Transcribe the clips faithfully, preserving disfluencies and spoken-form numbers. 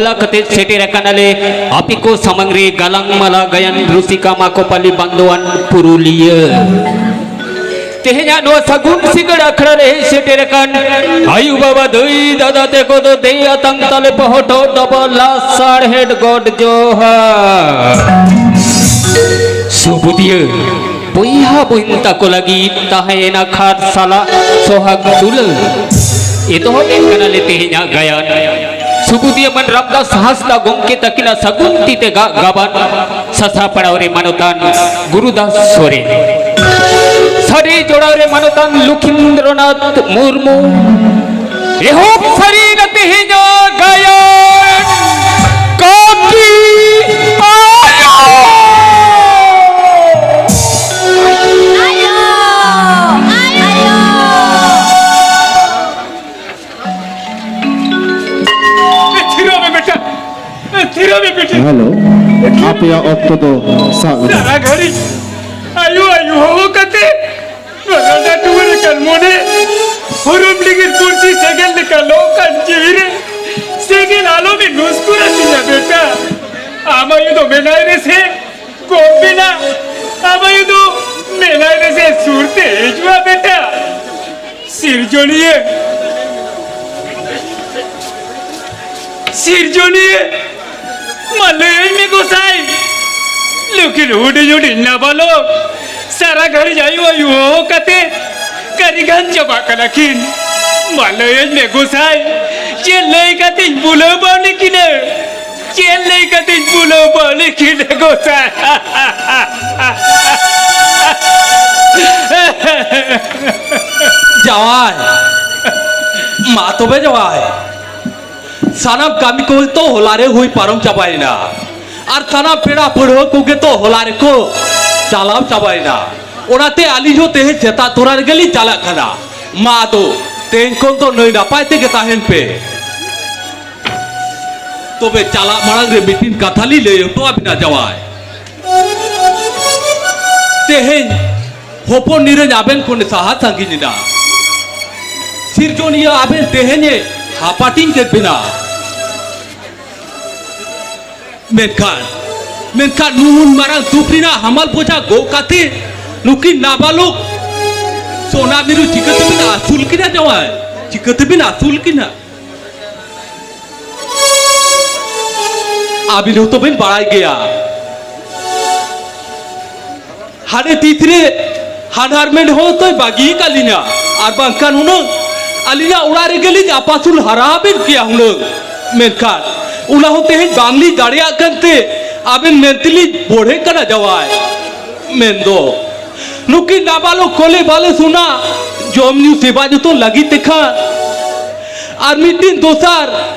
ᱞᱟ ᱠᱟᱛᱮ ᱥᱮᱴᱮᱨ ᱟᱠᱟᱱᱟᱞᱮ ᱟᱯᱮ ᱠᱚ ᱥᱟᱢᱟᱝ ᱨᱮ ᱜᱟᱞᱟᱝ ᱢᱟᱞᱟ ᱜᱟᱭᱟᱱ ᱨᱩᱥᱤᱠᱟ ᱢᱟᱠᱚ ᱯᱟᱞᱤ ᱵᱟᱱᱫᱚᱣᱟᱱ ᱯᱩᱨᱩᱞᱤᱭᱟᱹ᱾ ᱛᱮᱦᱮᱧᱟᱜ ᱱᱚᱣᱟ ᱥᱟᱹᱜᱩᱱ ᱥᱤᱸᱜᱟᱹᱲ ᱟᱠᱷᱲᱟ ᱨᱮ ᱦᱮᱡ ᱥᱮᱴᱮᱨ ᱟᱠᱟᱱ ᱟᱭᱩ ᱵᱟᱵᱟ, ᱫᱟᱹᱭ ᱫᱟᱫᱟ ᱛᱮᱠᱚ ᱫᱚ ᱫᱮᱭᱟ ᱛᱟᱢ ᱛᱟᱞᱮ ᱯᱚᱦᱚᱴᱚ ᱫᱚᱵᱚ ᱞᱟᱥᱟᱲᱦᱮᱫ ᱜᱚᱰ ᱡᱚᱦᱟᱨ᱾ ᱥᱩᱵᱩᱫᱤᱭᱟᱹ ᱵᱚᱭᱦᱟ ᱵᱚᱦᱤᱱ ᱛᱟᱠᱚ ᱞᱟᱹᱜᱤᱫ ᱛᱟᱦᱮᱸᱭᱮᱱᱟ ᱠᱷᱟᱨ ᱥᱟᱞᱟᱜ ᱥᱚᱦᱟᱜ ᱫᱩᱞᱟᱹᱲ᱾ ᱮᱛᱚᱦᱚᱵ ᱮᱫ ᱠᱟᱱᱟᱞᱮ ᱛᱮᱦᱮᱧᱟᱜ ᱜᱟᱭᱟᱱ᱾ ᱥᱩᱵᱩᱫᱤᱭᱟᱹ ᱢᱟᱱ ᱨᱟᱢᱫᱟᱥ ᱦᱟᱸᱥᱫᱟ ᱜᱚᱢᱠᱮ ᱛᱟᱹᱠᱤᱱᱟᱜ ᱥᱟᱹᱜᱩᱱ ᱛᱤ ᱛᱮ ᱜᱟᱜ ᱜᱟᱵᱟᱱ᱾ ᱥᱟᱥᱟᱯᱲᱟᱣ ᱨᱮ ᱢᱟᱱᱚᱛᱟᱱ ᱜᱩᱨᱩᱫᱟᱥ ᱥᱚᱨᱮᱱ᱾ ᱥᱟᱰᱮ ᱡᱚᱲᱟᱣ ᱨᱮ ᱢᱟᱱᱚᱛᱟᱱ ᱞᱚᱠᱷᱤᱱᱫᱨᱚᱱᱟᱛᱷ ᱢᱩᱨᱢᱩ᱾ ᱮᱦᱚᱵ ᱥᱟᱹᱨᱤᱭᱮᱱᱟ ᱛᱮᱦᱮᱧᱟᱜ ᱜᱟᱭᱟᱱ ᱠᱟᱹᱠᱤ ᱟᱭᱳ᱾ ᱟᱭᱳ! ᱟᱭᱳ! ᱮ, ᱛᱷᱤᱨᱚᱜ ᱢᱮ ᱵᱮᱴᱟ᱾ ᱮ, ᱛᱷᱤᱨᱚᱜ ᱢᱮ ᱵᱮᱴᱟ᱾ ᱦᱮᱞᱳ, ᱟᱯᱮᱭᱟᱜ ᱚᱠᱛᱚ ᱫᱚ ᱥᱟᱵ ᱮᱱᱟ᱾ ᱥᱟᱨᱟ ᱜᱷᱟᱹᱲᱤᱡ ᱟᱭᱳ, ᱟᱭᱳ ᱦᱚᱦᱚ ᱠᱟᱛᱮ ᱱᱚᱣᱟ ᱞᱟᱸᱫᱟ ᱴᱩᱣᱟᱹᱨ ᱟᱠᱟᱱ ᱢᱚᱱᱮ ᱦᱩᱨᱩᱢ ᱞᱟᱹᱜᱤᱫ ᱯᱩᱨᱥᱤ ᱥᱮᱸᱜᱮᱞ ᱞᱮᱠᱟ ᱞᱚ ᱠᱟᱱ ᱡᱤᱣᱤ ᱨᱮ ᱥᱮᱸᱜᱮᱞ ᱟᱞᱚᱢ ᱱᱩᱥᱠᱩᱨ ᱟᱹᱛᱤᱧᱟ ᱵᱮᱴᱟ᱾ ᱟᱢ ᱟᱭᱳ ᱫᱚ ᱢᱮᱱᱟᱭ ᱨᱮᱥᱮ ᱠᱚᱢ ᱵᱮᱱᱟ, ᱟᱢ ᱟᱭᱳ ᱫᱚ ᱢᱮᱱᱟᱭ ᱨᱮᱥᱮ ᱥᱩᱨ ᱛᱮ ᱦᱤᱡᱩᱜᱼᱟ ᱵᱮᱴᱟ᱾ ᱥᱤᱨᱡᱚᱱᱤᱭᱟᱹ, ᱥᱤᱨᱡᱚᱱᱤᱭᱟᱹ, ᱢᱟ ᱞᱟᱹᱭᱟᱹᱧ ᱢᱮ ᱜᱚᱸᱥᱟᱭ, ᱱᱩᱠᱤᱱ ᱦᱩᱰᱤᱧ ᱦᱩᱰᱤᱧ ᱱᱟᱵᱟᱞᱚᱠ ᱥᱟᱨᱟ ᱜᱷᱟᱹᱲᱤᱡ ᱟᱭᱳ ᱟᱭᱳ ᱦᱚᱦᱚ ᱠᱟᱛᱮ ᱠᱟᱹᱨᱤᱜᱟᱱ ᱪᱟᱵᱟᱜ ᱠᱟᱱᱟ ᱠᱤᱱ᱾ ᱢᱟ ᱞᱟᱹᱭᱟᱹᱧ ᱢᱮ ᱜᱚᱸᱥᱟᱭ, ᱪᱮᱫ ᱞᱟᱹᱭ ᱠᱟᱛᱮᱧ ᱵᱩᱞᱟᱹᱣ ᱵᱟᱹᱣᱞᱤ ᱠᱤᱱᱟᱹ? ᱪᱮᱫ ᱞᱟᱹᱭ ᱠᱟᱛᱮᱧ ᱵᱩᱞᱟᱹᱣ ᱵᱟᱹᱣᱞᱤ ᱠᱤᱱᱟᱹ ᱜᱚᱸᱥᱟᱭ? ᱡᱟᱶᱟᱭ, ᱢᱟ ᱛᱚᱵᱮ ᱡᱟᱶᱟᱭ, ᱥᱟᱱᱟᱢ ᱠᱟᱹᱢᱤ ᱠᱚ ᱛᱚ ᱦᱚᱞᱟ ᱨᱮ ᱦᱩᱭ ᱯᱟᱨᱚᱢ ᱪᱟᱵᱟᱭᱮᱱᱟ, ᱟᱨ ᱥᱟᱱᱟᱢ ᱯᱮᱲᱟ ᱯᱟᱹᱲᱦᱟᱹ ᱠᱚᱜᱮ ᱛᱚ ᱦᱚᱞᱟ ᱨᱮᱠᱚ ᱪᱟᱞᱟᱣ ᱪᱟᱵᱟᱭᱮᱱᱟ᱾ ᱚᱱᱟᱛᱮ ᱟᱹᱞᱤᱧ ᱦᱚᱸ ᱛᱮᱦᱮᱧ ᱥᱮᱛᱟᱜ ᱛᱚᱨᱟ ᱨᱮᱜᱮ ᱞᱤᱧ ᱪᱟᱞᱟᱜ ᱠᱟᱱᱟ᱾ ᱢᱟ ᱟᱫᱚ ᱛᱮᱦᱮᱧ ᱠᱷᱚᱱ ᱫᱚ ᱱᱟᱹᱭ ᱱᱟᱯᱟᱭ ᱛᱮᱜᱮ ᱛᱟᱦᱮᱱ ᱯᱮ᱾ ᱛᱚᱵᱮ ᱪᱟᱞᱟᱜ ᱢᱟᱲᱟᱝ ᱨᱮ ᱢᱤᱫᱴᱤᱱ ᱠᱟᱛᱷᱟ ᱞᱤᱧ ᱞᱟᱹᱭ ᱦᱚᱴᱚ ᱟᱵᱤᱱᱟ ᱡᱟᱶᱟᱭ᱾ ᱛᱮᱦᱮᱧ ᱦᱚᱯᱚᱱ ᱱᱤᱨᱟᱹᱧ ᱟᱵᱮᱱ ᱠᱷᱚᱱᱮ ᱥᱟᱦᱟ ᱥᱟᱺᱜᱤᱧ ᱮᱱᱟ᱾ ᱥᱤᱨᱡᱚᱱᱤᱭᱟᱹ ᱟᱵᱮᱱ ᱛᱮᱦᱮᱧᱮ ᱦᱟᱯᱟᱴᱤᱧ ᱠᱮᱫ ᱵᱮᱱᱟ᱾ ᱢᱮᱱᱠᱷᱟᱱ, ᱢᱮᱱᱠᱷᱟᱱ ᱱᱩᱱ ᱢᱟᱨᱟᱝ ᱫᱩᱠ ᱨᱮᱱᱟᱜ ᱦᱟᱢᱟᱞ ᱵᱚᱡᱷᱟ ᱜᱚᱜ ᱠᱟᱛᱮ ᱱᱩᱠᱤᱱ ᱱᱟᱵᱟᱞᱚᱠ ᱥᱳᱱᱟ ᱢᱤᱨᱩ ᱪᱤᱠᱟᱹ ᱛᱮᱵᱤᱱ ᱟᱹᱥᱩᱞ ᱠᱤᱱᱟ ᱡᱟᱶᱟᱭ? ᱪᱤᱠᱟᱹ ᱛᱮᱵᱤᱱ ᱟᱹᱥᱩᱞ ᱠᱤᱱᱟ? ᱟᱹᱵᱤᱱ ᱦᱚᱸᱛᱚ ᱵᱤᱱ ᱵᱟᱲᱟᱭ ᱜᱮᱭᱟ, ᱦᱟᱱᱮ ᱛᱤᱥ ᱨᱮ ᱦᱟᱱᱦᱟᱨ ᱢᱮᱱ ᱦᱚᱸ ᱛᱚᱭ ᱵᱟᱹᱜᱤ ᱟᱠᱟᱫ ᱞᱤᱧᱟ, ᱟᱨ ᱵᱟᱝᱠᱷᱟᱱ ᱦᱩᱱᱟᱹᱝ ᱟᱹᱞᱤᱧᱟᱜ ᱚᱲᱟᱜ ᱨᱮᱜᱮ ᱞᱤᱧ ᱟᱯᱟᱥᱩᱞ ᱦᱟᱨᱟ ᱟᱵᱮᱱ ᱠᱮᱭᱟ ᱦᱩᱱᱟᱹᱝ᱾ ᱢᱮᱱᱠᱷᱟᱱ ᱚᱱᱟ ᱦᱚᱸ ᱛᱮᱦᱮᱧ ᱵᱟᱝᱞᱤᱧ ᱫᱟᱲᱮᱭᱟᱜ ᱠᱟᱱᱛᱮ ᱟᱵᱮᱱ ᱢᱮᱱᱛᱮᱞᱤᱧ ᱵᱚᱲᱦᱮ ᱠᱟᱱᱟ ᱡᱟᱶᱟᱭ᱾ ᱢᱮᱱᱫᱚ ᱱᱩᱠᱤᱱ ᱱᱟᱵᱟᱞᱚᱠ ᱠᱚᱞᱮ ᱵᱟᱞᱮ ᱥᱳᱱᱟ ᱡᱚᱢ ᱧᱩ ᱥᱮᱵᱟ ᱡᱚᱛᱚᱱ ᱞᱟᱹᱜᱤᱫ ᱛᱮᱠᱷᱟᱱ ᱟᱨ ᱢᱤᱫ ᱫᱤᱱ ᱫᱚᱥᱟᱨ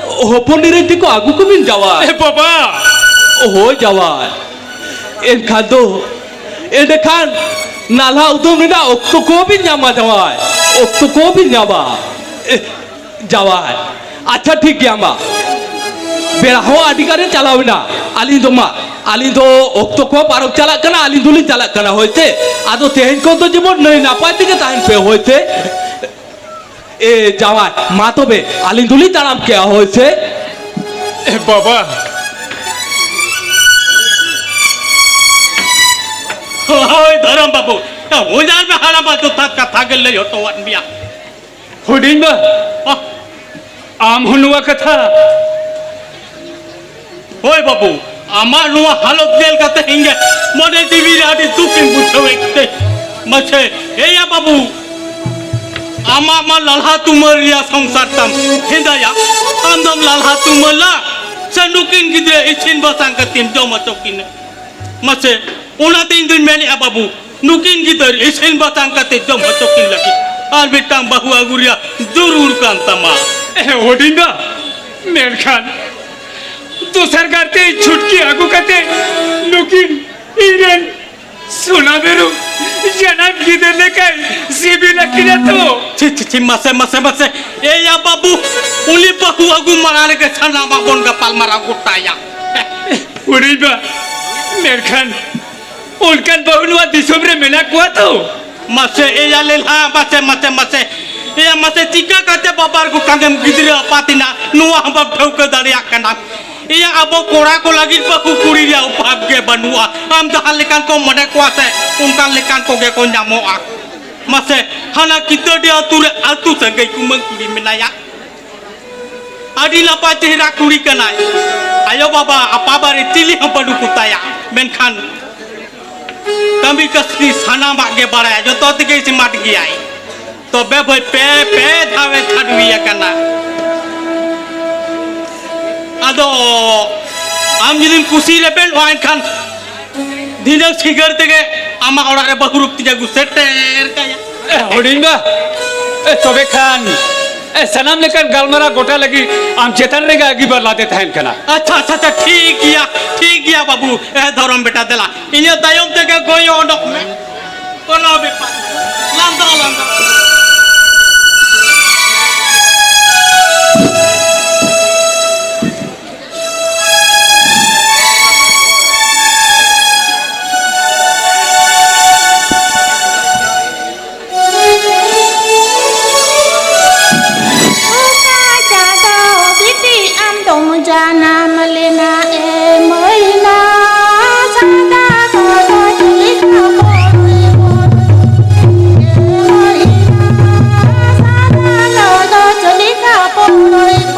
ᱦᱚᱯᱚᱱ ᱮᱨᱮᱧ ᱛᱮᱠᱚ ᱟᱹᱜᱩ ᱠᱚᱵᱤᱱ ᱡᱟᱶᱟᱭ᱾ ᱮ ᱵᱟᱵᱟ! ᱦᱳᱭ ᱡᱟᱶᱟᱭ᱾ ᱮᱱᱠᱷᱟᱱ ᱫᱚ, ᱮᱸᱰᱮᱠᱷᱟᱱ ᱱᱟᱞᱦᱟ ᱩᱫᱩᱢ ᱨᱮᱱᱟᱜ ᱚᱠᱛᱚ ᱠᱚ ᱵᱤᱱ ᱧᱟᱢᱟ ᱡᱟᱶᱟᱭ, ᱚᱠᱛᱚ ᱠᱚ ᱵᱤᱱ ᱧᱟᱢᱟ᱾ ᱮ, ᱡᱟᱶᱟᱭ, ᱟᱪᱪᱷᱟ ᱴᱷᱤᱠ ᱜᱮᱭᱟ, ᱢᱟ ᱵᱮᱲᱟ ᱦᱚᱸ ᱟᱹᱰᱤ ᱜᱟᱱᱮ ᱪᱟᱞᱟᱣ ᱮᱱᱟ᱾ ᱟᱹᱞᱤᱧ ᱫᱚ ᱢᱟ, ᱟᱹᱞᱤᱧ ᱫᱚ ᱚᱠᱛᱚ ᱠᱚ ᱯᱟᱨᱚᱢ ᱪᱟᱞᱟᱜ ᱠᱟᱱᱟ, ᱟᱹᱞᱤᱧ ᱫᱚᱞᱤᱧ ᱪᱟᱞᱟᱜ ᱠᱟᱱᱟ ᱦᱳᱭ ᱥᱮ᱾ ᱟᱫᱚ ᱛᱮᱦᱮᱧ ᱠᱷᱚᱱ ᱫᱚ ᱡᱮᱢᱚᱱ ᱱᱟᱹᱭ ᱱᱟᱯᱟᱭ ᱛᱮᱜᱮ ᱛᱟᱦᱮᱱ ᱯᱮ ᱦᱳᱭ ᱥᱮ᱾ ᱮ ᱡᱟᱶᱟᱭ, ᱢᱟ ᱛᱚᱵᱮ ᱟᱹᱞᱤᱧ ᱫᱚᱞᱤᱧ ᱛᱟᱲᱟᱢ ᱠᱮᱜᱼᱟ ᱦᱳᱭ ᱥᱮ᱾ ᱮ ᱵᱟᱵᱟ! ᱦᱳᱭ ᱫᱷᱚᱨᱚᱢ ᱵᱟᱹᱵᱩ, ᱚᱡᱟᱨ ᱢᱮ ᱦᱟᱲᱟᱢᱟ ᱡᱚᱛᱷᱟᱛ ᱠᱟᱛᱷᱟ ᱜᱮ ᱞᱟᱹᱭ ᱦᱚᱴᱚᱣᱟᱫ ᱢᱮᱭᱟ᱾ ᱦᱩᱰᱤᱧ ᱵᱟ, ᱟᱢ ᱦᱚᱸ ᱱᱚᱣᱟ ᱠᱟᱛᱷᱟ? ᱦᱳᱭ ᱵᱟᱹᱵᱩ, ᱟᱢᱟᱜ ᱱᱚᱣᱟ ᱦᱟᱞᱚᱛ ᱧᱮᱞ ᱠᱟᱛᱮ ᱤᱧ ᱜᱮ ᱢᱚᱱᱮ ᱡᱤᱣᱤ ᱨᱮ ᱟᱹᱰᱤ ᱫᱩᱠ ᱤᱧ ᱵᱩᱡᱷᱟᱹᱣᱮᱫ ᱛᱮ᱾ ᱢᱟᱥᱮ, ᱮᱭᱟ ᱵᱟᱹᱵᱩ, ᱟᱢᱟᱜ ᱢᱟ ᱞᱟᱞᱦᱟ ᱛᱩᱢᱟᱹᱞ ᱨᱮᱭᱟᱜ ᱥᱚᱝᱥᱟᱨ ᱛᱟᱢ ᱦᱮᱸᱫᱟᱭᱟ᱾ ᱟᱢ ᱫᱚᱢ ᱞᱟᱞᱦᱟ ᱛᱩᱢᱟᱹᱞᱟ ᱥᱮ ᱱᱩᱠᱤᱱ ᱜᱤᱫᱽᱨᱟᱹ ᱤᱥᱤᱱ ᱵᱟᱥᱟᱝ ᱠᱟᱛᱮᱢ ᱡᱚᱢ ᱦᱚᱪᱚ ᱠᱤᱱᱟ? ᱢᱟᱥᱮ, ᱚᱱᱟᱛᱮ ᱤᱧ ᱫᱩᱧ ᱢᱮᱱᱮᱫᱼᱟ ᱵᱟᱹᱵᱩ, ᱱᱩᱠᱤᱱ ᱜᱤᱫᱟᱹᱨ ᱤᱥᱤᱱ ᱵᱟᱥᱟᱝ ᱠᱟᱛᱮ ᱡᱚᱢ ᱦᱚᱪᱚ ᱠᱤᱱ ᱞᱟᱹᱜᱤᱫ ᱟᱨ ᱢᱤᱫᱴᱟᱝ ᱵᱟᱹᱦᱩ ᱟᱹᱜᱩ ᱨᱮᱭᱟᱜ ᱡᱟᱹᱨᱩᱲ ᱠᱟᱱ ᱛᱟᱢᱟ᱾ ᱮ, ᱦᱩᱰᱤᱧ ᱵᱟ, ᱢᱮᱱᱠᱷᱟᱱ ᱫᱚᱥᱟᱨ ᱠᱟᱨᱛᱮ ᱪᱷᱩᱴᱠᱤ ᱟᱹᱜᱩ ᱠᱟᱛᱮ ᱱᱩᱠᱤᱱ ᱤᱧ ᱨᱮᱱ ᱥᱳᱱᱟ ᱢᱤᱨᱩ ᱡᱟᱱᱟᱢ ᱜᱤᱫᱟᱹᱨ ᱞᱮᱠᱟᱭ ᱥᱤᱵᱤᱞ ᱟᱹᱠᱤᱱᱟ ᱛᱚ᱾ ᱪᱷᱤ, ᱪᱷᱤ, ᱪᱷᱤ, ᱢᱟᱥᱮ, ᱢᱟᱥᱮ, ᱢᱟᱥᱮ᱾ ᱮᱭᱟ ᱵᱟᱹᱵᱩ, ᱩᱱᱤ ᱵᱟᱹᱦᱩ ᱟᱹᱜᱩ ᱢᱟᱲᱟᱝ ᱨᱮᱜᱮ ᱥᱟᱱᱟᱢᱟᱜ ᱵᱚᱱ ᱜᱟᱯᱟᱞ ᱢᱟᱨᱟᱣ ᱜᱚᱴᱟᱭᱟ᱾ ᱦᱩᱰᱤᱧ ᱵᱟ, ᱢᱮᱱᱠᱷᱟᱱ ᱚᱱᱠᱟᱱ ᱵᱟᱹᱦᱩ ᱱᱚᱣᱟ ᱫᱤᱥᱚᱢ ᱨᱮ ᱢᱮᱱᱟᱜ ᱠᱚᱣᱟ ᱛᱚ? ᱢᱟᱥᱮ ᱮᱭᱟ ᱞᱮᱞᱦᱟ, ᱢᱟᱥᱮ, ᱢᱟᱥᱮ, ᱢᱟᱥᱮ᱾ ᱮᱭᱟ ᱢᱟᱥᱮ, ᱪᱤᱠᱟ ᱠᱟᱛᱮ ᱵᱟᱵᱟᱨ ᱜᱚᱴᱟᱝ ᱮᱢ ᱜᱤᱫᱽᱨᱟᱹ ᱟᱯᱟᱛ ᱮᱱᱟ, ᱱᱚᱣᱟ ᱦᱚᱸ ᱵᱟᱢ ᱴᱷᱟᱹᱣᱠᱟᱹ ᱫᱟᱲᱮᱭᱟᱜ ᱠᱟᱱᱟ? ᱮᱭᱟ, ᱟᱵᱚ ᱠᱚᱲᱟ ᱠᱚ ᱞᱟᱹᱜᱤᱫ ᱵᱟᱹᱦᱩ ᱠᱩᱲᱤ ᱨᱮᱭᱟᱜ ᱚᱵᱷᱟᱵᱽ ᱜᱮ ᱵᱟᱹᱱᱩᱜᱼᱟ᱾ ᱟᱢ ᱡᱟᱦᱟᱸ ᱞᱮᱠᱟᱱ ᱠᱚ ᱢᱚᱱᱮ ᱠᱚᱣᱟ ᱥᱮ, ᱚᱱᱠᱟᱱ ᱞᱮᱠᱟᱱ ᱠᱚᱜᱮ ᱠᱚ ᱧᱟᱢᱚᱜᱼᱟ᱾ ᱢᱟᱥᱮ, ᱦᱟᱱᱟ ᱠᱤᱛᱟᱹᱰᱤ ᱟᱹᱛᱩ ᱨᱮ ᱟᱹᱛᱩ ᱥᱟᱹᱜᱟᱹᱭ ᱠᱩᱢᱟᱹᱝ ᱠᱩᱲᱤ ᱢᱮᱱᱟᱭᱟ᱾ ᱟᱹᱰᱤ ᱱᱟᱯᱟᱭ ᱪᱮᱦᱨᱟ ᱠᱩᱲᱤ ᱠᱟᱱᱟᱭ᱾ ᱟᱭᱳ ᱵᱟᱵᱟ ᱟᱯᱟ ᱵᱟᱨᱮ ᱪᱤᱞᱤ ᱦᱚᱸ ᱵᱟᱹᱱᱩᱜ ᱠᱚᱛᱟᱭᱟ᱾ ᱢᱮᱱᱠᱷᱟᱱ ᱠᱟᱹᱢᱤ ᱠᱟᱹᱥᱱᱤ ᱥᱟᱱᱟᱢᱟᱜ ᱜᱮ ᱵᱟᱲᱟᱭᱟ, ᱡᱚᱛᱚ ᱛᱮᱜᱮ ᱥᱢᱟᱨᱴ ᱜᱮᱭᱟᱭ᱾ ᱛᱚᱵᱮ ᱵᱷᱟᱹᱭ ᱯᱮ, ᱯᱮ ᱫᱷᱟᱣᱮ ᱪᱷᱟᱰᱣᱤ ᱟᱠᱟᱱᱟ᱾ ᱟᱫᱚ ᱟᱢ ᱡᱩᱫᱤᱢ ᱠᱩᱥᱤ ᱨᱮᱵᱮᱱᱚᱜᱼᱟ, ᱮᱱᱠᱷᱟᱱ ᱫᱷᱤᱱᱟᱹᱝ ᱥᱤᱸᱜᱟᱹᱲ ᱛᱮᱜᱮ ᱟᱢᱟᱜ ᱚᱲᱟᱜ ᱨᱮ ᱵᱟᱹᱦᱩ ᱨᱩᱯ ᱛᱤᱧ ᱟᱹᱜᱩ ᱥᱮᱴᱮᱨ ᱠᱟᱭᱟ᱾ ᱮ, ᱦᱩᱰᱤᱧ ᱵᱟ, ᱮ, ᱛᱚᱵᱮ ᱠᱷᱟᱱ, ᱮ, ᱥᱟᱱᱟᱢ ᱞᱮᱠᱟᱱ ᱜᱟᱞᱢᱟᱨᱟᱣ ᱜᱚᱴᱟ ᱞᱟᱹᱜᱤᱫ ᱟᱢ ᱪᱮᱛᱟᱱ ᱨᱮᱜᱮ ᱟᱹᱜᱤᱵᱟᱨ ᱞᱟᱫᱮ ᱛᱟᱦᱮᱱ ᱠᱟᱱᱟ᱾ ᱟᱪᱪᱷᱟ, ᱟᱪᱪᱷᱟ, ᱟᱪᱪᱷᱟ, ᱴᱷᱤᱠ ᱜᱮᱭᱟ, ᱴᱷᱤᱠ ᱜᱮᱭᱟ ᱵᱟᱹᱵᱩ᱾ ᱮ, ᱫᱷᱚᱨᱚᱢ ᱵᱮᱴᱟ, ᱫᱮᱞᱟ, ᱤᱱᱟᱹ ᱛᱟᱭᱚᱢ ᱛᱮᱜᱮ ᱜᱚᱭᱚ ᱚᱰᱚᱠ ᱢᱮ, ᱠᱳᱱᱳ ᱵᱮᱯᱟᱨ ᱵᱟᱝ᱾ ᱞᱟᱸᱫᱟ, ᱞᱟᱸᱫᱟ᱾ ᱚᱠᱟ ᱪᱟᱸᱫᱚ ᱵᱤᱴᱤ ᱟᱢ ᱫᱚᱢ ᱡᱟᱱᱟᱢ ᱞᱮᱱᱟ ᱮ ᱢᱟᱹᱭᱱᱟ? ᱥᱟᱫᱟ ᱜᱚᱫᱚ ᱪᱩᱞᱤ ᱠᱟᱯᱚᱲ ᱮ ᱢᱟᱹᱭᱱᱟ, ᱥᱟᱫᱟ ᱜᱚᱫᱚ ᱪᱩᱞᱤ ᱠᱟᱯᱚᱲ ᱮ ᱢᱟᱹᱭᱱᱟ᱾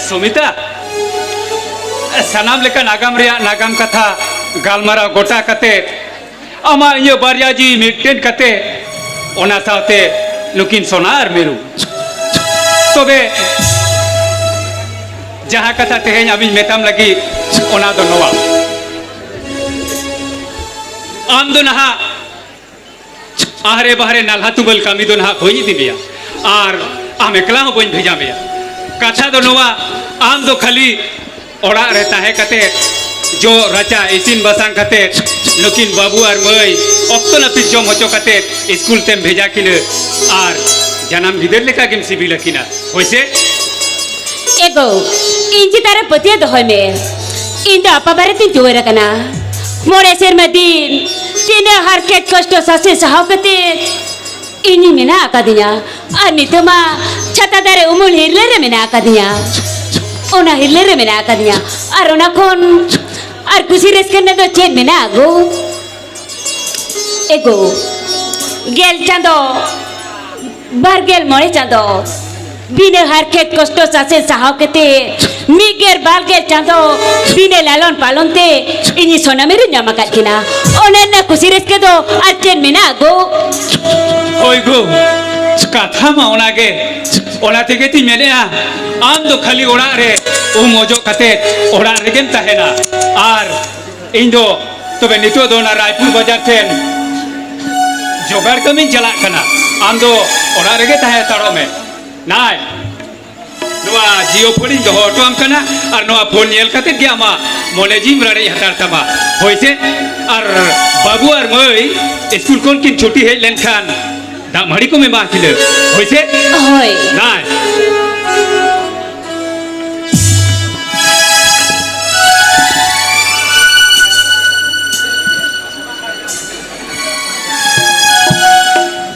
ᱥᱩᱢᱤᱛᱟ, ᱥᱟᱱᱟᱢ ᱞᱮᱠᱟᱱ ᱟᱜᱟᱢ ᱨᱮᱭᱟᱜ ᱱᱟᱜᱟᱢ ᱠᱟᱛᱷᱟ ᱜᱟᱞᱢᱟᱨᱟᱣ ᱜᱚᱴᱟ ᱠᱟᱛᱮ, ᱟᱢᱟᱜ ᱤᱧᱟᱹᱜ ᱵᱟᱨᱭᱟ ᱡᱤᱣᱤ ᱢᱤᱫᱴᱮᱱ ᱠᱟᱛᱮ, ᱚᱱᱟ ᱥᱟᱶᱛᱮ ᱱᱩᱠᱤᱱ ᱥᱚᱱᱟ ᱟᱨ ᱢᱤᱨᱩ᱾ ᱛᱚᱵᱮ ᱡᱟᱦᱟᱸ ᱠᱟᱛᱷᱟ ᱛᱮᱦᱮᱧ ᱟᱢᱤᱧ ᱢᱮᱛᱟᱢ ᱞᱟᱹᱜᱤᱫ, ᱚᱱᱟ ᱫᱚ ᱱᱚᱣᱟ, ᱟᱢ ᱫᱚ ᱱᱟᱦᱟᱜ ᱟᱦᱨᱮ ᱵᱟᱦᱨᱮ ᱱᱟᱞᱦᱟ ᱛᱩᱢᱟᱹᱞ ᱠᱟᱹᱢᱤ ᱫᱚ ᱱᱟᱦᱟᱜ ᱵᱟᱹᱧ ᱤᱫᱤ ᱢᱮᱭᱟ, ᱟᱨ ᱟᱢ ᱮᱠᱞᱟ ᱦᱚᱸ ᱵᱟᱹᱧ ᱵᱷᱮᱡᱟ ᱢᱮᱭᱟ᱾ ᱠᱟᱛᱷᱟ ᱫᱚ ᱱᱚᱣᱟ, ᱟᱢ ᱫᱚ ᱠᱷᱟᱹᱞᱤ ᱚᱲᱟᱜ ᱨᱮ ᱛᱟᱦᱮᱸ ᱠᱟᱛᱮ, ᱡᱚᱜ ᱨᱟᱪᱟ ᱤᱥᱤᱱ ᱵᱟᱥᱟᱝ ᱠᱟᱛᱮ, ᱱᱩᱠᱤᱱ ᱵᱟᱹᱵᱩ ᱟᱨ ᱢᱟᱹᱭ ᱚᱠᱛᱚ ᱱᱟᱹᱯᱤᱛ ᱡᱚᱢ ᱦᱚᱪᱚ ᱠᱟᱛᱮ ᱥᱠᱩᱞ ᱛᱮᱢ ᱵᱷᱮᱡᱟ ᱠᱤᱱᱟᱹ, ᱟᱨ ᱡᱟᱱᱟᱢ ᱜᱤᱫᱟᱹᱨ ᱞᱮᱠᱟ ᱜᱮᱢ ᱥᱤᱵᱤᱞ ᱟᱹᱠᱤᱱᱟ᱾ ᱦᱳᱭ ᱥᱮ? ᱮ ᱜᱳ, ᱤᱧ ᱪᱮᱛᱟᱱ ᱨᱮ ᱯᱟᱹᱛᱭᱟᱹᱣ ᱫᱚᱦᱚᱭ ᱢᱮ᱾ ᱤᱧ ᱫᱚ ᱟᱯᱟ ᱵᱟᱨᱮ ᱛᱤᱧ ᱛᱩᱣᱟᱹᱨ ᱟᱠᱟᱱᱟ᱾ ᱢᱚᱬᱮ ᱥᱮᱨᱢᱟ ᱫᱤᱱ ᱛᱤᱱᱟᱹᱜ ᱦᱟᱨᱠᱮᱛ ᱠᱚᱥᱴᱚ ᱥᱟᱥᱮᱛ ᱥᱟᱦᱟᱣ ᱠᱟᱛᱮ ᱤᱧᱤᱧ ᱢᱮᱱᱟᱜ ᱟᱠᱟᱫᱤᱧᱟ᱾ ᱟᱨ ᱱᱤᱛᱚᱜ ᱢᱟ ᱪᱷᱟᱛᱟ ᱫᱟᱨᱮ ᱩᱢᱩᱞ ᱦᱤᱨᱞᱟᱹ ᱨᱮ ᱢᱮᱱᱟᱜ ᱟᱠᱟᱫᱤᱧᱟ᱾ ᱚᱱᱟ ᱦᱤᱨᱞᱟᱹ ᱨᱮ ᱢᱮᱱᱟᱜ ᱟᱠᱟᱫᱤᱧᱟ᱾ ᱟᱨ ᱚᱱᱟ ᱠᱷᱚᱱ ᱟᱨ ᱠᱩᱥᱤ ᱨᱟᱹᱥᱠᱟᱹ ᱨᱮᱱᱟᱜ ᱫᱚ ᱪᱮᱫ ᱢᱮᱱᱟᱜᱼᱟ ᱜᱳ? ᱮ ᱜᱳ, ᱜᱮᱞ ᱪᱟᱸᱫᱚ, ᱵᱟᱨ ᱜᱮᱞ ᱢᱚᱬᱮ ᱪᱟᱸᱫᱚ, ᱵᱤᱱᱟᱹ ᱦᱟᱨᱠᱮᱛ ᱠᱚᱥᱴᱚ ᱥᱟᱥᱮᱛ ᱥᱟᱦᱟᱣ ᱠᱟᱛᱮ, ᱢᱤᱫ ᱜᱮᱞ ᱵᱟᱨ ᱜᱮᱞ ᱪᱟᱸᱫᱚ ᱵᱤᱱᱟᱹ ᱞᱟᱞᱚᱱ ᱯᱟᱞᱚᱱ ᱛᱮ ᱤᱧᱤᱡ ᱥᱚᱱᱟ ᱢᱤᱨᱩ ᱧᱟᱢ ᱟᱠᱟᱫ ᱠᱤᱱᱟ᱾ ᱚᱱᱮ ᱚᱱᱟ ᱠᱩᱥᱤ ᱨᱟᱹᱥᱠᱟᱹ ᱫᱚ ᱟᱨ ᱪᱮᱫ ᱢᱮᱱᱟᱜᱼᱟ ᱜᱳ? ᱦᱳᱭ ᱜᱳ, ᱠᱟᱛᱷᱟ ᱢᱟ ᱚᱱᱟᱜᱮ᱾ ᱚᱱᱟ ᱛᱮᱜᱮ ᱛᱤᱧ ᱢᱮᱱᱮᱫᱼᱟ, ᱟᱢ ᱫᱚ ᱠᱷᱟᱹᱞᱤ ᱚᱲᱟᱜ ᱨᱮ ᱩᱢ ᱚᱡᱚᱜ ᱠᱟᱛᱮ ᱚᱲᱟᱜ ᱨᱮᱜᱮᱢ ᱛᱟᱦᱮᱱᱟ᱾ ᱟᱨ ᱤᱧ ᱫᱚ ᱛᱚᱵᱮ ᱱᱤᱛᱚᱜ ᱫᱚ ᱚᱱᱟ ᱨᱟᱭᱯᱩᱨ ᱵᱟᱡᱟᱨ ᱴᱷᱮᱱ ᱡᱚᱜᱟᱲ ᱠᱟᱹᱢᱤᱧ ᱪᱟᱞᱟᱜ ᱠᱟᱱᱟ᱾ ᱟᱢ ᱫᱚ ᱚᱲᱟᱜ ᱨᱮᱜᱮ ᱛᱟᱦᱮᱸ ᱦᱟᱛᱟᱲᱚᱜ ᱢᱮ᱾ ᱱᱟᱭ, ᱱᱚᱣᱟ ᱡᱤᱭᱳ ᱯᱷᱳᱱᱤᱧ ᱫᱚᱦᱚ ᱦᱚᱴᱚ ᱟᱢ ᱠᱟᱱᱟ, ᱟᱨ ᱱᱚᱣᱟ ᱯᱷᱳᱱ ᱧᱮᱞ ᱠᱟᱛᱮ ᱜᱮ ᱟᱢᱟᱜ ᱢᱚᱱᱮ ᱡᱤᱣᱤᱢ ᱨᱟᱲᱮᱡ ᱦᱟᱛᱟᱲ ᱛᱟᱢᱟ᱾ ᱦᱳᱭ ᱥᱮ? ᱟᱨ ᱵᱟᱹᱵᱩ ᱟᱨ ᱢᱟᱹᱭ ᱥᱠᱩᱞ ᱠᱷᱚᱱ ᱠᱤᱱ ᱪᱷᱩᱴᱤ ᱦᱮᱡ ᱞᱮᱱᱠᱷᱟᱱ ᱫᱟᱜ ᱢᱟᱹᱲᱤ ᱠᱚᱢ ᱮᱢᱟ ᱠᱤᱱᱟᱹ᱾ ᱦᱳᱭ ᱥᱮ? ᱦᱳᱭ᱾ ᱱᱟᱭ᱾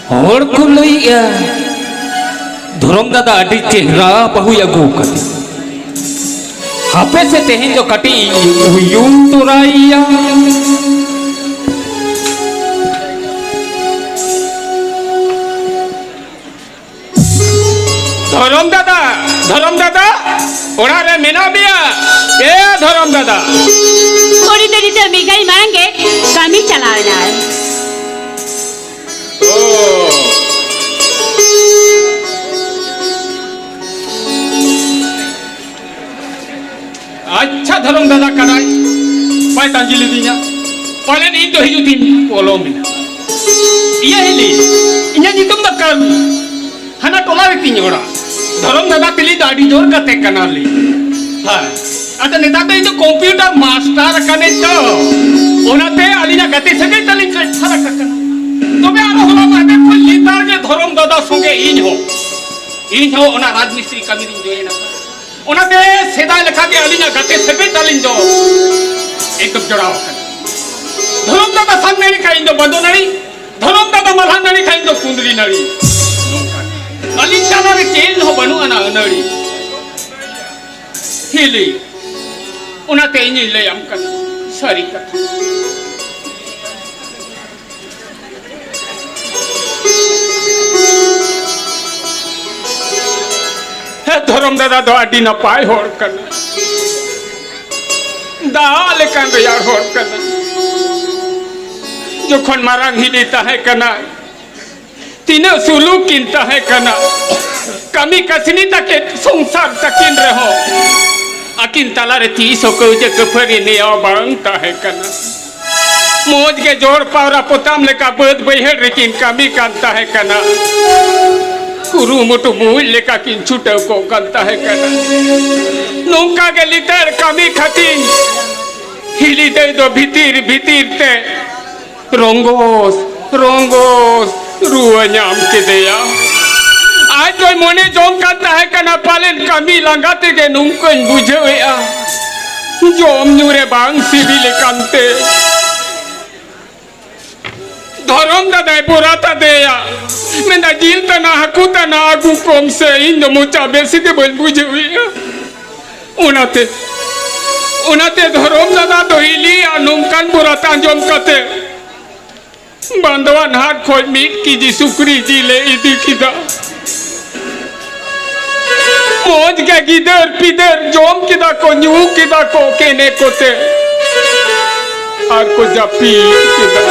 ᱦᱚᱲ ᱠᱚ ᱞᱟᱹᱭᱮᱜᱼᱟ, ᱫᱷᱚᱨᱚᱢ ᱫᱟᱫᱟ ᱟᱹᱰᱤ ᱪᱮᱦᱨᱟ ᱵᱟᱹᱦᱩᱭ ᱟᱹᱜᱩ ᱟᱠᱟᱫᱮ᱾ ᱦᱟᱯᱮ ᱥᱮ ᱛᱮᱦᱮᱧ ᱫᱚ ᱠᱟᱹᱴᱤᱡ ᱤᱧ ᱩᱭᱩᱝ ᱛᱚᱨᱟᱭᱮᱭᱟ᱾ ᱫᱷᱚᱨᱚᱢ ᱫᱟᱫᱟ, ᱫᱷᱚᱨᱚᱢ ᱫᱟᱫᱟ, ᱚᱲᱟᱜ ᱨᱮ ᱢᱮᱱᱟᱜ ᱢᱮᱭᱟ? ᱮ ᱫᱷᱚᱨᱚᱢ ᱫᱟᱫᱟ᱾ ᱩᱱᱤ ᱫᱚ ᱱᱤᱛᱚᱜ ᱢᱤᱫ ᱜᱷᱟᱹᱲᱤ ᱢᱟᱲᱟᱝ ᱜᱮ ᱠᱟᱹᱢᱤ ᱪᱟᱞᱟᱣ ᱮᱱᱟᱭ᱾ ᱚ᱾ ᱟᱪᱪᱷᱟ, ᱫᱷᱚᱨᱚᱢ ᱫᱟᱫᱟ ᱠᱟᱱᱟᱭ, ᱵᱟᱭ ᱛᱟᱺᱜᱤ ᱞᱤᱫᱤᱧᱟ᱾ ᱯᱟᱞᱮᱱ ᱤᱧ ᱫᱚ ᱦᱤᱡᱩᱜ ᱛᱤᱧ ᱯᱚᱞᱚᱢ ᱮᱱᱟ᱾ ᱤᱭᱟᱹ ᱦᱤᱞᱤ, ᱤᱧᱟᱹᱜ ᱧᱩᱛᱩᱢ ᱫᱚ ᱠᱟᱹᱨᱩ᱾ ᱦᱟᱱᱟ ᱴᱚᱞᱟ ᱨᱮ ᱛᱤᱧ ᱚᱲᱟᱜ᱾ ᱫᱷᱚᱨᱚᱢ ᱫᱟᱫᱟ ᱛᱤᱞᱤ ᱫᱚ ᱟᱹᱰᱤ ᱡᱳᱨ ᱜᱟᱛᱮ ᱠᱟᱱᱟᱞᱤᱧ᱾ ᱦᱮᱸ᱾ ᱟᱫᱚ ᱱᱮᱛᱟᱨ ᱫᱚ ᱤᱧ ᱫᱚ ᱠᱚᱢᱯᱤᱭᱩᱴᱟᱨ ᱢᱟᱥᱴᱟᱨ ᱟᱠᱟᱱᱟᱹᱧ ᱛᱚ, ᱚᱱᱟᱛᱮ ᱟᱹᱞᱤᱧᱟᱜ ᱜᱟᱛᱮ ᱥᱟᱹᱜᱟᱹᱭ ᱛᱟᱹᱞᱤᱧ ᱴᱨᱟᱱᱥᱯᱷᱟᱨ ᱟᱠᱟᱱᱟ᱾ ᱛᱚᱵᱮ ᱟᱨᱚ ᱦᱚᱞᱟ ᱢᱟᱦᱫᱮᱨ ᱠᱷᱚᱱ ᱞᱮᱛᱟᱲ ᱜᱮ ᱫᱷᱚᱨᱚᱢ ᱫᱟᱫᱟ ᱥᱚᱸᱜᱮ ᱤᱧ ᱦᱚᱸ, ᱤᱧ ᱦᱚᱸ ᱚᱱᱟ ᱨᱟᱡᱽ ᱢᱤᱥᱛᱨᱤ ᱠᱟᱹᱢᱤ ᱨᱤᱧ ᱡᱚᱭᱮᱱ ᱟᱠᱟᱱᱟ᱾ ᱚᱱᱟᱛᱮ ᱥᱮᱫᱟᱭ ᱞᱮᱠᱟᱜᱮ ᱟᱹᱞᱤᱧᱟᱜ ᱜᱟᱛᱮ ᱥᱟᱹᱜᱟᱹᱭ ᱛᱟᱹᱞᱤᱧ ᱫᱚ ᱮᱠᱫᱚᱢ ᱡᱚᱲᱟᱣ ᱟᱠᱟᱱᱟ᱾ ᱫᱷᱚᱨᱚᱢ ᱫᱟᱫᱟ ᱥᱟᱝ ᱱᱟᱹᱲᱤ ᱠᱷᱟᱱ ᱤᱧ ᱫᱚ ᱵᱟᱸᱫᱚ ᱱᱟᱹᱲᱤ, ᱫᱷᱚᱨᱚᱢ ᱫᱟᱫᱟ ᱢᱟᱞᱦᱟᱱ ᱱᱟᱹᱲᱤ ᱠᱷᱟᱱ ᱤᱧ ᱫᱚ ᱠᱩᱸᱫᱽᱨᱤ ᱱᱟᱹᱲᱤ᱾ ᱱᱚᱝᱠᱟ ᱟᱹᱞᱤᱧ ᱛᱟᱞᱟᱨᱮ ᱪᱮᱫ ᱦᱚᱸ ᱵᱟᱹᱱᱩᱜ ᱟᱱᱟ ᱟᱹᱱᱟᱹᱲᱤ᱾ ᱦᱤᱞᱤ, ᱚᱱᱟᱛᱮ ᱤᱧᱤᱧ ᱞᱟᱹᱭᱟᱢ ᱠᱟᱱᱟ ᱥᱟᱹᱨᱤ ᱠᱟᱛᱷᱟ᱾ ᱦᱮᱸ, ᱫᱷᱚᱨᱚᱢ ᱫᱟᱫᱟ ᱫᱚ ᱟᱹᱰᱤ ᱱᱟᱯᱟᱭ ᱦᱚᱲ ᱠᱟᱱᱟ, ᱫᱟᱜ ᱞᱮᱠᱟᱱ ᱨᱮᱭᱟᱲ ᱦᱚᱲ ᱠᱟᱱᱟ᱾ ᱡᱚᱠᱷᱚᱱ ᱢᱟᱨᱟᱝ ᱦᱤᱞᱤ ᱛᱟᱦᱮᱸ ᱠᱟᱱᱟ, ᱛᱤᱱᱟᱹᱜ ᱥᱩᱞᱩᱠ ᱠᱤᱱ ᱛᱟᱦᱮᱸ ᱠᱟᱱᱟ᱾ ᱠᱟᱹᱢᱤ ᱠᱟᱹᱥᱱᱤ ᱛᱟᱹᱠᱤᱱ, ᱥᱚᱝᱥᱟᱨ ᱛᱟᱹᱠᱤᱱ ᱨᱮᱦᱚᱸ ᱟᱹᱠᱤᱱ ᱛᱟᱞᱟᱨᱮ ᱛᱤᱥ ᱦᱚᱸ ᱠᱟᱹᱣᱡᱟᱹ ᱠᱟᱹᱯᱷᱟᱹᱨᱤ ᱱᱮᱭᱟᱣ ᱵᱟᱝ ᱛᱟᱦᱮᱸ ᱠᱟᱱᱟ᱾ ᱢᱚᱡᱽ ᱜᱮ ᱡᱚᱲ ᱯᱟᱣᱨᱟ ᱯᱚᱛᱟᱢ ᱞᱮᱠᱟ ᱵᱟᱹᱫᱽ ᱵᱟᱹᱭᱦᱟᱹᱲ ᱨᱮᱠᱤᱱ ᱠᱟᱹᱢᱤ ᱠᱟᱱ ᱛᱟᱦᱮᱸ ᱠᱟᱱᱟ᱾ ᱠᱩᱨᱩᱢᱩᱴᱩ ᱢᱩᱡ ᱞᱮᱠᱟ ᱠᱤᱱ ᱪᱷᱩᱴᱟᱹᱣ ᱠᱚᱜ ᱠᱟᱱ ᱛᱟᱦᱮᱸ ᱠᱟᱱᱟ᱾ ᱱᱚᱝᱠᱟ ᱜᱮ ᱞᱤᱛᱟᱹᱲ ᱠᱟᱹᱢᱤ ᱠᱷᱟᱹᱛᱤᱨ ᱦᱤᱞᱤ ᱫᱟᱹᱭ ᱫᱚ ᱵᱷᱤᱛᱤᱨ ᱵᱷᱤᱛᱤᱨ ᱛᱮ ᱨᱚᱝᱜᱚᱥ, ᱨᱚᱝᱜᱚᱥ ᱨᱩᱣᱟᱹ ᱧᱟᱢ ᱠᱮᱫᱮᱭᱟ᱾ ᱟᱡ ᱫᱚᱭ ᱢᱚᱱᱮ ᱡᱚᱝ ᱠᱟᱱ ᱛᱟᱦᱮᱸ ᱠᱟᱱᱟ, ᱯᱟᱞᱮᱱ ᱠᱟᱹᱢᱤ ᱞᱟᱸᱜᱟ ᱛᱮᱜᱮ ᱱᱚᱝᱠᱟᱧ ᱵᱩᱡᱷᱟᱹᱣᱮᱫᱼᱟ, ᱡᱚᱢ ᱧᱩ ᱨᱮ ᱵᱟᱝ ᱥᱤᱵᱤᱞ ᱟᱠᱟᱱ ᱛᱮ᱾ ᱫᱷᱚᱨᱚᱢ ᱫᱟᱫᱟᱭ ᱵᱚᱨᱟᱛ ᱟᱫᱮᱭᱟ, ᱢᱮᱱᱫᱟ, "ᱡᱤᱞ ᱛᱟᱱᱟ, ᱦᱟᱹᱠᱩ ᱛᱟᱱᱟ ᱟᱹᱜᱩ ᱠᱚᱢ ᱥᱮ, ᱤᱧ ᱫᱚ ᱢᱚᱪᱟ ᱵᱮᱥ ᱜᱮ ᱵᱟᱹᱧ ᱵᱩᱡᱷᱟᱹᱣᱮᱫᱼᱟ᱾" ᱚᱱᱟᱛᱮ, ᱚᱱᱟᱛᱮ ᱫᱷᱚᱨᱚᱢ ᱫᱟᱫᱟ ᱫᱚ ᱦᱤᱞᱤᱭᱟᱜ ᱱᱚᱝᱠᱟᱱ ᱵᱚᱨᱟᱛ ᱟᱸᱡᱚᱢ ᱠᱟᱛᱮ ᱵᱟᱸᱫᱣᱟᱱ ᱦᱟᱴ ᱠᱷᱚᱡ ᱢᱤᱫ ᱠᱮᱡᱤ ᱥᱩᱠᱨᱤ ᱡᱤᱞ ᱮ ᱤᱫᱤ ᱠᱮᱫᱟ᱾ ᱢᱚᱡᱽ ᱜᱮ ᱜᱤᱫᱟᱹᱨ ᱯᱤᱫᱟᱹᱨ ᱡᱚᱢ ᱠᱮᱫᱟ ᱠᱚ, ᱧᱩ ᱠᱮᱫᱟ ᱠᱚ ᱠᱮᱱᱮ ᱠᱚᱛᱮ, ᱟᱨ ᱠᱚ ᱡᱟᱹᱯᱤᱫ ᱠᱮᱫᱟ᱾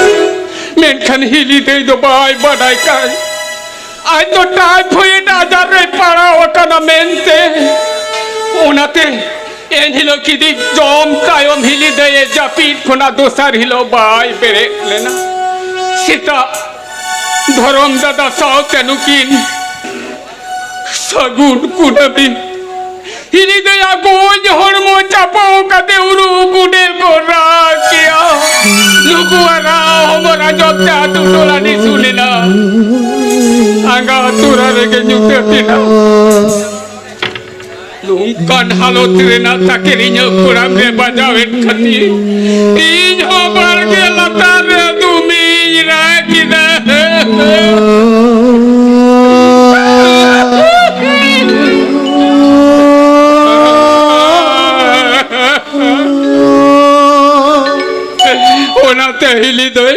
ᱢᱮᱱᱠᱷᱟᱱ ᱦᱤᱞᱤ ᱫᱟᱹᱭ ᱫᱚ ᱵᱟᱭ ᱵᱟᱰᱟᱭ ᱠᱟᱭ, ᱟᱡ ᱫᱚ ᱴᱟᱭᱯᱷᱚᱭᱮᱰ ᱟᱡᱟᱨ ᱨᱮᱭ ᱯᱟᱲᱟᱣ ᱟᱠᱟᱱᱟ ᱢᱮᱱᱛᱮ᱾ ᱚᱱᱟᱛᱮ ᱮᱱᱦᱤᱞᱳᱜ ᱠᱤᱫᱤ ᱡᱚᱢ ᱛᱟᱭᱚᱢ ᱦᱤᱞᱤ ᱫᱟᱹᱭᱮ ᱡᱟᱹᱯᱤᱫ ᱠᱷᱚᱱᱟᱜ ᱫᱚᱥᱟᱨ ᱦᱤᱞᱳᱜ ᱵᱟᱭ ᱵᱮᱨᱮᱫ ᱞᱮᱱᱟ᱾ ᱥᱮᱛᱟᱜ ᱫᱷᱚᱨᱚᱢ ᱫᱟᱫᱟ ᱥᱟᱶᱛᱮ ᱱᱩᱠᱤᱱ ᱥᱟᱹᱜᱩᱱ ᱠᱩᱱᱟᱹᱢᱤ ᱦᱤᱞᱤ ᱫᱟᱹᱭᱟ ᱜᱚᱡ ᱦᱚᱲᱢᱚ ᱪᱟᱯᱟᱣ ᱠᱟᱛᱮ ᱩᱨᱩ ᱜᱩᱰᱮ ᱠᱚ ᱨᱟᱜ ᱠᱮᱭᱟ᱾ ᱱᱩᱠᱩᱣᱟᱜ ᱨᱟᱜ ᱦᱚᱢᱚᱨ ᱟᱸᱡᱚᱢ ᱛᱮ ᱟᱹᱛᱩ ᱴᱚᱞᱟ ᱱᱤᱥᱩᱱ ᱮᱱᱟ᱾ ᱟᱸᱜᱟ ᱟᱹᱛᱩᱨᱟ ᱨᱮᱜᱮ ᱧᱩᱛᱟᱹᱛ ᱮᱱᱟ᱾ ᱱᱚᱝᱠᱟᱱ ᱦᱟᱞᱚᱛ ᱨᱮᱱᱟᱜ ᱛᱟᱠᱮᱨ ᱤᱧᱟᱹᱜ ᱠᱚᱲᱟᱢ ᱨᱮ ᱵᱟᱡᱟᱣᱮᱱ ᱠᱷᱟᱹᱛᱤᱨ ᱤᱧ ᱦᱚᱸ ᱵᱟᱲᱜᱮ ᱞᱟᱛᱟᱨ ᱨᱮ ᱫᱩᱢᱤᱧ ᱨᱟᱜ ᱠᱮᱫᱟ᱾ ᱚᱱᱟᱛᱮ ᱦᱤᱞᱤ ᱫᱟᱹᱭ,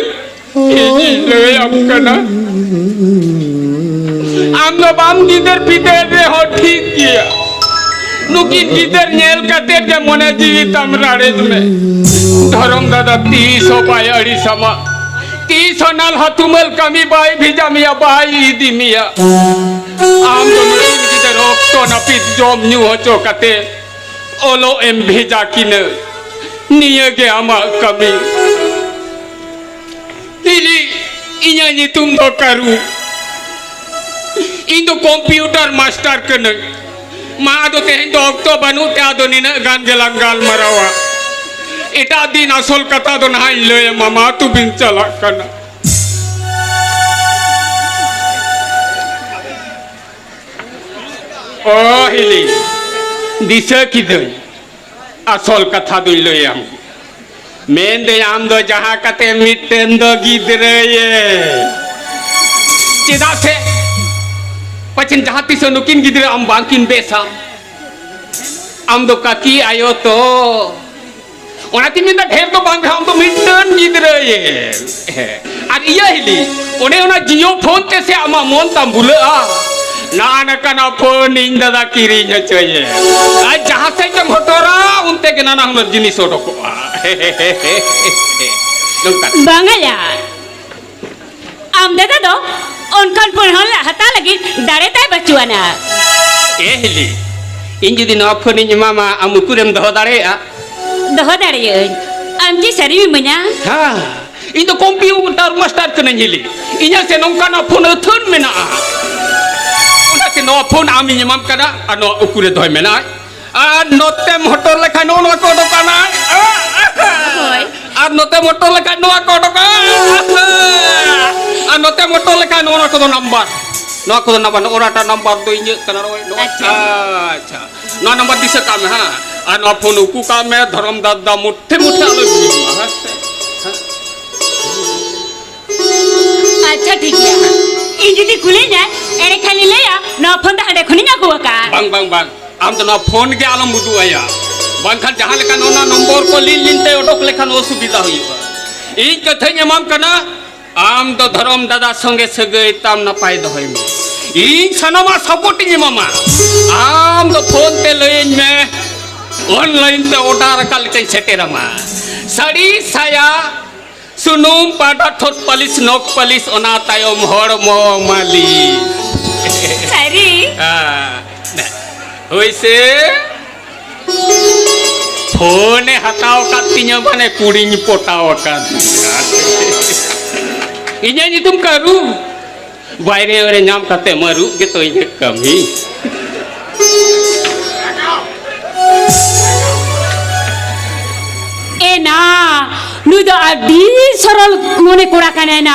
ᱤᱧᱤᱧ ᱞᱟᱹᱭᱟᱢ ᱠᱟᱱᱟ, ᱟᱢ ᱫᱚ ᱵᱟᱢ ᱜᱤᱫᱟᱹᱨ ᱯᱤᱫᱟᱹᱨ ᱨᱮᱦᱚᱸ ᱴᱷᱤᱠ ᱜᱮᱭᱟ᱾ ᱱᱩᱠᱤᱱ ᱜᱤᱫᱟᱹᱨ ᱧᱮᱞ ᱠᱟᱛᱮ ᱜᱮ ᱢᱚᱱᱮ ᱡᱤᱣᱤ ᱛᱟᱢ ᱨᱟᱲᱮᱡ ᱢᱮ᱾ ᱫᱷᱚᱨᱚᱢ ᱫᱟᱫᱟ ᱛᱤᱥ ᱦᱚᱸ ᱵᱟᱭ ᱟᱹᱲᱤᱥᱟᱢᱟ, ᱛᱤᱥ ᱦᱚᱸ ᱱᱟᱞᱦᱟ ᱛᱩᱢᱟᱹᱞ ᱠᱟᱹᱢᱤ ᱵᱟᱭ ᱵᱷᱮᱡᱟ ᱢᱮᱭᱟ, ᱵᱟᱭ ᱤᱫᱤ ᱢᱮᱭᱟ᱾ ᱟᱢ ᱫᱚ ᱱᱩᱠᱤᱱ ᱜᱤᱫᱟᱹᱨ ᱚᱠᱛᱚ ᱱᱟᱹᱯᱤᱛ ᱡᱚᱢ ᱧᱩ ᱦᱚᱪᱚ ᱠᱟᱛᱮ ᱚᱞᱚᱜ ᱮᱢ ᱵᱷᱮᱡᱟ ᱠᱤᱱᱟᱹ, ᱱᱤᱭᱟᱹ ᱜᱮ ᱟᱢᱟᱜ ᱠᱟᱹᱢᱤ᱾ ᱦᱤᱞᱤ, ᱤᱧᱟᱹᱜ ᱧᱩᱛᱩᱢ ᱫᱚ ᱠᱟᱹᱨᱩ᱾ ᱤᱧ ᱫᱚ ᱠᱚᱢᱯᱤᱭᱩᱴᱟᱨ ᱢᱟᱥᱴᱟᱨ ᱠᱟᱹᱱᱟᱹᱧ᱾ ᱢᱟ, ᱟᱫᱚ ᱛᱮᱦᱮᱧ ᱫᱚ ᱚᱠᱛᱚ ᱵᱟᱹᱱᱩᱜ ᱛᱮ ᱟᱫᱚ ᱱᱤᱱᱟᱹᱜ ᱜᱟᱱ ᱜᱮᱞᱟᱝ ᱜᱟᱞᱢᱟᱨᱟᱣᱟ᱾ ᱮᱴᱟᱜ ᱫᱤᱱ ᱟᱥᱚᱞ ᱠᱟᱛᱷᱟ ᱫᱚ ᱱᱟᱦᱟᱜ ᱤᱧ ᱞᱟᱹᱭ ᱟᱢᱟ᱾ ᱢᱟ, ᱛᱚᱵᱮᱧ ᱪᱟᱞᱟᱜ ᱠᱟᱱᱟ᱾ ᱚ ᱦᱤᱞᱤ, ᱫᱤᱥᱟᱹ ᱠᱤᱫᱟᱹᱧ᱾ ᱟᱥᱚᱞ ᱠᱟᱛᱷᱟ ᱫᱚᱧ ᱞᱟᱹᱭᱟᱢ᱾ ᱢᱮᱱᱫᱟᱹᱧ, ᱟᱢ ᱫᱚ ᱡᱟᱦᱟᱸ ᱠᱟᱛᱮ ᱢᱤᱫᱴᱮᱱ ᱫᱚ ᱜᱤᱫᱽᱨᱟᱹᱭᱮ᱾ ᱪᱮᱫᱟᱜ ᱥᱮ ᱯᱟᱪᱷᱮᱱ ᱡᱟᱦᱟᱸ ᱛᱤᱥᱚᱜ ᱱᱩᱠᱤᱱ ᱜᱤᱫᱽᱨᱟᱹ ᱟᱢ ᱵᱟᱝᱠᱤᱱ ᱵᱮᱥᱟ᱾ ᱟᱢ ᱫᱚ ᱠᱟᱹᱠᱤ ᱟᱭᱳ ᱛᱚ᱾ ᱚᱱᱟᱛᱮᱧ ᱢᱮᱱᱫᱟ, ᱰᱷᱮᱨ ᱫᱚ ᱵᱟᱝ ᱨᱮᱦᱚᱸ ᱟᱢ ᱫᱚ ᱢᱤᱫᱴᱟᱹᱝ ᱜᱤᱫᱽᱨᱟᱹᱭᱮ᱾ ᱟᱨ ᱤᱭᱟᱹ ᱦᱤᱞᱤ, ᱚᱱᱮ ᱚᱱᱟ ᱡᱤᱭᱳ ᱯᱷᱳᱱ ᱛᱮ ᱥᱮ ᱟᱢᱟᱜ ᱢᱚᱱ ᱛᱟᱢ ᱵᱷᱩᱞᱟᱹᱜᱼᱟ? ᱱᱟᱜᱼᱟ ᱱᱟᱠᱟᱱᱟ ᱯᱷᱳᱱ ᱤᱧ ᱫᱟᱫᱟ ᱠᱤᱨᱤᱧ ᱦᱚᱪᱚᱭᱮ᱾ ᱟᱨ ᱡᱟᱦᱟᱸ ᱥᱮᱫ ᱮᱢ ᱦᱚᱴᱚᱨᱟ, ᱚᱱᱛᱮ ᱜᱮ ᱱᱟᱱᱟ ᱦᱩᱱᱟᱹᱨ ᱡᱤᱱᱤᱥ ᱚᱰᱚᱠᱚᱜᱼᱟ᱾ ᱱᱚᱝᱠᱟ᱾ ᱵᱟᱝᱟ ᱭᱟ, ᱟᱢ ᱫᱟᱫᱟ ᱫᱚ ᱚᱱᱠᱟᱱ ᱯᱷᱳᱱ ᱦᱚᱸ ᱦᱟᱛᱟᱣ ᱞᱟᱹᱜᱤᱫ ᱫᱟᱲᱮ ᱛᱟᱭ ᱵᱟᱹᱪᱩᱜ ᱟᱱᱟ᱾ ᱮ ᱦᱤᱞᱤ, ᱤᱧ ᱡᱩᱫᱤ ᱱᱚᱣᱟ ᱯᱷᱳᱱ ᱤᱧ ᱮᱢᱟᱢᱟ, ᱟᱢ ᱩᱠᱩᱨᱮᱢ ᱫᱚᱦᱚ ᱫᱟᱲᱮᱭᱟᱜᱼᱟ? ᱫᱚᱦᱚ ᱫᱟᱲᱮᱭᱟᱜᱼᱟᱹᱧ᱾ ᱟᱢ ᱪᱮᱫ ᱥᱟᱹᱨᱤᱢ ᱤᱢᱟᱹᱧᱟ? ᱦᱮᱸ, ᱤᱧ ᱫᱚ ᱠᱚᱢᱯᱤᱭᱩᱴᱟᱨ ᱢᱟᱥᱴᱟᱨ ᱠᱟᱹᱱᱟᱹᱧ ᱦᱤᱞᱤ᱾ ᱤᱧᱟᱹᱜ ᱥᱮ ᱱᱚᱝᱠᱟᱱᱟᱜ ᱯᱷᱳᱱ ᱟᱹᱛᱷᱟᱹᱱ ᱢᱮᱱᱟᱜᱼᱟ᱾ ᱚᱱᱟᱛᱮ ᱱᱚᱣᱟ ᱯᱷᱳᱱ ᱟᱢᱤᱧ ᱮᱢᱟᱢ ᱠᱟᱱᱟ, ᱟᱨ ᱱᱚᱣᱟ ᱩᱠᱩᱨᱮ ᱫᱚᱦᱚᱭ ᱢᱮᱱᱟᱜᱼᱟ᱾ ᱟᱨ ᱱᱚᱛᱮᱢ ᱦᱚᱴᱚᱨ ᱞᱮᱠᱷᱟᱱ ᱱᱚᱜᱼᱚ ᱱᱚᱣᱟ ᱠᱚ ᱚᱰᱚᱠᱚᱜᱼᱟ ᱱᱟᱜ᱾ ᱦᱳᱭ᱾ ᱟᱨ ᱱᱚᱛᱮᱢ ᱦᱚᱴᱚᱨ ᱞᱮᱠᱷᱟᱱ ᱱᱚᱣᱟ ᱠᱚ ᱚᱰᱚᱠᱚᱜᱼᱟ᱾ ᱟᱨ ᱱᱚᱛᱮᱢ ᱦᱚᱴᱚᱨ ᱞᱮᱠᱷᱟᱱ ᱱᱚᱜᱼᱚ ᱱᱚᱣᱟ ᱠᱚᱫᱚ ᱱᱟᱢᱵᱟᱨ᱾ ᱱᱚᱣᱟ ᱠᱚᱫᱚ ᱱᱟᱢᱵᱟᱨ, ᱱᱚᱜᱼᱚ ᱱᱚᱣᱟᱴᱟᱜ ᱱᱟᱢᱵᱟᱨ ᱫᱚ ᱤᱧᱟᱹᱜ ᱠᱟᱱᱟ, ᱱᱚᱜᱼᱚᱭ ᱱᱚᱣᱟ᱾ ᱟᱪᱪᱷᱟ᱾ ᱟᱪᱪᱷᱟ᱾ ᱱᱚᱣᱟ ᱱᱟᱢᱵᱟᱨ ᱫᱤᱥᱟᱹ ᱠᱟᱜ ᱢᱮ, ᱦᱮᱸ? ᱟᱨ ᱱᱚᱣᱟ ᱯᱷᱳᱱ ᱩᱠᱩ ᱠᱟᱜ ᱢᱮ, ᱫᱷᱚᱨᱚᱢ ᱫᱟᱫᱟ ᱢᱩᱴᱷᱮ ᱢᱩᱴᱷᱮ ᱟᱞᱚᱭ ᱵᱩᱡᱷᱟᱹᱣᱟ, ᱦᱮᱸ ᱥᱮ? ᱦᱮᱸ? ᱟᱪᱪᱷᱟ, ᱴᱷᱤᱠ ᱜᱮᱭᱟ᱾ ᱤᱧ ᱡᱩᱫᱤ ᱠᱩᱞᱤᱧᱟᱭ, ᱮᱸᱰᱮᱠᱷᱟᱱ ᱤᱧ ᱞᱟᱹᱭᱟ, ᱱᱚᱣᱟ ᱯᱷᱳᱱ ᱫᱚ ᱦᱟᱸᱰᱮ ᱠᱷᱚᱱᱤᱧ ᱟᱹᱜᱩ ᱟᱠᱟᱫᱼᱟ᱾ ᱵᱟᱝ, ᱵᱟᱝ, ᱵᱟᱝ᱾ ᱟᱢ ᱫᱚ ᱱᱚᱣᱟ ᱯᱷᱳᱱ ᱜᱮ ᱟᱞᱚᱢ ᱩᱫᱩᱜ ᱟᱭᱟ᱾ ᱵᱟᱝᱠᱷᱟᱱ ᱡᱟᱦᱟᱸ ᱞᱮᱠᱟ ᱱᱚᱣᱟ ᱱᱚᱢᱵᱚᱨ ᱠᱚ ᱞᱤᱱ ᱞᱤᱱ ᱛᱮ ᱚᱰᱚᱠ ᱞᱮᱠᱷᱟᱱ ᱚᱥᱩᱵᱤᱫᱷᱟ ᱦᱩᱭᱩᱜᱼᱟ᱾ ᱤᱧ ᱠᱟᱛᱷᱟᱧ ᱮᱢᱟᱢ ᱠᱟᱱᱟ, ᱟᱢ ᱫᱚ ᱫᱷᱚᱨᱚᱢ ᱫᱟᱫᱟ ᱥᱚᱸᱜᱮ ᱥᱟᱹᱜᱟᱹᱭ ᱛᱟᱢ ᱱᱟᱯᱟᱭ ᱫᱚᱦᱚᱭ ᱢᱮ᱾ ᱤᱧ ᱥᱟᱱᱟᱢᱟᱜ ᱥᱟᱯᱳᱨᱴ ᱤᱧ ᱮᱢᱟᱢᱟ᱾ ᱟᱢ ᱫᱚ ᱯᱷᱳᱱ ᱛᱮ ᱞᱟᱹᱭᱟᱹᱧ ᱢᱮ, ᱚᱱᱞᱟᱭᱤᱱ ᱛᱮ ᱚᱰᱟᱨ ᱟᱠᱟᱫ ᱞᱮᱠᱟᱧ ᱥᱮᱴᱮᱨᱟᱢᱟ᱾ ᱥᱟᱹᱲᱤ, ᱥᱟᱭᱟ, ᱥᱩᱱᱩᱢ, ᱯᱟᱣᱰᱟᱨ, ᱴᱷᱳᱸᱴ ᱯᱟᱹᱞᱤᱥ, ᱱᱚᱠ ᱯᱟᱹᱞᱤᱥ, ᱚᱱᱟ ᱛᱟᱭᱚᱢ ᱦᱚᱲᱢᱚ ᱢᱟᱹᱞᱤᱥ᱾ ᱥᱟᱹᱨᱤ? ᱦᱮᱸ᱾ ᱦᱳᱭ ᱥᱮ? ᱯᱷᱳᱱᱮ ᱦᱟᱛᱟᱣ ᱟᱠᱟᱫ ᱛᱤᱧᱟᱹ, ᱢᱟᱱᱮ ᱠᱩᱲᱤᱧ ᱯᱚᱴᱟᱣ ᱟᱠᱟᱫ᱾ ᱤᱧᱟᱹᱜ ᱧᱩᱛᱩᱢ ᱠᱟᱹᱨᱩ᱾ ᱵᱟᱭᱨᱮ ᱨᱮ ᱧᱟᱢ ᱠᱟᱛᱮ ᱢᱟᱹᱨᱩᱵ ᱜᱮᱛᱚ ᱤᱧᱟᱹᱜ ᱠᱟᱹᱢᱤ᱾ ᱮᱱᱟ, ᱱᱩᱭ ᱫᱚ ᱟᱹᱰᱤ ᱥᱚᱨᱚᱞ ᱢᱚᱱᱮ ᱠᱚᱲᱟ ᱠᱟᱱᱟᱭ ᱱᱟ᱾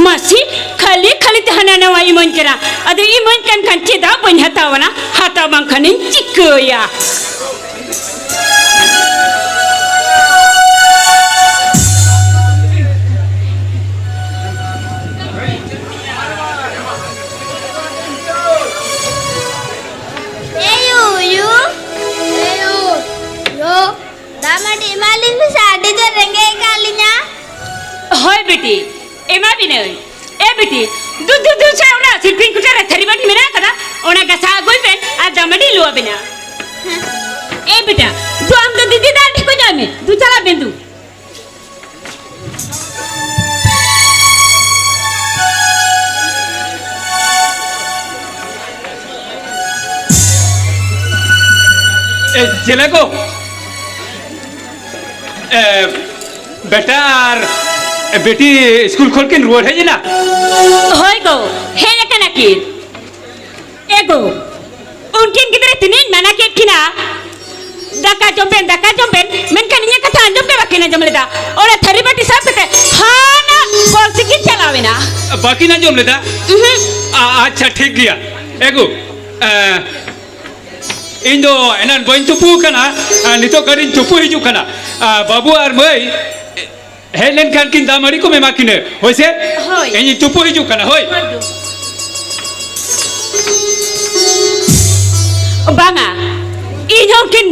ᱢᱟᱹᱥᱤ ᱠᱷᱟᱹᱞᱤ ᱠᱷᱟᱹᱞᱤ ᱛᱮ ᱦᱟᱱᱟ ᱱᱟᱣᱟ ᱤᱢᱟᱹᱧ ᱠᱟᱱᱟ᱾ ᱟᱫᱚ ᱤᱢᱟᱹᱧ ᱠᱟᱱ ᱠᱷᱟᱱ ᱪᱮᱫᱟᱜ ᱵᱟᱹᱧ ᱦᱟᱛᱟᱣᱟ ᱱᱟ? ᱦᱟᱛᱟᱣ ᱵᱟᱝᱠᱷᱟᱱᱤᱧ ᱪᱤᱠᱟᱹᱭᱟ? ᱮᱭᱩ, ᱭᱩ, ᱮᱭᱩ, ᱭᱳ, ᱫᱟᱜ ᱢᱟᱹᱰᱤ ᱮᱢᱟᱞᱤᱧ ᱢᱮᱥᱮ, ᱟᱹᱰᱤ ᱡᱳᱨ ᱨᱮᱸᱜᱮᱡ ᱟᱠᱟᱫ ᱞᱤᱧᱟ᱾ ᱦᱳᱭ ᱵᱤᱴᱤ, ᱮᱢᱟ ᱵᱤᱱᱟᱹᱧ᱾ ᱮ ᱵᱤᱴᱤ, ᱫᱩ, ᱫᱩ, ᱫᱩ, ᱥᱮ ᱚᱱᱟ ᱥᱤᱞᱯᱤᱧ ᱠᱚᱴᱟ ᱨᱮ ᱛᱷᱟᱹᱨᱤ ᱵᱟᱹᱴᱤ ᱢᱮᱱᱟᱜ ᱟᱠᱟᱫᱟ? ᱮ, ᱪᱮᱞᱮ ᱠᱚ? ᱮ, ᱵᱮᱴᱟ ᱟᱨ ᱵᱮᱴᱤ ᱥᱠᱩᱞ ᱠᱷᱚᱱ ᱠᱤᱱ ᱨᱩᱣᱟᱹᱲ ᱦᱮᱡ ᱮᱱᱟ? ᱦᱳᱭ ᱜᱚ, ᱦᱮᱡ ᱟᱠᱟᱱᱟ ᱠᱤᱱ᱾ ᱮ ᱜᱚ, ᱩᱱᱠᱤᱱ ᱜᱤᱫᱽᱨᱟᱹ ᱛᱤᱱᱟᱹᱜ ᱤᱧ ᱢᱟᱱᱟ ᱠᱮᱫ ᱠᱤᱱᱟ, "ᱫᱟᱠᱟ ᱡᱚᱢ ᱵᱮᱱ, ᱫᱟᱠᱟ ᱡᱚᱢ ᱵᱮᱱ", ᱢᱮᱱᱠᱷᱟᱱ ᱤᱧᱟᱹᱜ ᱠᱟᱛᱷᱟ ᱟᱸᱡᱚᱢ ᱜᱮ ᱵᱟᱹᱠᱤᱱ ᱟᱸᱡᱚᱢ ᱞᱮᱫᱟ᱾ ᱚᱱᱟ ᱛᱷᱟᱹᱨᱤ ᱵᱟᱹᱴᱤ ᱥᱟᱵ ᱠᱟᱛᱮ ᱦᱟᱱᱟ ᱠᱚᱞ ᱥᱮᱫ ᱠᱤᱱ ᱪᱟᱞᱟᱣ ᱮᱱᱟ᱾ ᱵᱟᱹᱠᱤᱱ ᱟᱸᱡᱚᱢ ᱞᱮᱫᱟ? ᱩᱦᱩᱸ᱾ ᱟ-, ᱟᱪᱪᱷᱟ, ᱴᱷᱤᱠ ᱜᱮᱭᱟ᱾ ᱮ ᱜᱚ, ᱮ, ᱤᱧ ᱫᱚ ᱮᱱᱟᱱ ᱵᱟᱹᱧ ᱛᱩᱯᱩ ᱟᱠᱟᱱᱟ, ᱟ, ᱱᱤᱛᱚᱜ ᱜᱟᱹᱰᱤᱧ ᱛᱩᱯᱩ ᱦᱤᱡᱩᱜ ᱠᱟᱱᱟ᱾ ᱟ, ᱵᱟᱹᱵᱩ ᱟᱨ ᱢᱟᱹᱭ ᱦᱮᱡ ᱞᱮᱱᱠᱷᱟᱱ ᱠᱤᱱ ᱫᱟᱜ ᱢᱟᱹᱲᱤ ᱠᱚᱢ ᱮᱢᱟ ᱠᱤᱱᱟᱹ, ᱦᱳᱭ ᱥᱮ? ᱦᱳᱭ᱾ ᱤᱧᱤᱧ ᱛᱩᱯᱩ ᱦᱤᱡᱩᱜ ᱠᱟᱱᱟ, ᱦᱳᱭ᱾ ᱦᱳᱭ ᱫᱩ᱾ ᱵᱟᱝᱟ, ᱤᱧ ᱦᱚᱸ ᱩᱱᱠᱤᱱ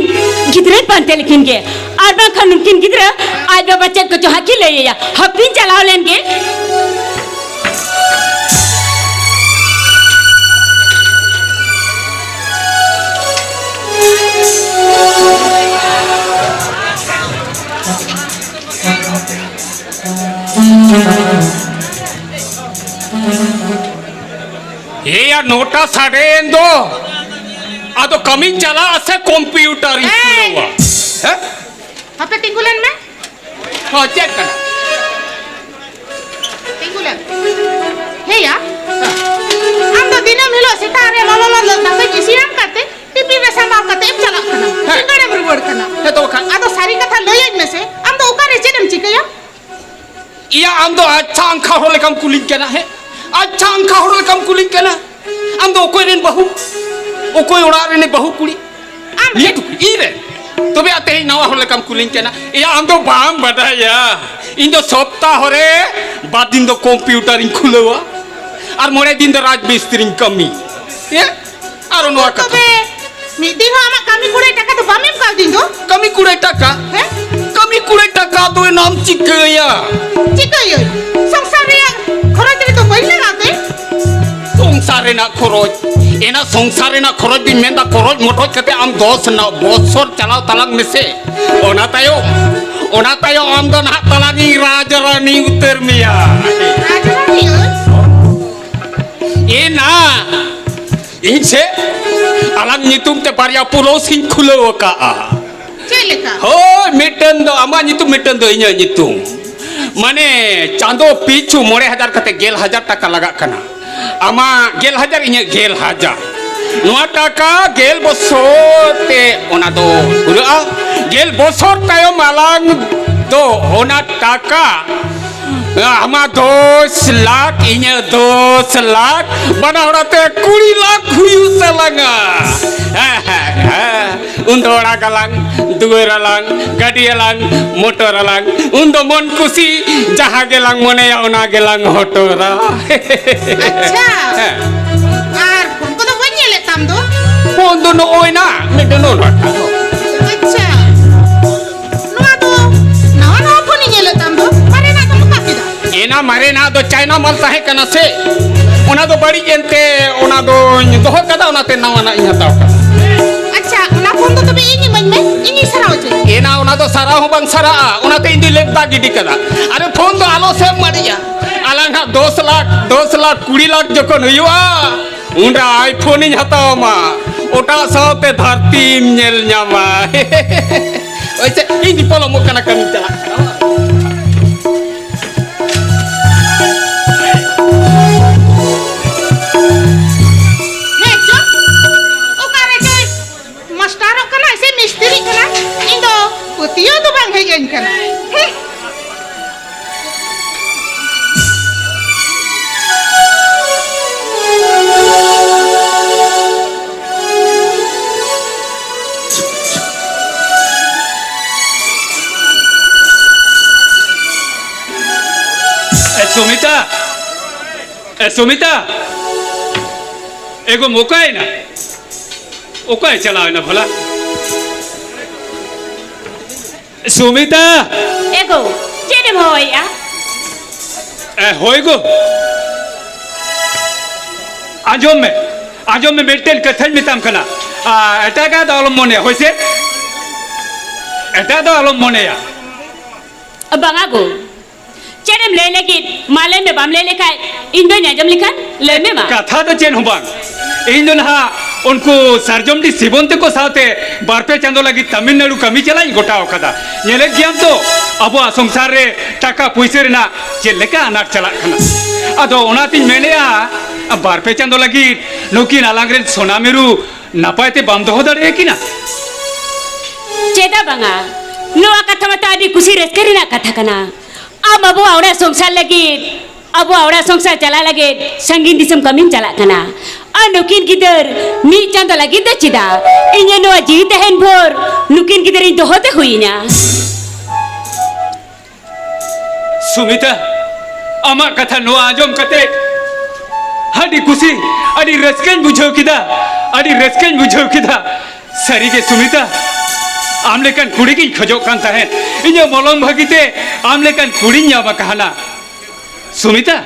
ᱜᱤᱫᱽᱨᱟᱹᱧ ᱯᱟᱱᱛᱮ ᱞᱮᱠᱤᱱ ᱜᱮ, ᱟᱨ ᱵᱟᱝᱠᱷᱟᱱ ᱩᱱᱠᱤᱱ ᱜᱤᱫᱽᱨᱟᱹ ᱟᱡ ᱵᱟᱵᱟ ᱪᱮᱫ ᱠᱚᱪᱚ ᱦᱟᱸᱜ ᱠᱤᱱ ᱞᱟᱹᱭ ᱟᱭᱟ᱾ ᱦᱟᱯᱤᱧ ᱪᱟᱞᱟᱣ ᱞᱮᱱ ᱜᱮ᱾ ᱮᱭᱟ, ᱱᱚᱴᱟ ᱥᱟᱰᱮᱭᱮᱱ ᱫᱚ᱾ ᱟᱫᱚ ᱠᱟᱹᱢᱤᱧ ᱪᱟᱞᱟᱜᱼᱟ ᱥᱮ ᱠᱚᱢᱯᱤᱭᱩᱴᱟᱨᱤᱧ ᱮᱭ! ᱠᱷᱩᱞᱟᱹᱣᱟ? ᱦᱮᱸ? ᱦᱟᱯᱮ ᱛᱤᱸᱜᱩ ᱞᱮᱱ ᱢᱮ᱾ ᱦᱚᱸ, ᱪᱮᱫ ᱠᱟᱱᱟ? ᱛᱤᱸᱜᱩ ᱞᱮᱱ᱾ ᱦᱮᱭᱟ, ᱟᱢ ᱫᱚ ᱫᱤᱱᱟᱹᱢ ᱦᱤᱞᱳᱜ ᱥᱮᱛᱟᱜ ᱨᱮ ᱞᱚᱞᱚ ᱞᱚᱞᱚ ᱫᱟᱠᱟᱧ ᱤᱥᱤᱱᱟᱢ ᱠᱟᱛᱮ, ᱴᱤᱯᱷᱤᱱ ᱨᱮ ᱥᱟᱢᱵᱟᱣ ᱠᱟᱛᱮ ᱮᱢ ᱪᱟᱞᱟᱜ ᱠᱟᱱᱟ᱾ ᱦᱮᱸ᱾ ᱥᱤᱸᱜᱟᱹᱲᱮᱢ ᱨᱩᱣᱟᱹᱲ ᱠᱟᱱᱟ᱾ ᱦᱮᱸ, ᱛᱚ ᱵᱟᱠᱷᱟᱱ? ᱟᱫᱚ ᱥᱟᱹᱨᱤ ᱠᱟᱛᱷᱟ ᱞᱟᱹᱭᱟᱹᱧ ᱢᱮᱥᱮ, ᱟᱢ ᱫᱚ ᱚᱠᱟᱨᱮ ᱪᱮᱫ ᱮᱢ ᱪᱤᱠᱟᱹᱭᱟ? ᱤᱭᱟ, ᱟᱢ ᱫᱚ ᱟᱪᱪᱷᱟ ᱟᱝᱠᱷᱟ ᱦᱚᱲ ᱞᱮᱠᱟᱢ ᱠᱩᱞᱤᱧ ᱠᱟᱱᱟ, ᱦᱮᱸ? ᱟᱪᱪᱷᱟ ᱟᱝᱠᱷᱟ ᱦᱚᱲ ᱞᱮᱠᱟᱢ ᱠᱩᱞᱤᱧ ᱠᱟᱱᱟ? ᱟᱢ ᱫᱚ ᱚᱠᱚᱭ ᱨᱮᱱ ᱵᱟᱹᱦᱩ? ᱚᱠᱚᱭ ᱚᱲᱟᱜ ᱨᱮᱱ ᱵᱟᱹᱦᱩ ᱠᱩᱲᱤ? ᱟᱢ ᱱᱤᱭᱟᱹ ᱨᱮᱱ᱾ ᱴᱩᱠᱩ, ᱤᱧ ᱨᱮᱱ? ᱛᱚᱵᱮ ᱟᱨ ᱛᱮᱦᱮᱧ ᱱᱟᱣᱟ ᱦᱚᱲ ᱞᱮᱠᱟᱢ ᱠᱩᱞᱤᱧ ᱠᱟᱱᱟ? ᱮᱭᱟ, ᱟᱢ ᱫᱚ ᱵᱟᱢ ᱵᱟᱰᱟᱭᱟ, ᱤᱧ ᱫᱚ ᱥᱚᱯᱛᱟᱦᱚ ᱨᱮ ᱵᱟᱨ ᱫᱤᱱ ᱫᱚ ᱠᱚᱢᱯᱤᱭᱩᱴᱟᱨᱤᱧ ᱠᱷᱩᱞᱟᱹᱣᱟ ᱟᱨ ᱢᱚᱬᱮ ᱫᱤᱱ ᱫᱚ ᱨᱟᱡᱽ ᱢᱤᱥᱛᱨᱤᱧ ᱠᱟᱹᱢᱤ᱾ ᱦᱮᱸ? ᱟᱨᱚ ᱱᱚᱣᱟ ᱠᱟᱛᱷᱟ᱾ ᱛᱚᱵᱮ ᱢᱤᱫ ᱫᱤᱱ ᱦᱚᱸ ᱟᱢᱟᱜ ᱠᱟᱹᱢᱤ ᱠᱩᱲᱟᱹᱭ ᱴᱟᱠᱟ ᱫᱚ ᱵᱟᱢ ᱮᱢ ᱠᱟᱣᱫᱤᱧ ᱫᱚ? ᱠᱟᱹᱢᱤ ᱠᱩᱲᱟᱹᱭ ᱴᱟᱠᱟ? ᱦᱮᱸ? ᱠᱟᱹᱢᱤ ᱠᱩᱲᱟᱹᱭ ᱴᱟᱠᱟ ᱫᱚ ᱮᱱᱟᱢ ᱪᱤᱠᱟᱹᱭᱟ? ᱪᱤᱠᱟᱹᱭᱟᱹᱧ? ᱥᱚᱝᱥᱟᱨ ᱨᱮᱭᱟᱜ ᱠᱷᱚᱨᱚᱪ ᱨᱮᱫᱚ ᱵᱟᱹᱧ ᱞᱟᱜᱟᱣ ᱛᱮ? ᱥᱚᱝᱥᱟᱨ ᱨᱮᱱᱟᱜ ᱠᱷᱚᱨᱚᱪ? ᱮᱱᱟ ᱥᱚᱝᱥᱟᱨ ᱨᱮᱱᱟᱜ ᱠᱷᱚᱨᱚᱪ ᱵᱤᱱ ᱢᱮᱱᱫᱟ, ᱠᱷᱚᱨᱚᱪ ᱢᱚᱴᱚᱡ ᱠᱟᱛᱮ ᱟᱢ ᱫᱚᱥ ᱱᱟ-, ᱵᱚᱪᱷᱚᱨ ᱪᱟᱞᱟᱣ ᱛᱟᱞᱟᱝ ᱢᱮᱥᱮ᱾ ᱚᱱᱟ ᱛᱟᱭᱚᱢ, ᱚᱱᱟ ᱛᱟᱭᱚᱢ ᱟᱢ ᱫᱚ ᱱᱟᱦᱟᱜ ᱛᱟᱞᱟᱝ ᱤᱧ ᱨᱟᱡᱽ ᱨᱟᱱᱤ ᱩᱛᱟᱹᱨ ᱢᱮᱭᱟ᱾ ᱨᱟᱡᱽ ᱨᱟᱱᱤ? ᱮᱱᱟ ᱤᱧ ᱥᱮ ᱟᱞᱟᱝ ᱧᱩᱛᱩᱢ ᱛᱮ ᱵᱟᱨᱭᱟ ᱯᱩᱞᱚᱥ ᱤᱧ ᱠᱷᱩᱞᱟᱹᱣ ᱟᱠᱟᱜᱼᱟ᱾ ᱪᱮᱫ ᱞᱮᱠᱟ? ᱦᱳᱭ, ᱢᱤᱫᱴᱟᱹᱝ ᱫᱚ ᱟᱢᱟᱜ ᱧᱩᱛᱩᱢ, ᱢᱤᱫᱴᱟᱹᱝ ᱫᱚ ᱤᱧᱟᱹᱜ ᱧᱩᱛᱩᱢ᱾ ᱢᱟᱱᱮ, ᱪᱟᱸᱫᱚ ᱯᱤᱪᱷᱩ ᱢᱚᱬᱮ ᱦᱟᱡᱟᱨ ᱠᱟᱛᱮ ᱜᱮᱞ ᱦᱟᱡᱟᱨ ᱴᱟᱠᱟ ᱞᱟᱜᱟᱜ ᱠᱟᱱᱟ᱾ ᱟᱢᱟᱜ ᱜᱮᱞ ᱦᱟᱡᱟᱨ, ᱤᱧᱟᱹᱜ ᱜᱮᱞ ᱦᱟᱡᱟᱨ᱾ ᱱᱚᱣᱟ ᱴᱟᱠᱟ ᱜᱮᱞ ᱵᱚᱪᱷᱚᱨ ᱛᱮ ᱚᱱᱟ ᱫᱚ ᱯᱩᱨᱟᱹᱜᱼᱟ᱾ ᱜᱮᱞ ᱵᱚᱪᱷᱚᱨ ᱛᱟᱭᱚᱢ ᱟᱞᱟᱝ ᱫᱚ ᱚᱱᱟ ᱴᱟᱠᱟ, ᱟᱢᱟᱜ ᱫᱚᱥ ᱞᱟᱠᱷ, ᱤᱧᱟᱹᱜ ᱫᱚᱥ ᱞᱟᱠᱷ, ᱵᱟᱱᱟ ᱦᱚᱲᱟᱜ ᱛᱮ ᱠᱩᱲᱤ ᱞᱟᱠᱷ ᱦᱩᱭᱩᱜ ᱛᱟᱞᱟᱝᱟ᱾ ᱦᱮᱸ, ᱦᱮᱸ, ᱦᱮᱸ᱾ ᱩᱱ ᱫᱚ ᱚᱲᱟᱜ ᱟᱞᱟᱝ, ᱫᱩᱣᱟᱹᱨ ᱟᱞᱟᱝ, ᱜᱟᱹᱰᱤ ᱟᱞᱟᱝ, ᱢᱚᱴᱚᱨ ᱟᱞᱟᱝ᱾ ᱩᱱ ᱫᱚ ᱢᱚᱱ ᱠᱩᱥᱤ ᱡᱟᱦᱟᱸ ᱜᱮᱞᱟᱝ ᱢᱚᱱᱮᱭᱟ, ᱚᱱᱟ ᱜᱮᱞᱟᱝ ᱦᱚᱴᱚᱨᱟ᱾ ᱟᱪᱪᱷᱟ᱾ ᱦᱮᱸ᱾ ᱟᱨ ᱯᱷᱳᱱ ᱠᱚᱫᱚ ᱵᱟᱹᱧ ᱧᱮᱞᱮᱫ ᱛᱟᱢ ᱫᱚ? ᱯᱷᱳᱱ ᱫᱚ ᱱᱚᱜᱼᱚᱭ ᱱᱟ, ᱢᱤᱫᱴᱮᱱ ᱱᱚᱜᱼᱚ ᱱᱚᱝᱠᱟ᱾ ᱟᱪᱪᱷᱟ᱾ ᱱᱚᱣᱟ ᱫᱚ ᱱᱟᱣᱟ ᱱᱟᱣᱟ ᱯᱷᱳᱱᱤᱧ ᱧᱮᱞᱮᱫ ᱛᱟᱢ ᱫᱚ, ᱢᱟᱨᱮᱱᱟᱜ ᱫᱚᱢ ᱚᱠᱟ ᱠᱮᱫᱟ? ᱮᱱᱟ ᱢᱟᱨᱮᱱᱟᱜ ᱫᱚ ᱪᱟᱭᱱᱟ ᱢᱟᱞ ᱛᱟᱦᱮᱸ ᱠᱟᱱᱟ ᱥᱮ, ᱚᱱᱟ ᱫᱚ ᱵᱟᱹᱲᱤᱡ ᱮᱱᱛᱮ ᱚᱱᱟ ᱫᱚᱧ ᱫᱚᱦᱚ ᱠᱟᱫᱟ, ᱚᱱᱟᱛᱮ ᱱᱟᱣᱟᱱᱟᱜ ᱤᱧ ᱦᱟᱛᱟᱣ ᱠᱟᱫᱟ᱾ ᱟᱪᱪᱷᱟ, ᱚᱱᱟ ᱯᱷᱳᱱ ᱫᱚ ᱛᱚᱵᱮ ᱤᱧ ᱤᱢᱟᱹᱧ ᱢᱮ, ᱤᱧᱤᱧ ᱥᱟᱨᱟᱣ ᱦᱚᱪᱚᱭᱟ᱾ ᱮᱱᱟ ᱚᱱᱟ ᱫᱚ ᱥᱟᱨᱟᱣ ᱦᱚᱸ ᱵᱟᱝ ᱥᱟᱨᱟᱜᱼᱟ, ᱚᱱᱟᱛᱮ ᱤᱧ ᱫᱚᱧ ᱞᱮᱵᱫᱟ ᱜᱤᱰᱤ ᱠᱟᱫᱟ᱾ ᱟᱨᱮ ᱯᱷᱳᱱ ᱫᱚ ᱟᱞᱚ ᱥᱮᱢ ᱢᱟᱲᱤᱭᱟ, ᱟᱞᱟᱝ ᱦᱟᱸᱜ ᱫᱚᱥ ᱞᱟᱠᱷ, ᱫᱚᱥ ᱞᱟᱠᱷ, ᱠᱩᱲᱤ ᱞᱟᱠᱷ ᱡᱚᱠᱷᱚᱱ ᱦᱩᱭᱩᱜᱼᱟ, ᱩᱱᱨᱮ iPhone ᱤᱧ ᱦᱟᱛᱟᱣ ᱟᱢᱟ, ᱚᱴᱟᱜ ᱥᱟᱶᱛᱮ ᱫᱷᱟᱹᱨᱛᱤᱢ ᱧᱮᱞ ᱧᱟᱢᱟ᱾ ᱳᱭ ᱥᱮ, ᱤᱧ ᱫᱤ ᱯᱚᱞᱚᱢᱚᱜ ᱠᱟᱱᱟ, ᱠᱟᱹᱢᱤ ᱪᱟᱞᱟᱜ ᱠᱟᱱᱟ᱾ ᱦᱮᱸ, ᱪᱚ᱾ ᱚᱠᱟ ᱨᱮ ᱪᱚᱭ ᱢᱟᱥᱴᱟᱨᱚᱜ ᱠᱟᱱᱟᱭ ᱥᱮ ᱢᱤᱥᱛᱨᱤᱜ ᱠᱟᱱᱟᱭ? ᱤᱧ ᱫᱚ ᱯᱟᱹᱛᱭᱟᱹᱣ ᱫᱚ ᱵᱟᱝ ᱦᱮᱡ ᱟᱹᱧ ᱠᱟᱱᱟ᱾ ᱦᱮᱸ᱾ ᱮ, ᱥᱩᱢᱤᱛᱟ! ᱮ, ᱥᱩᱢᱤᱛᱟ! ᱮ ᱜᱳ, ᱚᱠᱟᱭᱮᱱᱟ? ᱚᱠᱟᱭ ᱪᱟᱞᱟᱣ ᱮᱱᱟ ᱵᱷᱟᱞᱟ? ᱥᱩᱢᱤᱛᱟ! ᱮ ᱜᱳ, ᱪᱮᱫ ᱮᱢ ᱦᱚᱦᱚᱭᱮᱫᱼᱟ? ᱮ, ᱦᱳᱭ ᱜᱳ᱾ ᱟᱸᱡᱚᱢ ᱢᱮ, ᱟᱸᱡᱚᱢ ᱢᱮ, ᱢᱤᱫᱴᱮᱱ ᱠᱟᱛᱷᱟᱧ ᱢᱮᱛᱟᱢ ᱠᱟᱱᱟ᱾ ᱟ, ᱮᱴᱟᱜᱟᱜ ᱫᱚ ᱟᱞᱚᱢ ᱢᱚᱱᱮᱭᱟ, ᱦᱳᱭ ᱥᱮ? ᱮᱴᱟᱜ ᱫᱚ ᱟᱞᱚᱢ ᱢᱚᱱᱮᱭᱟ᱾ ᱵᱟᱝᱟ ᱜᱳ, ᱪᱮᱫ ᱮᱢ ᱞᱟᱹᱭ ᱞᱟᱹᱜᱤᱫ? ᱢᱟ ᱞᱟᱹᱭ ᱢᱮ, ᱵᱟᱢ ᱞᱟᱹᱭ ᱞᱮᱠᱷᱟᱡ ᱤᱧ ᱵᱟᱹᱧ ᱟᱸᱡᱚᱢ ᱞᱮᱠᱷᱟᱱ᱾ ᱞᱟᱹᱭ ᱢᱮ ᱢᱟ᱾ ᱠᱟᱛᱷᱟ ᱫᱚ ᱪᱮᱫ ᱦᱚᱸ ᱵᱟᱝ᱾ ᱤᱧ ᱫᱚ ᱱᱟᱦᱟᱜ ᱩᱱᱠᱩ ᱥᱟᱨᱡᱚᱢᱰᱤ ᱥᱤᱵᱚᱱ ᱛᱮᱠᱚ ᱥᱟᱶᱛᱮ ᱵᱟᱨ ᱯᱮ ᱪᱟᱸᱫᱚ ᱞᱟᱹᱜᱤᱫ ᱛᱟᱢᱤᱞᱱᱟᱲᱩ ᱠᱟᱹᱢᱤ ᱪᱟᱞᱟᱜ ᱤᱧ ᱜᱚᱴᱟᱣ ᱠᱟᱫᱟ᱾ ᱧᱮᱞᱮᱫ ᱜᱮᱭᱟᱢ ᱛᱚ, ᱟᱵᱚᱣᱟᱜ ᱥᱚᱝᱥᱟᱨ ᱨᱮ ᱴᱟᱠᱟ ᱯᱩᱭᱥᱟᱹ ᱨᱮᱱᱟᱜ ᱪᱮᱫ ᱞᱮᱠᱟ ᱟᱱᱟᱴ ᱪᱟᱞᱟᱜ ᱠᱟᱱᱟ᱾ ᱟᱫᱚ ᱚᱱᱟᱛᱤᱧ ᱢᱮᱱᱮᱫᱼᱟ, ᱵᱟᱨ ᱯᱮ ᱪᱟᱸᱫᱚ ᱞᱟᱹᱜᱤᱫ ᱱᱩᱠᱤᱱ ᱟᱞᱟᱝ ᱨᱮᱱ ᱥᱚᱱᱟ ᱢᱤᱨᱩ ᱱᱟᱯᱟᱭ ᱛᱮ ᱵᱟᱢ ᱫᱚᱦᱚ ᱫᱟᱲᱮᱭᱟᱠᱤᱱᱟ? ᱪᱮᱫᱟᱜ ᱵᱟᱝᱟ? ᱱᱚᱣᱟ ᱠᱟᱛᱷᱟ ᱢᱟᱛᱚ ᱟᱹᱰᱤ ᱠᱩᱥᱤ ᱨᱟᱹᱥᱠᱟᱹ ᱨᱮᱱᱟᱜ ᱠᱟᱛᱷᱟ ᱠᱟᱱᱟ᱾ ᱟᱢ ᱟᱵᱚᱣᱟᱜ ᱚᱲᱟᱜ ᱥᱚᱝᱥᱟᱨ ᱞᱟᱹᱜᱤᱫ, ᱟᱵᱚᱣᱟᱜ ᱚᱲᱟᱜ ᱥᱚᱝᱥᱟᱨ ᱪᱟᱞᱟᱜ ᱞᱟᱹᱜᱤᱫ ᱥᱟᱺᱜᱤᱧ ᱫᱤᱥᱚᱢ ᱠᱟᱹᱢᱤᱢ ᱪᱟᱞᱟᱜ ᱠᱟᱱᱟ᱾ ᱟᱨ ᱱᱩᱠᱤᱱ ᱜᱤᱫᱟᱹᱨ ᱢᱤᱫ ᱪᱟᱸᱫᱚ ᱞᱟᱹᱜᱤᱫ ᱫᱚ ᱪᱮᱫᱟᱜ? ᱤᱧᱟᱹᱜ ᱱᱚᱣᱟ ᱡᱤᱣᱤ ᱛᱟᱦᱮᱱ ᱵᱷᱳᱨ ᱱᱩᱠᱤᱱ ᱜᱤᱫᱟᱹᱨᱤᱧ ᱫᱚᱦᱚ ᱛᱮ ᱦᱩᱭᱤᱧᱟ᱾ ᱥᱩᱢᱤᱛᱟ, ᱟᱢᱟᱜ ᱠᱟᱛᱷᱟ ᱱᱚᱣᱟ ᱟᱸᱡᱚᱢ ᱠᱟᱛᱮ ᱟᱹᱰᱤ ᱠᱩᱥᱤ, ᱟᱹᱰᱤ ᱨᱟᱹᱥᱠᱟᱹᱧ ᱵᱩᱡᱷᱟᱹᱣ ᱠᱮᱫᱟ, ᱟᱹᱰᱤ ᱨᱟᱹᱥᱠᱟᱹᱧ ᱵᱩᱡᱷᱟᱹᱣ ᱠᱮᱫᱟ᱾ ᱥᱟᱹᱨᱤᱜᱮ ᱥᱩᱢᱤᱛᱟ, ᱟᱢ ᱞᱮᱠᱟᱱ ᱠᱩᱲᱤ ᱜᱤᱧ ᱠᱷᱚᱡᱚᱜ ᱠᱟᱱ ᱛᱟᱦᱮᱸᱫ᱾ ᱤᱧᱟᱹᱜ ᱢᱚᱞᱚᱝ ᱵᱷᱟᱹᱜᱤ ᱛᱮ ᱟᱢ ᱞᱮᱠᱟᱱ ᱠᱩᱲᱤᱧ ᱧᱟᱢ ᱟᱠᱟᱦᱟᱱᱟ᱾ ᱥᱩᱢᱤᱛᱟ,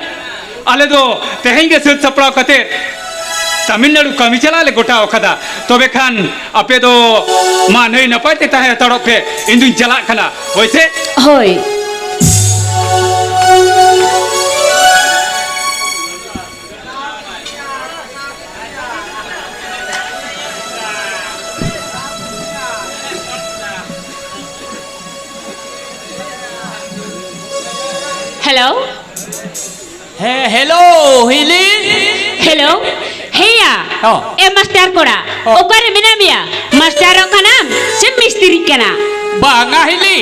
ᱟᱞᱮ ᱫᱚ ᱛᱮᱦᱮᱧ ᱜᱮ ᱥᱟᱹᱛ ᱥᱟᱯᱲᱟᱣ ᱠᱟᱛᱮ ᱛᱟᱢᱤᱞᱱᱟᱲᱩ ᱠᱟᱹᱢᱤ ᱪᱟᱞᱟᱜ ᱞᱮ ᱜᱚᱴᱟ ᱟᱠᱟᱫᱟ᱾ ᱛᱚᱵᱮ ᱠᱷᱟᱱ ᱟᱯᱮ ᱫᱚ ᱢᱟ ᱱᱟᱹᱭ ᱱᱟᱯᱟᱭ ᱛᱮ ᱛᱟᱦᱮᱸ ᱦᱟᱛᱟᱲᱚᱜ ᱯᱮ, ᱤᱧ ᱫᱩᱧ ᱪᱟᱞᱟᱜ ᱠᱟᱱᱟ᱾ ᱦᱳᱭ ᱥᱮ? ᱦᱳᱭ᱾ ᱦᱮᱞᱳ᱾ ᱦᱮᱸ, ᱦᱮᱞᱳ, ᱦᱤᱞᱤ᱾ ᱦᱮᱞᱳ᱾ ᱦᱮᱸᱭᱟ᱾ ᱦᱚᱸ᱾ ᱮ ᱢᱟᱥᱴᱟᱨ ᱠᱚᱲᱟ, ᱦᱚᱸ᱾ ᱚᱠᱟᱨᱮ ᱢᱮᱱᱟᱜ ᱢᱮᱭᱟ? ᱢᱟᱥᱴᱟᱨᱚᱜ ᱠᱟᱱᱟᱢ ᱥᱮ ᱢᱤᱥᱛᱤᱨᱤᱜ ᱠᱟᱱᱟ? ᱵᱟᱝᱟ ᱦᱤᱞᱤ,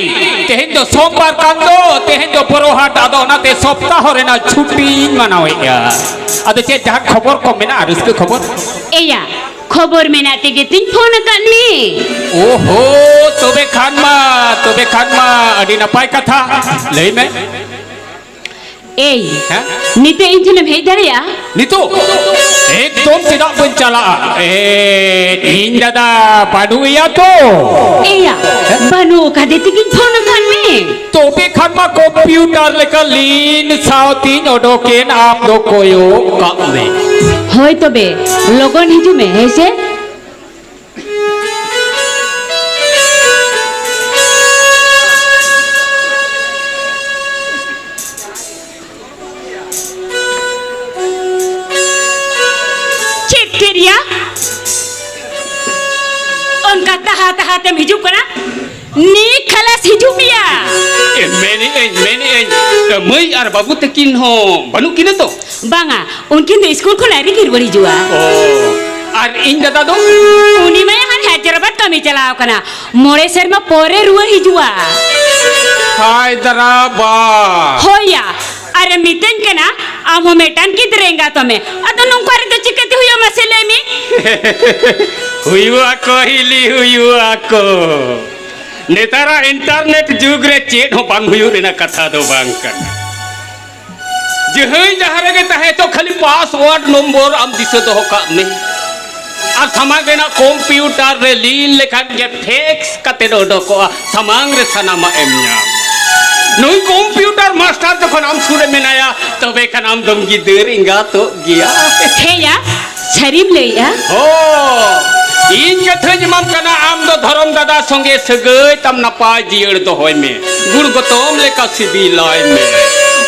ᱛᱮᱦᱮᱧ ᱫᱚ ᱥᱳᱢᱵᱟᱨ ᱠᱟᱱ ᱫᱚ, ᱛᱮᱦᱮᱧ ᱫᱚ ᱵᱚᱨᱚ ᱦᱟᱴ, ᱟᱫᱚ ᱚᱱᱟᱛᱮ ᱥᱚᱯᱛᱟᱦᱚ ᱨᱮᱱᱟᱜ ᱪᱷᱩᱴᱤᱧ ᱢᱟᱱᱟᱣᱮᱫᱼᱟ᱾ ᱟᱫᱚ ᱪᱮᱫ ᱡᱟᱦᱟᱱ ᱠᱷᱚᱵᱚᱨ ᱠᱚ ᱢᱮᱱᱟᱜᱼᱟ, ᱨᱟᱹᱥᱠᱟᱹ ᱠᱷᱚᱵᱚᱨ? ᱮᱭᱟ, ᱠᱷᱚᱵᱚᱨ ᱢᱮᱱᱟᱜ ᱛᱮᱜᱮ ᱛᱤᱧ ᱯᱷᱳᱱ ᱟᱠᱟᱫ ᱢᱮ᱾ ᱳᱦᱳ, ᱛᱚᱵᱮ ᱠᱷᱟᱱ ᱢᱟ, ᱛᱚᱵᱮ ᱠᱷᱟᱱ ᱢᱟ ᱟᱹᱰᱤ ᱱᱟᱯᱟᱭ ᱠᱟᱛᱷᱟ᱾ ᱞᱟᱹᱭ ᱢᱮ᱾ ᱮᱭ, ᱦᱮᱸ? ᱱᱤᱛᱚᱜ ᱤᱧ ᱴᱷᱮᱱᱮᱢ ᱦᱮᱡ ᱫᱟᱲᱮᱭᱟᱜᱼᱟ? ᱱᱤᱛᱚᱜ? ᱮᱠᱫᱚᱢ, ᱪᱮᱫᱟᱜ ᱵᱟᱹᱧ ᱪᱟᱞᱟᱜᱼᱟ? ᱮ, ᱤᱧ ᱫᱟᱫᱟ ᱵᱟᱹᱱᱩᱜ ᱮᱭᱟ ᱛᱚ᱾ ᱮᱭᱟ, ᱦᱮᱸ? ᱵᱟᱹᱱᱩᱜ ᱟᱠᱟᱫᱮ ᱛᱮᱜᱮᱧ ᱯᱷᱳᱱ ᱟᱠᱟᱫ ᱢᱮ᱾ ᱛᱚᱵᱮ ᱠᱷᱟᱱ ᱢᱟ ᱠᱚᱢᱯᱤᱭᱩᱴᱟᱨ ᱞᱮᱠᱟ ᱞᱤᱱ ᱥᱟᱶᱛᱤᱧ ᱚᱰᱚᱠᱮᱱ, ᱟᱢ ᱫᱚ ᱠᱚᱭᱚᱜ ᱠᱟᱜ ᱢᱮ᱾ ᱦᱳᱭ ᱛᱚᱵᱮ, ᱞᱚᱜᱚᱱ ᱦᱤᱡᱩᱜ ᱢᱮ, ᱦᱮᱸ ᱥᱮ? ᱪᱮᱫ ᱠᱮᱫ ᱛᱟᱦᱟ ᱛᱮᱢ ᱦᱤᱡᱩᱜ ᱠᱟᱱᱟ? ᱱᱤᱛ ᱠᱷᱟᱞᱟᱥ ᱦᱤᱡᱩᱜ ᱢᱮᱭᱟ᱾ ᱮ, ᱢᱮᱱᱮᱜ ᱟᱹᱧ, ᱢᱮᱱᱮᱜ ᱟᱹᱧ, ᱮ, ᱢᱟᱹᱭ ᱟᱨ ᱵᱟᱹᱵᱩ ᱛᱟᱹᱠᱤᱱ ᱦᱚᱸ ᱵᱟᱹᱱᱩᱜ ᱠᱤᱱᱟ ᱛᱚ? ᱵᱟᱝᱟ, ᱩᱱᱠᱤᱱ ᱫᱚ ᱥᱠᱩᱞ ᱠᱷᱚᱱ ᱟᱹᱣᱨᱤ ᱠᱤᱱ ᱨᱩᱣᱟᱹᱲ ᱦᱤᱡᱩᱜᱼᱟ᱾ ᱚ, ᱟᱨ ᱤᱧ ᱫᱟᱫᱟ ᱫᱚ? ᱩᱱᱤ ᱢᱟ ᱦᱟᱱ ᱦᱟᱭᱫᱨᱟᱵᱟᱫ ᱠᱟᱹᱢᱤ ᱪᱟᱞᱟᱣ ᱠᱟᱱᱟ, ᱢᱚᱬᱮ ᱥᱮᱨᱢᱟ ᱯᱚᱨᱮ ᱨᱩᱣᱟᱹᱲ ᱦᱤᱡᱩᱜᱼᱟ᱾ ᱦᱟᱭᱫᱨᱟᱵᱟᱫ? ᱦᱳᱭ ᱭᱟ, ᱟᱨᱮ ᱢᱤᱛᱟᱹᱧ ᱠᱟᱱᱟ, ᱟᱢ ᱦᱚᱸ ᱢᱤᱫᱴᱟᱝ ᱜᱤᱫᱽᱨᱟᱹ ᱮᱸᱜᱟᱛᱚᱜ ᱢᱮ᱾ ᱟᱫᱚ ᱱᱚᱝᱠᱟ ᱨᱮᱫᱚ ᱪᱤᱠᱟᱹᱛᱮ ᱦᱩᱭᱩᱜᱼᱟ, ᱢᱟᱥᱮ ᱞᱟᱹᱭ ᱢᱮ? ᱦᱩᱭᱩᱜᱼᱟ ᱠᱚ ᱦᱤᱞᱤ, ᱦᱩᱭᱩᱜᱼᱟ ᱠᱚ᱾ ᱱᱮᱛᱟᱨᱟᱜ internet ᱡᱩᱜᱽ ᱨᱮ ᱪᱮᱫ ᱦᱚᱸ ᱵᱟᱝ ᱦᱩᱭᱩᱜ ᱨᱮᱱᱟᱜ ᱠᱟᱛᱷᱟ ᱫᱚ ᱵᱟᱝ ᱠᱟᱱᱟ᱾ ᱡᱟᱦᱟᱸᱭ ᱡᱟᱦᱟᱸ ᱨᱮᱜᱮ ᱛᱟᱦᱮᱸ ᱦᱚᱪᱚ, ᱠᱷᱟᱹᱞᱤ password ᱱᱚᱢᱵᱚᱨ ᱟᱢ ᱫᱤᱥᱟᱹ ᱫᱚᱦᱚ ᱠᱟᱜ ᱢᱮ᱾ ᱟᱨ ᱥᱟᱢᱟᱝ ᱨᱮᱱᱟᱜ ᱠᱚᱢᱯᱤᱭᱩᱴᱟᱨ ᱨᱮ ᱞᱤᱱ ᱞᱮᱠᱷᱟᱱ ᱜᱮ ᱯᱷᱮᱠᱥ ᱠᱟᱛᱮ ᱚᱰᱚᱠᱚᱜᱼᱟ, ᱥᱟᱢᱟᱝ ᱨᱮ ᱥᱟᱱᱟᱢᱟᱜ ᱮᱢ ᱧᱟᱢ᱾ ᱱᱩᱭ ᱠᱚᱢᱯᱤᱭᱩᱴᱟᱨ ᱢᱟᱥᱴᱟᱨ ᱡᱚᱠᱷᱚᱱ ᱟᱢ ᱥᱩᱨ ᱨᱮ ᱢᱮᱱᱟᱭᱟ, ᱛᱚᱵᱮ ᱠᱷᱟᱱ ᱟᱢ ᱫᱚᱢ ᱜᱤᱫᱟᱹᱨ ᱮᱸᱜᱟᱛᱚᱜ ᱜᱮᱭᱟ᱾ ᱦᱮᱸᱭᱟ, ᱥᱟᱹᱨᱤᱢ ᱞᱟᱹᱭᱮᱜᱼᱟ᱾ ᱦᱚᱸ, ᱤᱧ ᱠᱟᱛᱷᱟᱧ ᱮᱢᱟᱢ ᱠᱟᱱᱟ, ᱟᱢ ᱫᱚ ᱫᱷᱚᱨᱚᱢ ᱫᱟᱫᱟ ᱥᱚᱸᱜᱮ ᱥᱟᱹᱜᱟᱹᱭ ᱛᱟᱢ ᱱᱟᱯᱟᱭ ᱡᱤᱭᱟᱹᱲ ᱫᱚᱦᱚᱭ ᱢᱮ, ᱜᱩᱲ ᱜᱚᱛᱚᱢ ᱞᱮᱠᱟ ᱥᱤᱵᱤᱞᱟᱭ ᱢᱮ᱾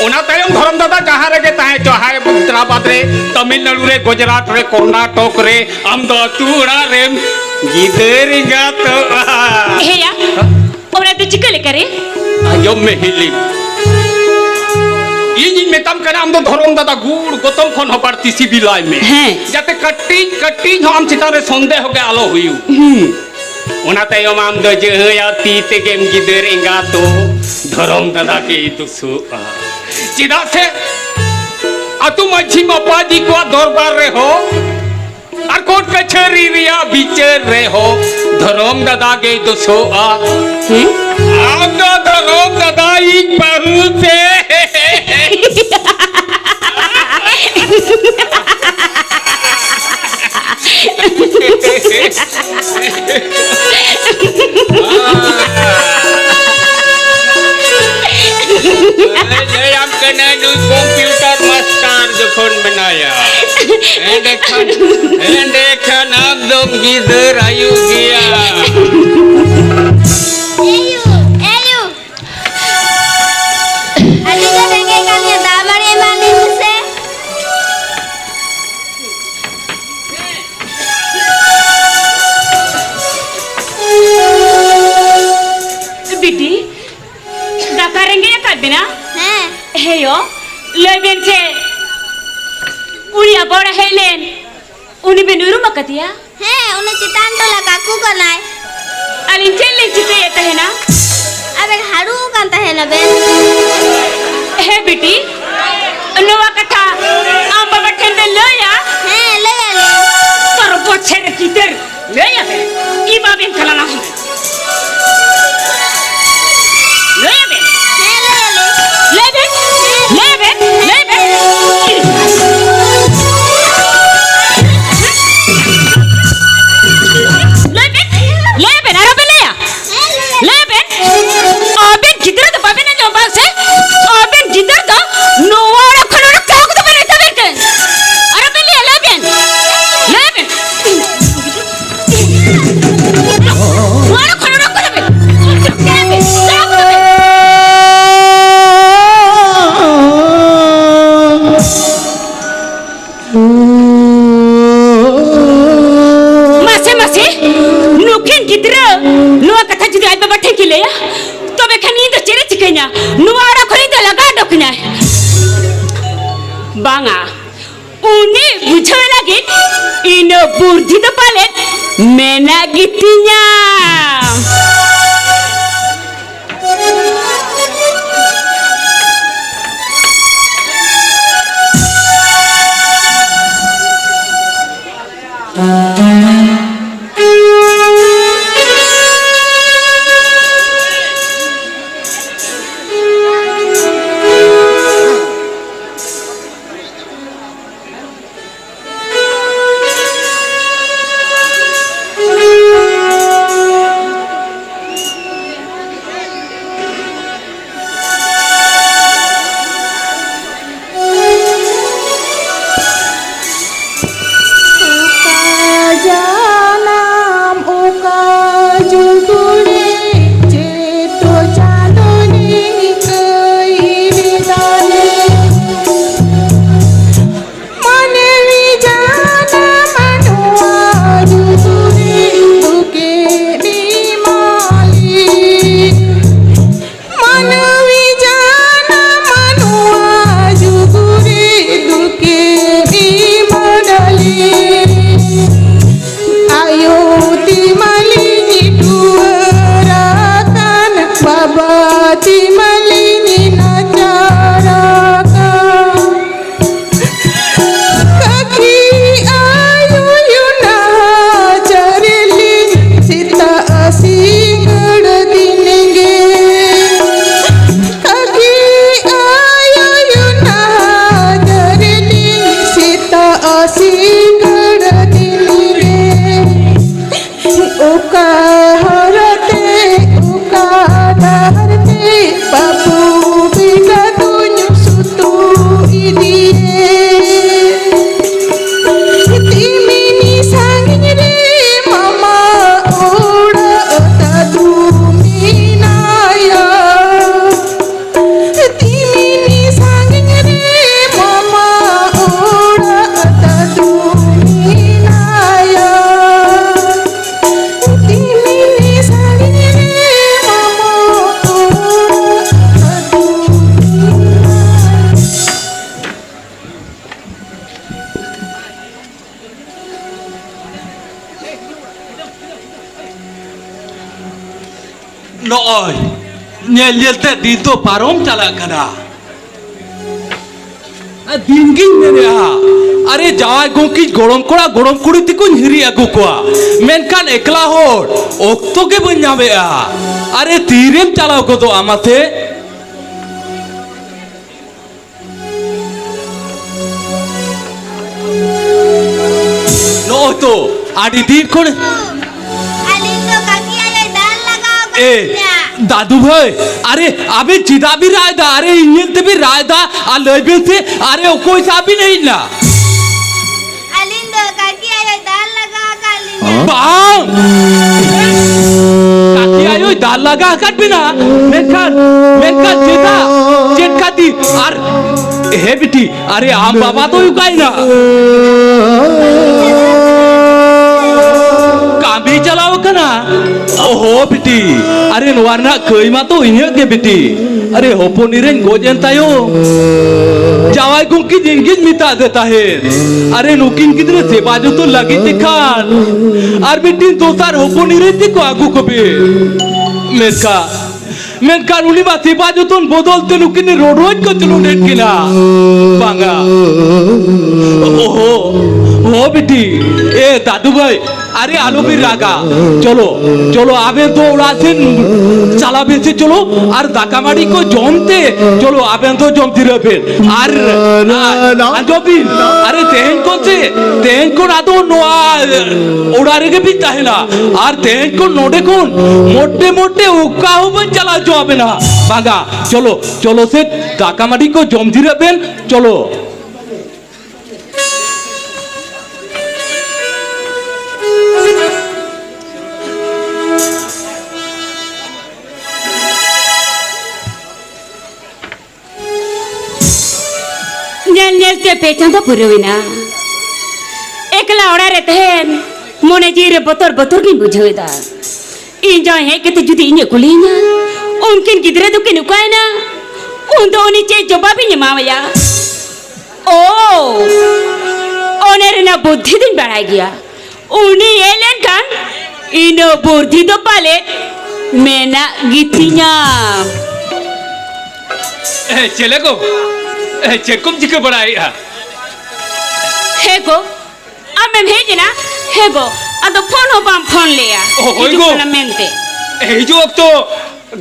ᱚᱱᱟ ᱛᱟᱭᱚᱢ ᱫᱷᱚᱨᱚᱢ ᱫᱟᱫᱟ ᱡᱟᱦᱟᱸ ᱨᱮᱜᱮ ᱛᱟᱦᱮᱸ ᱦᱚᱪᱚ, ᱦᱟᱭᱫᱨᱟᱵᱟᱫᱽ ᱨᱮ, ᱛᱟᱢᱤᱞᱱᱟᱲᱩ ᱨᱮ, ᱜᱩᱡᱽᱨᱟᱴ ᱨᱮ, ᱠᱚᱨᱱᱟᱴᱚᱠ ᱨᱮ, ᱟᱢ ᱫᱚ ᱟᱹᱛᱩ ᱚᱲᱟᱜ ᱨᱮᱢ ᱜᱤᱫᱟᱹᱨ ᱮᱸᱜᱟᱛᱚᱜᱼᱟ᱾ ᱦᱮᱸᱭᱟ, ᱚᱱᱟ ᱫᱚ ᱪᱤᱠᱟᱹ ᱞᱮᱠᱟᱨᱮ? ᱟᱸᱡᱚᱢ ᱢᱮ ᱦᱤᱞᱤ, ᱤᱧᱤᱧ ᱢᱮᱛᱟᱢ ᱠᱟᱱᱟ, ᱟᱢ ᱫᱚ ᱫᱷᱚᱨᱚᱢ ᱫᱟᱫᱟ ᱜᱩᱲ ᱜᱚᱛᱚᱢ ᱠᱷᱚᱱ ᱦᱚᱸ ᱵᱟᱹᱲᱛᱤ ᱥᱤᱵᱤᱞᱟᱭ ᱢᱮ᱾ ᱦᱮᱸ᱾ ᱡᱟᱛᱮ ᱠᱟᱹᱴᱤᱡ ᱠᱟᱹᱴᱤᱡ ᱦᱚᱸ ᱟᱢ ᱪᱮᱛᱟᱱ ᱨᱮ ᱥᱚᱱᱫᱮᱦᱚ ᱜᱮ ᱟᱞᱚ ᱦᱩᱭᱩᱜ᱾ ᱦᱩᱸ᱾ ᱚᱱᱟ ᱛᱟᱭᱚᱢ ᱟᱢ ᱫᱚ ᱡᱟᱹᱦᱟᱹᱭᱟᱜ ᱛᱤ ᱛᱮᱜᱮᱢ ᱜᱤᱫᱟᱹᱨ ᱮᱸᱜᱟᱛᱚᱜ, ᱫᱷᱚᱨᱚᱢ ᱫᱟᱫᱟ ᱜᱮᱭ ᱫᱩᱥᱩᱜᱼᱟ᱾ ᱪᱮᱫᱟᱜ ᱥᱮ ᱟᱹᱛᱩ ᱢᱟᱹᱡᱷᱤ ᱢᱟᱯᱟᱡᱤ ᱠᱚᱣᱟᱜ ᱫᱚᱨᱵᱟᱨ ᱨᱮᱦᱚᱸ ᱟᱨ ᱠᱳᱨᱴ ᱠᱟᱪᱷᱟᱹᱨᱤ ᱨᱮᱭᱟᱜ ᱵᱤᱪᱟᱹᱨ ᱨᱮᱦᱚᱸ ᱫᱷᱚᱨᱚᱢ ᱫᱟᱫᱟ ᱜᱮᱭ ᱫᱩᱥᱩᱜᱼᱟ᱾ ᱦᱮᱸ? ᱟᱢ ᱫᱚ ᱫᱷᱚᱨᱚᱢ ᱫᱟᱫᱟ ᱤᱡ ᱵᱟᱹᱦᱩ ᱛᱮ᱾ ᱞᱟᱹᱭᱟᱢ ᱠᱟᱹᱱᱟᱹᱧ, ᱱᱩᱭ ᱠᱚᱢᱯᱤᱭᱩᱴᱟᱨ ᱢᱟᱥᱴᱟᱨ ᱡᱚᱠᱷᱚᱱ ᱢᱮᱱᱟᱭᱟ, ᱮᱸᱰᱮᱠᱷᱟᱱ, ᱮᱸᱰᱮᱠᱷᱟᱱ ᱟᱢ ᱫᱚᱢ ᱜᱤᱫᱟᱹᱨ ᱟᱭᱩ ᱜᱮᱭᱟ᱾ ᱮᱭᱩ, ᱮᱭᱩ᱾ ᱟᱹᱰᱤ ᱜᱮ ᱨᱮᱸᱜᱮᱡ ᱠᱟᱱ ᱜᱮᱭᱟ, ᱫᱟᱜ ᱢᱟᱹᱲᱤ ᱮᱢᱟ ᱞᱤᱧ ᱢᱮᱥᱮ᱾ ᱞᱟᱹᱭ ᱵᱮᱱ ᱥᱮ, ᱩᱱᱤ ᱟᱵᱚᱲᱮ ᱦᱮᱡ ᱞᱮᱱ, ᱩᱱᱤ ᱵᱮᱱ ᱩᱨᱩᱢ ᱟᱠᱟᱫᱮᱭᱟ? ᱦᱮᱸ, ᱩᱱᱤ ᱪᱮᱛᱟᱱ ᱴᱚᱞᱟ ᱠᱟᱠᱩ ᱠᱟᱱᱟᱭ᱾ ᱟᱹᱞᱤᱧ ᱪᱮᱫ ᱞᱤᱧ ᱪᱤᱠᱟᱹᱭᱮᱫ ᱛᱟᱦᱮᱱᱟ? ᱟᱵᱮᱱ ᱦᱟᱹᱲᱩ ᱠᱟᱱ ᱛᱟᱦᱮᱱᱟ ᱵᱮᱱ᱾ ᱦᱮᱸ ᱵᱤᱴᱤ, ᱱᱚᱣᱟ ᱠᱟᱛᱷᱟ ᱟᱢ ᱵᱟᱵᱟ ᱴᱷᱮᱱ ᱵᱮᱱ ᱞᱟᱹᱭᱟ? ᱦᱮᱸ, ᱞᱟᱹᱭ ᱟᱞᱮ᱾ ᱛᱚᱨᱚ ᱵᱚᱪᱷᱮᱨ ᱜᱤᱫᱟᱹᱨ ᱞᱟᱹᱭ ᱟᱵᱮᱱ, ᱤᱧ ᱵᱟᱵᱮᱱ ᱠᱟᱞᱟᱱᱟ ᱦᱩᱱᱟᱹᱝ᱾ ᱞᱟᱹᱭ ᱟᱵᱮᱱ᱾ ᱦᱮᱸ, ᱞᱟᱹᱭ ᱟᱞᱮ᱾ ᱞᱟᱹᱭ ᱵᱮᱱ, ᱞᱟᱹᱭ ᱵᱮᱱ, ᱞᱟᱹᱭ ᱵᱮᱱ᱾ ᱞᱟᱹᱭ ᱵᱮᱱ, ᱞᱟᱹᱭ ᱵᱮᱱ, ᱟᱨᱚ ᱵᱮᱱ ᱞᱟᱹᱭᱟ᱾ ᱞᱟᱹᱭ ᱵᱮᱱ, ᱟᱵᱮᱱ ᱜᱤᱫᱽᱨᱟᱹ ᱫᱚ ᱵᱟᱵᱮᱱ ᱟᱸᱡᱚᱢ ᱵᱟᱝ ᱥᱮ? ᱟᱵᱮᱱ ᱜᱤᱫᱽᱨᱟᱹ ᱫᱚ ᱱᱚᱣᱟ ᱚᱲᱟᱜ ᱠᱷᱚᱱ ᱚᱰᱚᱠ ᱪᱟᱞᱟᱣ ᱠᱚᱫᱚ ᱵᱮᱱ ᱢᱮᱛᱟ ᱵᱮᱱ ᱠᱟᱱ᱾ ᱟᱨᱚ ᱵᱮᱱ ᱞᱟᱹᱭᱟ, ᱞᱟᱹᱭ ᱵᱮᱱ, ᱞᱟᱹᱭ ᱵᱮᱱ᱾ ᱱᱚᱣᱟ ᱚᱲᱟᱜ ᱠᱷᱚᱱ ᱚᱰᱚᱠ ᱠᱚᱫᱚ ᱵᱮᱱ᱾ ᱪᱟᱞᱟᱣ ᱠᱚᱫᱚ ᱵᱮᱱ᱾ ᱢᱟᱥᱮ, ᱢᱟᱥᱮ, ᱱᱩᱠᱤᱱ ᱜᱤᱫᱽᱨᱟᱹ ᱱᱚᱣᱟ ᱠᱟᱛᱷᱟ ᱡᱩᱫᱤ ᱟᱡ ᱵᱟᱵᱟ ᱴᱷᱮᱱ ᱠᱤᱱ ᱞᱟᱹᱭᱟ, ᱛᱚᱵᱮ ᱠᱷᱟᱱ ᱤᱧ ᱫᱚ ᱪᱮᱫ ᱮ ᱪᱤᱠᱟᱹᱧᱟ? ᱱᱚᱣᱟ ᱚᱲᱟᱜ ᱠᱷᱚᱱ ᱤᱧ ᱫᱚ ᱞᱟᱜᱟ ᱚᱰᱚᱠ ᱠᱤᱧᱟᱭ᱾ ᱵᱟᱝᱟ, ᱩᱱᱤ ᱵᱩᱡᱷᱟᱹᱣ ᱞᱟᱹᱜᱤᱫ ᱤᱱᱟᱹ ᱵᱩᱨᱫᱷᱤ ᱫᱚ ᱯᱟᱞᱮᱫ ᱢᱮᱱᱟᱜ ᱜᱮᱛᱤᱧᱟ᱾ ᱱᱚᱜᱼᱚᱭ, ᱧᱮᱞ ᱧᱮᱞ ᱛᱮ ᱫᱤᱱ ᱫᱚ ᱯᱟᱨᱚᱢ ᱪᱟᱞᱟᱜ ᱠᱟᱱᱟ᱾ ᱫᱤᱱ ᱜᱤᱧ ᱢᱮᱱᱮᱜᱼᱟ, ᱟᱨᱮ, ᱡᱟᱶᱟᱭ ᱜᱚᱢᱠᱮ, ᱜᱚᱲᱚᱢ ᱠᱚᱲᱟ, ᱜᱚᱲᱚᱢ ᱠᱩᱲᱤ ᱛᱮᱠᱚᱧ ᱦᱤᱨᱤ ᱟᱹᱜᱩ ᱠᱚᱣᱟ, ᱢᱮᱱᱠᱷᱟᱱ ᱮᱠᱞᱟ ᱦᱚᱲ ᱚᱠᱛᱚ ᱜᱮ ᱵᱟᱹᱧ ᱧᱟᱢᱮᱜᱼᱟ᱾ ᱟᱨᱮ, ᱛᱤᱨᱮᱢ ᱪᱟᱞᱟᱣ ᱜᱚᱫᱚᱜᱼᱟ ᱢᱟᱥᱮ? ᱱᱚᱜᱼᱚᱭ ᱛᱚ, ᱟᱹᱰᱤ ᱫᱤᱱ ᱠᱷᱚᱱ᱾ ᱟᱹᱞᱤᱧ ᱫᱚ ᱠᱟᱹᱠᱤ ᱟᱭᱳᱭ ᱫᱟᱞ ᱞᱟᱜᱟᱣ ᱟᱠᱟᱫ ᱮ, ᱞᱤᱧᱟ᱾ ᱫᱟᱫᱩ ᱵᱷᱟᱹᱭ, ᱟᱨᱮ, ᱟᱵᱮᱱ ᱪᱮᱫᱟᱜ ᱵᱤᱱ ᱨᱟᱜ ᱮᱫᱟ? ᱟᱨᱮ, ᱤᱧ ᱧᱮᱞ ᱛᱮᱵᱤᱱ ᱨᱟᱜ ᱮᱫᱟ? ᱟᱨ ᱞᱟᱹᱭ ᱵᱮᱱ ᱥᱮ, ᱟᱨᱮ, ᱚᱠᱚᱭ ᱥᱟᱶ ᱵᱤᱱ ᱦᱮᱡ ᱮᱱᱟ? ᱟᱹᱞᱤᱧ ᱫᱚ ᱠᱟᱹᱠᱤ ᱟᱭᱳᱭ ᱫᱟᱞ ᱞᱟᱜᱟᱣ ᱟᱠᱟᱫ ᱞᱤᱧᱟ᱾ ᱵᱟᱝ! ᱠᱟᱹᱠᱤ ᱟᱭᱳᱭ ᱫᱟᱞ ᱞᱟᱜᱟ ᱟᱠᱟᱫ ᱵᱤᱱᱟ? ᱢᱮᱱᱠᱷᱟᱱ, ᱢᱮᱱᱠᱷᱟᱱ ᱪᱮᱫᱟᱜ? ᱪᱮᱫ ᱠᱷᱟᱹᱛᱤᱨ? ᱟᱨ ᱦᱮ ᱵᱤᱴᱤ, ᱟᱨᱮ, ᱟᱢ ᱵᱟᱵᱟ ᱫᱚᱭ ᱚᱠᱟᱭᱮᱱᱟ? ᱠᱟᱹᱢᱤ ᱪᱟᱞᱟᱣ ᱟᱠᱟᱱᱟ? ᱚᱦᱚ ᱵᱤᱴᱤ, ᱟᱨᱮ, ᱱᱚᱣᱟ ᱨᱮᱱᱟᱜ ᱠᱟᱹᱭ ᱢᱟᱛᱚ ᱤᱧᱟᱹᱜ ᱜᱮ ᱵᱤᱴᱤ᱾ ᱟᱨᱮ, ᱦᱚᱯᱚᱱ ᱤᱨᱟᱹᱧ ᱜᱚᱡ ᱮᱱ ᱛᱟᱭᱚᱢ ᱡᱟᱶᱟᱭ ᱜᱚᱢᱠᱮ ᱤᱧ ᱜᱤᱧ ᱢᱮᱛᱟᱫᱮ ᱛᱟᱦᱮᱸᱫ, ᱟᱨᱮ, ᱱᱩᱠᱤᱱ ᱜᱤᱫᱽᱨᱟᱹ ᱥᱮᱵᱟ ᱡᱚᱛᱚᱱ ᱞᱟᱹᱜᱤᱫ ᱛᱮ ᱠᱷᱟᱱ ᱟᱨ ᱢᱤᱫᱴᱤᱱ ᱫᱚᱥᱟᱨ ᱦᱚᱯᱚᱱ ᱤᱨᱟᱹᱧ ᱛᱮᱠᱚ ᱟᱹᱜᱩ ᱠᱚᱵᱤᱱ᱾ ᱢᱮᱱᱠᱷᱟᱱ ᱢᱮᱱᱠᱷᱟᱱ ᱩᱱᱤ ᱢᱟ ᱥᱮᱵᱟ ᱡᱚᱛᱚᱱ ᱵᱚᱫᱚᱞ ᱛᱮ ᱱᱩᱠᱤᱱ ᱨᱚᱰᱚᱡ ᱠᱚ ᱪᱩᱞᱩᱰᱮᱫ ᱠᱤᱱᱟ᱾ ᱵᱟᱝᱟ᱾ ᱳᱦᱳ, ᱦᱳ ᱵᱤᱴᱤ, ᱮ ᱫᱟᱫᱩ ᱵᱷᱟᱹᱭ, ᱟᱨᱮ ᱟᱞᱚ ᱵᱤᱱ ᱨᱟᱜᱟ᱾ ᱪᱚᱞᱚ, ᱪᱚᱞᱚ ᱟᱵᱮᱱ ᱫᱚ ᱚᱲᱟᱜ ᱥᱮᱱ ᱪᱟᱞᱟᱣ ᱵᱮᱱ ᱥᱮ ᱪᱚᱞᱚ, ᱟᱨ ᱫᱟᱠᱟ ᱢᱟᱹᱰᱤ ᱠᱚ ᱡᱚᱢ ᱛᱮ ᱪᱚᱞᱚ ᱟᱵᱮᱱ ᱫᱚ ᱡᱚᱢ ᱡᱤᱨᱟᱹᱜ ᱵᱮᱱ᱾ ᱟᱨ, ᱟᱨ ᱟᱸᱡᱚᱢ ᱵᱤᱱ, ᱟᱨᱮ ᱛᱮᱦᱮᱧ ᱠᱷᱚᱱ ᱥᱮ, ᱛᱮᱦᱮᱧ ᱠᱷᱚᱱ ᱟᱫᱚ ᱱᱚᱣᱟ ᱚᱲᱟᱜ ᱨᱮᱜᱮ ᱵᱤᱱ ᱛᱟᱦᱮᱱᱟ᱾ ᱟᱨ ᱛᱮᱦᱮᱧ ᱠᱷᱚᱱ ᱱᱚᱰᱮ ᱠᱷᱚᱱ ᱢᱚᱴᱮ ᱢᱚᱴᱮ ᱚᱠᱟ ᱦᱚᱸ ᱵᱟᱹᱧ ᱪᱟᱞᱟᱣ ᱦᱚᱪᱚ ᱟᱵᱮᱱᱟ᱾ ᱵᱟᱝᱟ, ᱪᱚᱞᱚ, ᱪᱚᱞᱚ ᱥᱮ ᱫᱟᱠᱟ ᱢᱟᱹᱰᱤ ᱠᱚ ᱡᱚᱢ ᱡᱤᱨᱟᱹᱜ ᱵᱮᱱ, ᱪᱚᱞᱚ᱾ ᱧᱮᱞ ᱧᱮᱞ ᱛᱮ ᱯᱮ ᱪᱟᱸᱫᱚ ᱯᱩᱨᱟᱹᱣᱮᱱᱟ᱾ ᱮᱠᱞᱟ ᱚᱲᱟᱜ ᱨᱮ ᱛᱟᱦᱮᱱ ᱢᱚᱱᱮ ᱡᱤᱣᱤ ᱨᱮ ᱵᱚᱛᱚᱨ ᱵᱚᱛᱚᱨ ᱜᱤᱧ ᱵᱩᱡᱷᱟᱹᱣ ᱮᱫᱟ᱾ ᱤᱧ ᱡᱟᱶᱟᱭ ᱦᱮᱡ ᱠᱟᱛᱮ ᱡᱩᱫᱤ ᱤᱧᱮ ᱠᱩᱞᱤᱭᱤᱧᱟ, "ᱩᱱᱠᱤᱱ ᱜᱤᱫᱽᱨᱟᱹ ᱫᱚᱠᱤᱱ ᱚᱠᱟᱭᱮᱱᱟ?" ᱩᱱ ᱫᱚ ᱩᱱᱤ ᱪᱮᱫ ᱡᱚᱵᱟᱵ ᱤᱧ ᱮᱢᱟᱣᱟᱭᱟ? ᱳ, ᱚᱱᱮ ᱨᱮᱱᱟᱜ ᱵᱩᱫᱽᱫᱷᱤ ᱫᱚᱧ ᱵᱟᱲᱟᱭ ᱜᱮᱭᱟ᱾ ᱩᱱᱤ ᱦᱮᱡ ᱞᱮᱱᱠᱷᱟᱱ ᱤᱱᱟᱹ ᱵᱩᱫᱽᱫᱷᱤ ᱫᱚ ᱯᱟᱞᱮ ᱢᱮᱱᱟᱜ ᱜᱮᱛᱤᱧᱟ᱾ ᱮ, ᱪᱮᱞᱮ ᱜᱚ? ᱮ, ᱪᱮᱫ ᱠᱚᱢ ᱪᱤᱠᱟᱹ ᱵᱟᱲᱟᱭᱮᱫᱼᱟ? ᱦᱮᱸ ᱜᱚ, ᱟᱢᱮᱢ ᱦᱮᱡ ᱮᱱᱟ? ᱦᱮᱸ ᱜᱚ, ᱟᱫᱚ ᱯᱷᱳᱱ ᱦᱚᱸ ᱵᱟᱢ ᱯᱷᱳᱱ ᱞᱮᱜᱼᱟ᱾ ᱚ, ᱦᱳᱭ ᱦᱤᱡᱩᱜ ᱜᱚ᱾ ᱠᱟᱱᱟ ᱢᱮᱱᱛᱮ᱾ ᱮ, ᱦᱤᱡᱩᱜ ᱚᱠᱛᱚ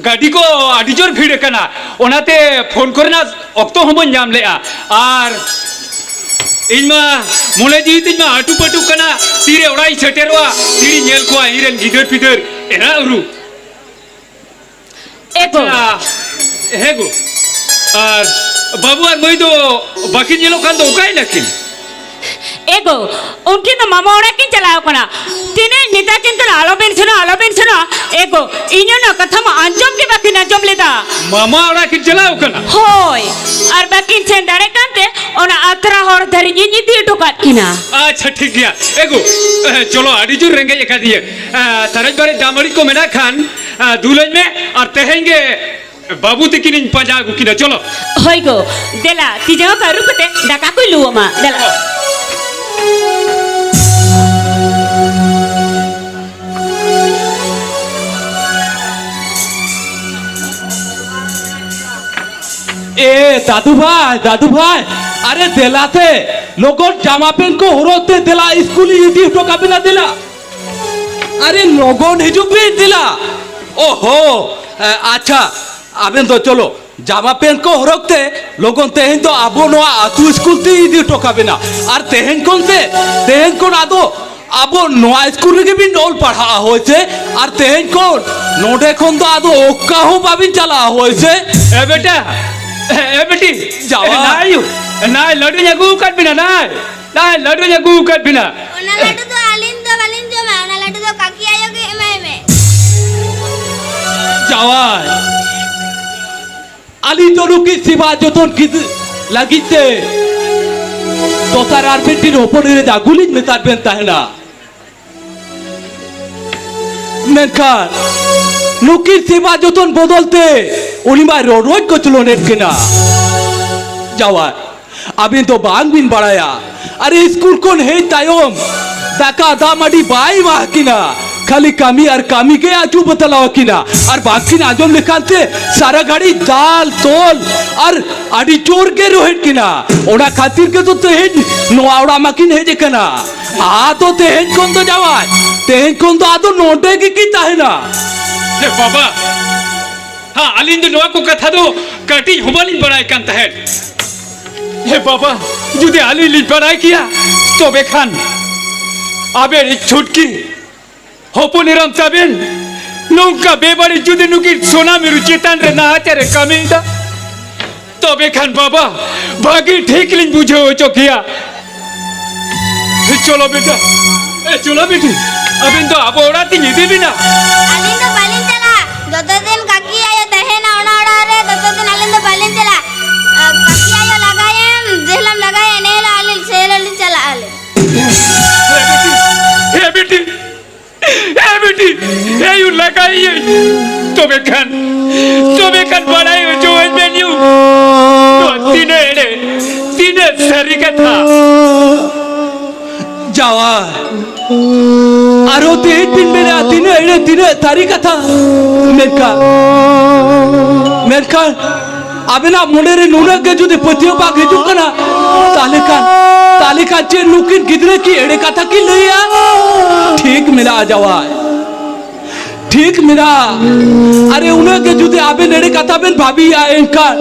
ᱜᱟᱹᱰᱤ ᱠᱚ ᱟᱹᱰᱤ ᱡᱳᱨ ᱵᱷᱤᱲ ᱟᱠᱟᱱᱟ, ᱚᱱᱟᱛᱮ ᱯᱷᱳᱱ ᱠᱚᱨᱮᱱᱟᱜ ᱚᱠᱛᱚ ᱦᱚᱸ ᱵᱟᱹᱧ ᱧᱟᱢ ᱞᱮᱜᱼᱟ᱾ ᱟᱨ ᱤᱧ ᱢᱟ ᱢᱚᱱᱮ ᱡᱤᱣᱤ ᱛᱤᱧ ᱢᱟ ᱟᱹᱴᱩ ᱯᱟᱹᱴᱩᱜ ᱠᱟᱱᱟ, ᱛᱤᱨᱮ ᱚᱲᱟᱜ ᱤᱧ ᱥᱮᱴᱮᱨᱚᱜᱼᱟ, ᱛᱤᱨᱮᱧ ᱧᱮᱞ ᱠᱚᱣᱟ ᱤᱧ ᱨᱮᱱ ᱜᱤᱫᱟᱹᱨ ᱯᱤᱫᱟᱹᱨ, ᱮᱨᱟ ᱩᱨᱩ᱾ ᱮ ᱜᱚ᱾ ᱟᱪᱪᱷᱟ, ᱦᱮᱸ ᱜᱚ᱾ ᱟᱨ ᱵᱟᱹᱵᱩ ᱟᱨ ᱢᱟᱹᱭ ᱫᱚ ᱵᱟᱹᱠᱤᱱ ᱧᱮᱞᱚᱜ ᱠᱟᱱ ᱫᱚ, ᱚᱠᱟᱭᱮᱱᱟ ᱠᱤᱱ? ᱮ ᱜᱚ, ᱩᱱᱠᱤᱱ ᱫᱚ ᱢᱟᱢᱟ ᱚᱲᱟᱜ ᱠᱤᱱ ᱪᱟᱞᱟᱣ ᱠᱟᱱᱟ᱾ ᱛᱤᱱᱟᱹᱜ ᱤᱧ ᱢᱮᱛᱟ ᱠᱤᱱ ᱠᱟᱱᱟ, "ᱟᱞᱚᱵᱤᱱ ᱥᱮᱱᱚᱜ, ᱟᱞᱚᱵᱤᱱ ᱥᱮᱱᱚᱜ", ᱮ ᱜᱚ, ᱤᱧ ᱚᱱᱟ ᱠᱟᱛᱷᱟ ᱢᱟ ᱟᱸᱡᱚᱢ ᱜᱮ ᱵᱟᱹᱠᱤᱱ ᱟᱸᱡᱚᱢ ᱞᱮᱫᱟ᱾ ᱢᱟᱢᱟ ᱚᱲᱟᱜ ᱠᱤᱱ ᱪᱟᱞᱟᱣ ᱠᱟᱱᱟ? ᱦᱳᱭ, ᱟᱨ ᱵᱟᱹᱠᱤᱱ ᱥᱮᱱ ᱫᱟᱲᱮ ᱠᱟᱱᱛᱮ ᱚᱱᱟ ᱟᱛᱨᱟ ᱦᱚᱨ ᱫᱷᱟᱹᱨᱤᱡ ᱤᱧ ᱤᱫᱤ ᱦᱚᱴᱚ ᱠᱟᱫ ᱠᱤᱱᱟ᱾ ᱟᱪᱪᱷᱟ, ᱴᱷᱤᱠ ᱜᱮᱭᱟ᱾ ᱮ ᱜᱚ, ᱮ, ᱪᱚᱞᱚ, ᱟᱹᱰᱤ ᱡᱳᱨ ᱨᱮᱸᱜᱮᱡ ᱟᱠᱟᱫᱤᱧᱟᱹ᱾ ᱮ, ᱥᱟᱨᱮᱡ ᱵᱟᱨᱮᱡ ᱫᱟᱜ ᱢᱟᱹᱲᱤ ᱠᱚ ᱢᱮᱱᱟᱜ ᱠᱷᱟᱱ, ᱮ, ᱫᱩᱞᱟᱹᱧ ᱢᱮ, ᱟᱨ ᱛᱮᱦᱮᱧ ᱜᱮ ᱵᱟᱹᱵᱩ ᱛᱤᱠᱤᱱᱤᱧ ᱯᱟᱸᱡᱟ ᱟᱹᱜᱩ ᱠᱤᱱᱟ, ᱪᱚᱞᱚ᱾ ᱦᱳᱭ ᱜᱚ, ᱫᱮᱞᱟ, ᱛᱤ ᱡᱟᱸᱜᱟ ᱠᱚ ᱟᱹᱨᱩᱵ ᱠᱟᱛᱮ ᱫᱟᱠᱟ ᱠᱚᱭ ᱞᱩ ᱟᱢᱟ, ᱫᱮᱞᱟ᱾ ᱮ ᱫᱟᱫᱩ ᱵᱷᱟᱭ, ᱫᱟᱫᱩ ᱵᱷᱟᱭ, ᱟᱨᱮ ᱫᱮᱞᱟ ᱛᱮ, ᱞᱚᱜᱚᱱ ᱡᱟᱢᱟ ᱯᱮᱱᱴ ᱠᱚ ᱦᱚᱨᱚᱜ ᱛᱮ ᱫᱮᱞᱟ, ᱥᱠᱩᱞ ᱤᱧ ᱤᱫᱤ ᱦᱚᱴᱚ ᱠᱟᱵᱤᱱᱟ, ᱫᱮᱞᱟ᱾ ᱟᱨᱮ ᱞᱚᱜᱚᱱ ᱦᱤᱡᱩᱜ ᱵᱤᱱ, ᱫᱮᱞᱟ᱾ ᱳᱦᱳ, ᱮ, ᱟᱪᱪᱷᱟ, ᱟᱵᱮᱱ ᱫᱚ ᱪᱚᱞᱚ, ᱡᱟᱢᱟ ᱯᱮᱱᱴ ᱠᱚ ᱦᱚᱨᱚᱜ ᱛᱮ ᱞᱚᱜᱚᱱ ᱛᱮᱦᱮᱧ ᱫᱚ ᱟᱵᱚ ᱱᱚᱣᱟ ᱟᱹᱛᱩ ᱥᱠᱩᱞ ᱛᱮ ᱤᱫᱤ ᱦᱚᱴᱚ ᱠᱟᱵᱮᱱᱟ᱾ ᱟᱨ ᱛᱮᱦᱮᱧ ᱠᱷᱚᱱ ᱥᱮ, ᱛᱮᱦᱮᱧ ᱠᱷᱚᱱ ᱟᱫᱚ ᱟᱵᱚ ᱱᱚᱣᱟ ᱥᱠᱩᱞ ᱨᱮᱜᱮ ᱵᱤᱱ ᱚᱞ ᱯᱟᱲᱦᱟᱜᱼᱟ, ᱦᱳᱭ ᱥᱮ? ᱟᱨ ᱛᱮᱦᱮᱧ ᱠᱷᱚᱱ ᱱᱚᱰᱮ ᱠᱷᱚᱱ ᱫᱚ ᱟᱫᱚ ᱚᱠᱟ ᱦᱚᱸ ᱵᱟᱵᱤᱱ ᱪᱟᱞᱟᱜᱼᱟ, ᱦᱳᱭ ᱥᱮ? ᱮ ᱵᱮᱴᱟ, ᱮ ᱵᱮᱴᱤ, ᱡᱟᱶᱟᱭ᱾ ᱮ ᱱᱟᱭ, ᱱᱟᱭ ᱞᱟᱹᱰᱩᱧ ᱟᱹᱜᱩ ᱟᱠᱟᱫ ᱵᱤᱱᱟ, ᱱᱟᱭ᱾ ᱱᱟᱭ, ᱞᱟᱹᱰᱩᱧ ᱟᱹᱜᱩ ᱟᱠᱟᱫ ᱵᱤᱱᱟ᱾ ᱚᱱᱟ ᱞᱟᱹᱰᱩ ᱫᱚ ᱟᱹᱞᱤᱧ ᱫᱚ ᱵᱟᱹᱞᱤᱧ ᱡᱚᱢᱟ, ᱚᱱᱟ ᱞᱟᱹᱰᱩ ᱫᱚ ᱠᱟᱠᱤ ᱟᱭᱳ ᱜᱮ ᱮᱢᱟᱭ ᱢᱮ᱾ ᱡᱟᱶᱟᱭ, ᱟᱹᱞᱤᱧ ᱫᱚ ᱱᱩᱠᱤᱱ ᱥᱮᱵᱟ ᱡᱚᱛᱚᱱ ᱠᱤᱫ-, ᱞᱟᱹᱜᱤᱫ ᱛᱮ ᱫᱚᱥᱟᱨ ᱟᱨ ᱢᱤᱫᱴᱤᱱ ᱦᱚᱯᱚᱱ ᱮᱨᱟ ᱟᱹᱜᱩ ᱞᱤᱧ ᱢᱮᱛᱟᱫ ᱵᱮᱱ ᱛᱟᱦᱮᱱᱟ᱾ ᱢᱮᱱᱠᱷᱟᱱ ᱱᱩᱠᱤᱱ ᱥᱮᱵᱟ ᱡᱚᱛᱚᱱ ᱵᱚᱫᱚᱞ ᱛᱮ ᱩᱱᱤ ᱢᱟᱭ ᱨᱚᱰᱚᱡ ᱠᱚᱪᱞᱚᱱᱮᱫ ᱠᱤᱱᱟ᱾ ᱡᱟᱶᱟᱭ, ᱟᱹᱵᱤᱱ ᱫᱚ ᱵᱟᱝ ᱵᱤᱱ ᱵᱟᱲᱟᱭᱟ, ᱟᱨ ᱥᱠᱩᱞ ᱠᱷᱚᱱ ᱦᱮᱡ ᱛᱟᱭᱚᱢ ᱫᱟᱠᱟ ᱫᱟᱜ ᱢᱟᱹᱰᱤ ᱵᱟᱭ ᱮᱢᱟ ᱠᱤᱱᱟ, ᱠᱷᱟᱹᱞᱤ ᱠᱟᱹᱢᱤ ᱟᱨ ᱠᱟᱹᱢᱤ ᱜᱮ ᱟᱹᱪᱩ ᱵᱟᱛᱞᱟᱣ ᱟᱹᱠᱤᱱᱟ᱾ ᱟᱨ ᱵᱟᱝᱠᱤᱱ ᱟᱸᱡᱚᱢ ᱞᱮᱠᱷᱟᱱ ᱛᱮ ᱥᱟᱨᱟ ᱜᱷᱟᱹᱲᱤᱡ ᱫᱟᱞ ᱛᱚᱞ ᱟᱨ ᱟᱹᱰᱤ ᱡᱳᱨ ᱜᱮ ᱨᱳᱦᱮᱫ ᱠᱤᱱᱟ᱾ ᱚᱱᱟ ᱠᱷᱟᱹᱛᱤᱨ ᱜᱮ ᱛᱚ ᱛᱮᱦᱮᱧ ᱱᱚᱣᱟ ᱚᱲᱟᱜ ᱢᱟᱠᱤᱱ ᱦᱮᱡ ᱟᱠᱟᱱᱟ᱾ ᱟᱫᱚ ᱛᱮᱦᱮᱧ ᱠᱷᱚᱱ ᱫᱚ ᱡᱟᱶᱟᱭ, ᱛᱮᱦᱮᱧ ᱠᱷᱚᱱ ᱫᱚ ᱟᱫᱚ ᱱᱚᱰᱮ ᱜᱮᱠᱤᱱ ᱛᱟᱦᱮᱱᱟ᱾ ᱮ ᱵᱟᱵᱟ, ᱦᱟ, ᱟᱹᱞᱤᱧ ᱫᱚ ᱱᱚᱣᱟ ᱠᱚ ᱠᱟᱛᱷᱟ ᱫᱚ ᱠᱟᱹᱴᱤᱡ ᱦᱚᱸ ᱵᱟᱹᱞᱤᱧ ᱵᱟᱲᱟᱭ ᱠᱟᱱ ᱛᱟᱦᱮᱸᱫ᱾ ᱦᱮ ᱵᱟᱵᱟ, ᱡᱩᱫᱤ ᱟᱹᱞᱤᱧ ᱞᱤᱧ ᱵᱟᱲᱟᱭ ᱠᱮᱭᱟ, ᱛᱚᱵᱮ ᱠᱷᱟᱱ ᱟᱵᱮᱱ ᱤᱡ ᱪᱷᱩᱴᱠᱤ ᱦᱚᱯᱚᱱ ᱮᱨᱟᱢ ᱛᱟᱵᱮᱱ ᱱᱚᱝᱠᱟ ᱵᱮᱵᱟᱹᱲᱤᱡ ᱡᱩᱫᱤ ᱱᱩᱠᱤᱱ ᱥᱳᱱᱟ ᱢᱤᱨᱩ ᱪᱮᱛᱟᱱ ᱨᱮ ᱱᱟᱦᱟᱪᱟᱨ ᱮ ᱠᱟᱹᱢᱤᱭᱮᱫᱟ, ᱛᱚᱵᱮ ᱠᱷᱟᱱ ᱵᱟᱵᱟ, ᱵᱷᱟᱹᱜᱤ ᱴᱷᱤᱠ ᱞᱤᱧ ᱵᱩᱡᱷᱟᱹᱣ ᱦᱚᱪᱚ ᱠᱮᱭᱟ᱾ ᱪᱚᱞᱚ ᱵᱮᱴᱟ, ᱮ, ᱪᱚᱞᱚ ᱵᱤᱴᱤ, ᱟᱵᱮᱱ ᱫᱚ ᱟᱵᱚ ᱚᱲᱟᱜ ᱛᱤᱧ ᱤᱫᱤ ᱵᱮᱱᱟ᱾ ᱟᱹᱞᱤᱧ ᱫᱚ ᱵᱟᱹᱞᱤᱧ ᱪᱟᱞᱟᱜᱼᱟ᱾ ᱡᱚᱛᱚ ᱫᱤᱱ ᱠᱟᱹᱠᱤ ᱟᱭᱳ ᱛᱟᱦᱮᱱᱟ ᱚᱱᱟ ᱚᱲᱟᱜ ᱨᱮ, ᱛᱚᱛᱚ ᱫᱤᱱ ᱟᱹᱞᱤᱧ ᱫᱚ ᱵᱟᱹᱞᱤᱧ ᱪᱟᱞᱟᱜᱼᱟ᱾ ᱟ, ᱠᱟᱹᱠᱤ ᱟᱭᱳ ᱞᱟᱜᱟᱭᱮᱢ, ᱡᱮ ᱦᱤᱞᱳᱜ ᱞᱟᱜᱟᱭᱟ, ᱤᱱᱟᱹ ᱦᱤᱞᱳᱜ ᱟᱹᱞᱤᱧ, ᱥᱮ ᱦᱤᱞᱳᱜ ᱞᱤᱧ ᱪᱟᱞᱟᱜᱼᱟ ᱟᱹᱞᱤᱧ᱾ ᱦᱮ ᱵᱤᱴᱤ, ᱦᱮ ᱵᱤᱴᱤ, ᱦᱮ ᱵᱤᱴᱤ, ᱦᱮ ᱭᱩ, ᱞᱟᱜᱟᱭᱮᱭᱟᱹᱧ᱾ ᱛᱚᱵᱮ ᱠᱷᱟᱱ, ᱛᱚᱵᱮ ᱠᱷᱟᱱ ᱵᱟᱲᱟᱭ ᱦᱚᱪᱚᱣᱟᱹᱧ ᱵᱮᱱ ᱭᱩ, ᱱᱚᱣᱟ ᱛᱤᱱᱟᱹᱜ ᱮᱲᱮ, ᱛᱤᱱᱟᱹᱜ ᱥᱟᱹᱨᱤ ᱠᱟᱛᱷᱟ᱾ ᱡᱟᱶᱟᱭ, ᱟᱨᱚ ᱛᱮᱦᱮᱧ ᱵᱤᱱ ᱢᱮᱱᱟ ᱛᱤᱱᱟᱹᱜ ᱮᱲᱮ, ᱛᱤᱱᱟᱹᱜ ᱥᱟᱹᱨᱤ ᱠᱟᱛᱷᱟ᱾ ᱢᱮᱱᱠᱷᱟᱱ, ᱢᱮᱱᱠᱷᱟᱱ ᱟᱵᱮᱱᱟᱜ ᱢᱚᱱᱮ ᱨᱮ ᱱᱩᱱᱟᱹᱜ ᱜᱮ ᱡᱩᱫᱤ ᱯᱟᱹᱛᱭᱟᱹᱣ ᱵᱟᱝ ᱦᱤᱡᱩᱜ ᱠᱟᱱᱟ, ᱛᱟᱦᱞᱮ ᱠᱷᱟᱱ, ᱛᱟᱦᱞᱮ ᱠᱷᱟᱱ ᱪᱮᱫ ᱱᱩᱠᱤᱱ ᱜᱤᱫᱽᱨᱟᱹ ᱠᱤ ᱮᱲᱮ ᱠᱟᱛᱷᱟ ᱠᱤᱱ ᱞᱟᱹᱭᱟ? ᱴᱷᱤᱠ ᱢᱮᱱᱟᱜᱼᱟ ᱡᱟᱶᱟᱭ, ᱴᱷᱤᱠ ᱢᱮᱱᱟᱜᱼᱟ᱾ ᱟᱨᱮ ᱩᱱᱟᱹᱜ ᱜᱮ ᱡᱩᱫᱤ ᱟᱵᱮᱱ ᱮᱲᱮ ᱠᱟᱛᱷᱟ ᱵᱮᱱ ᱵᱷᱟᱹᱵᱤᱭᱟ, ᱮᱱᱠᱷᱟᱱ,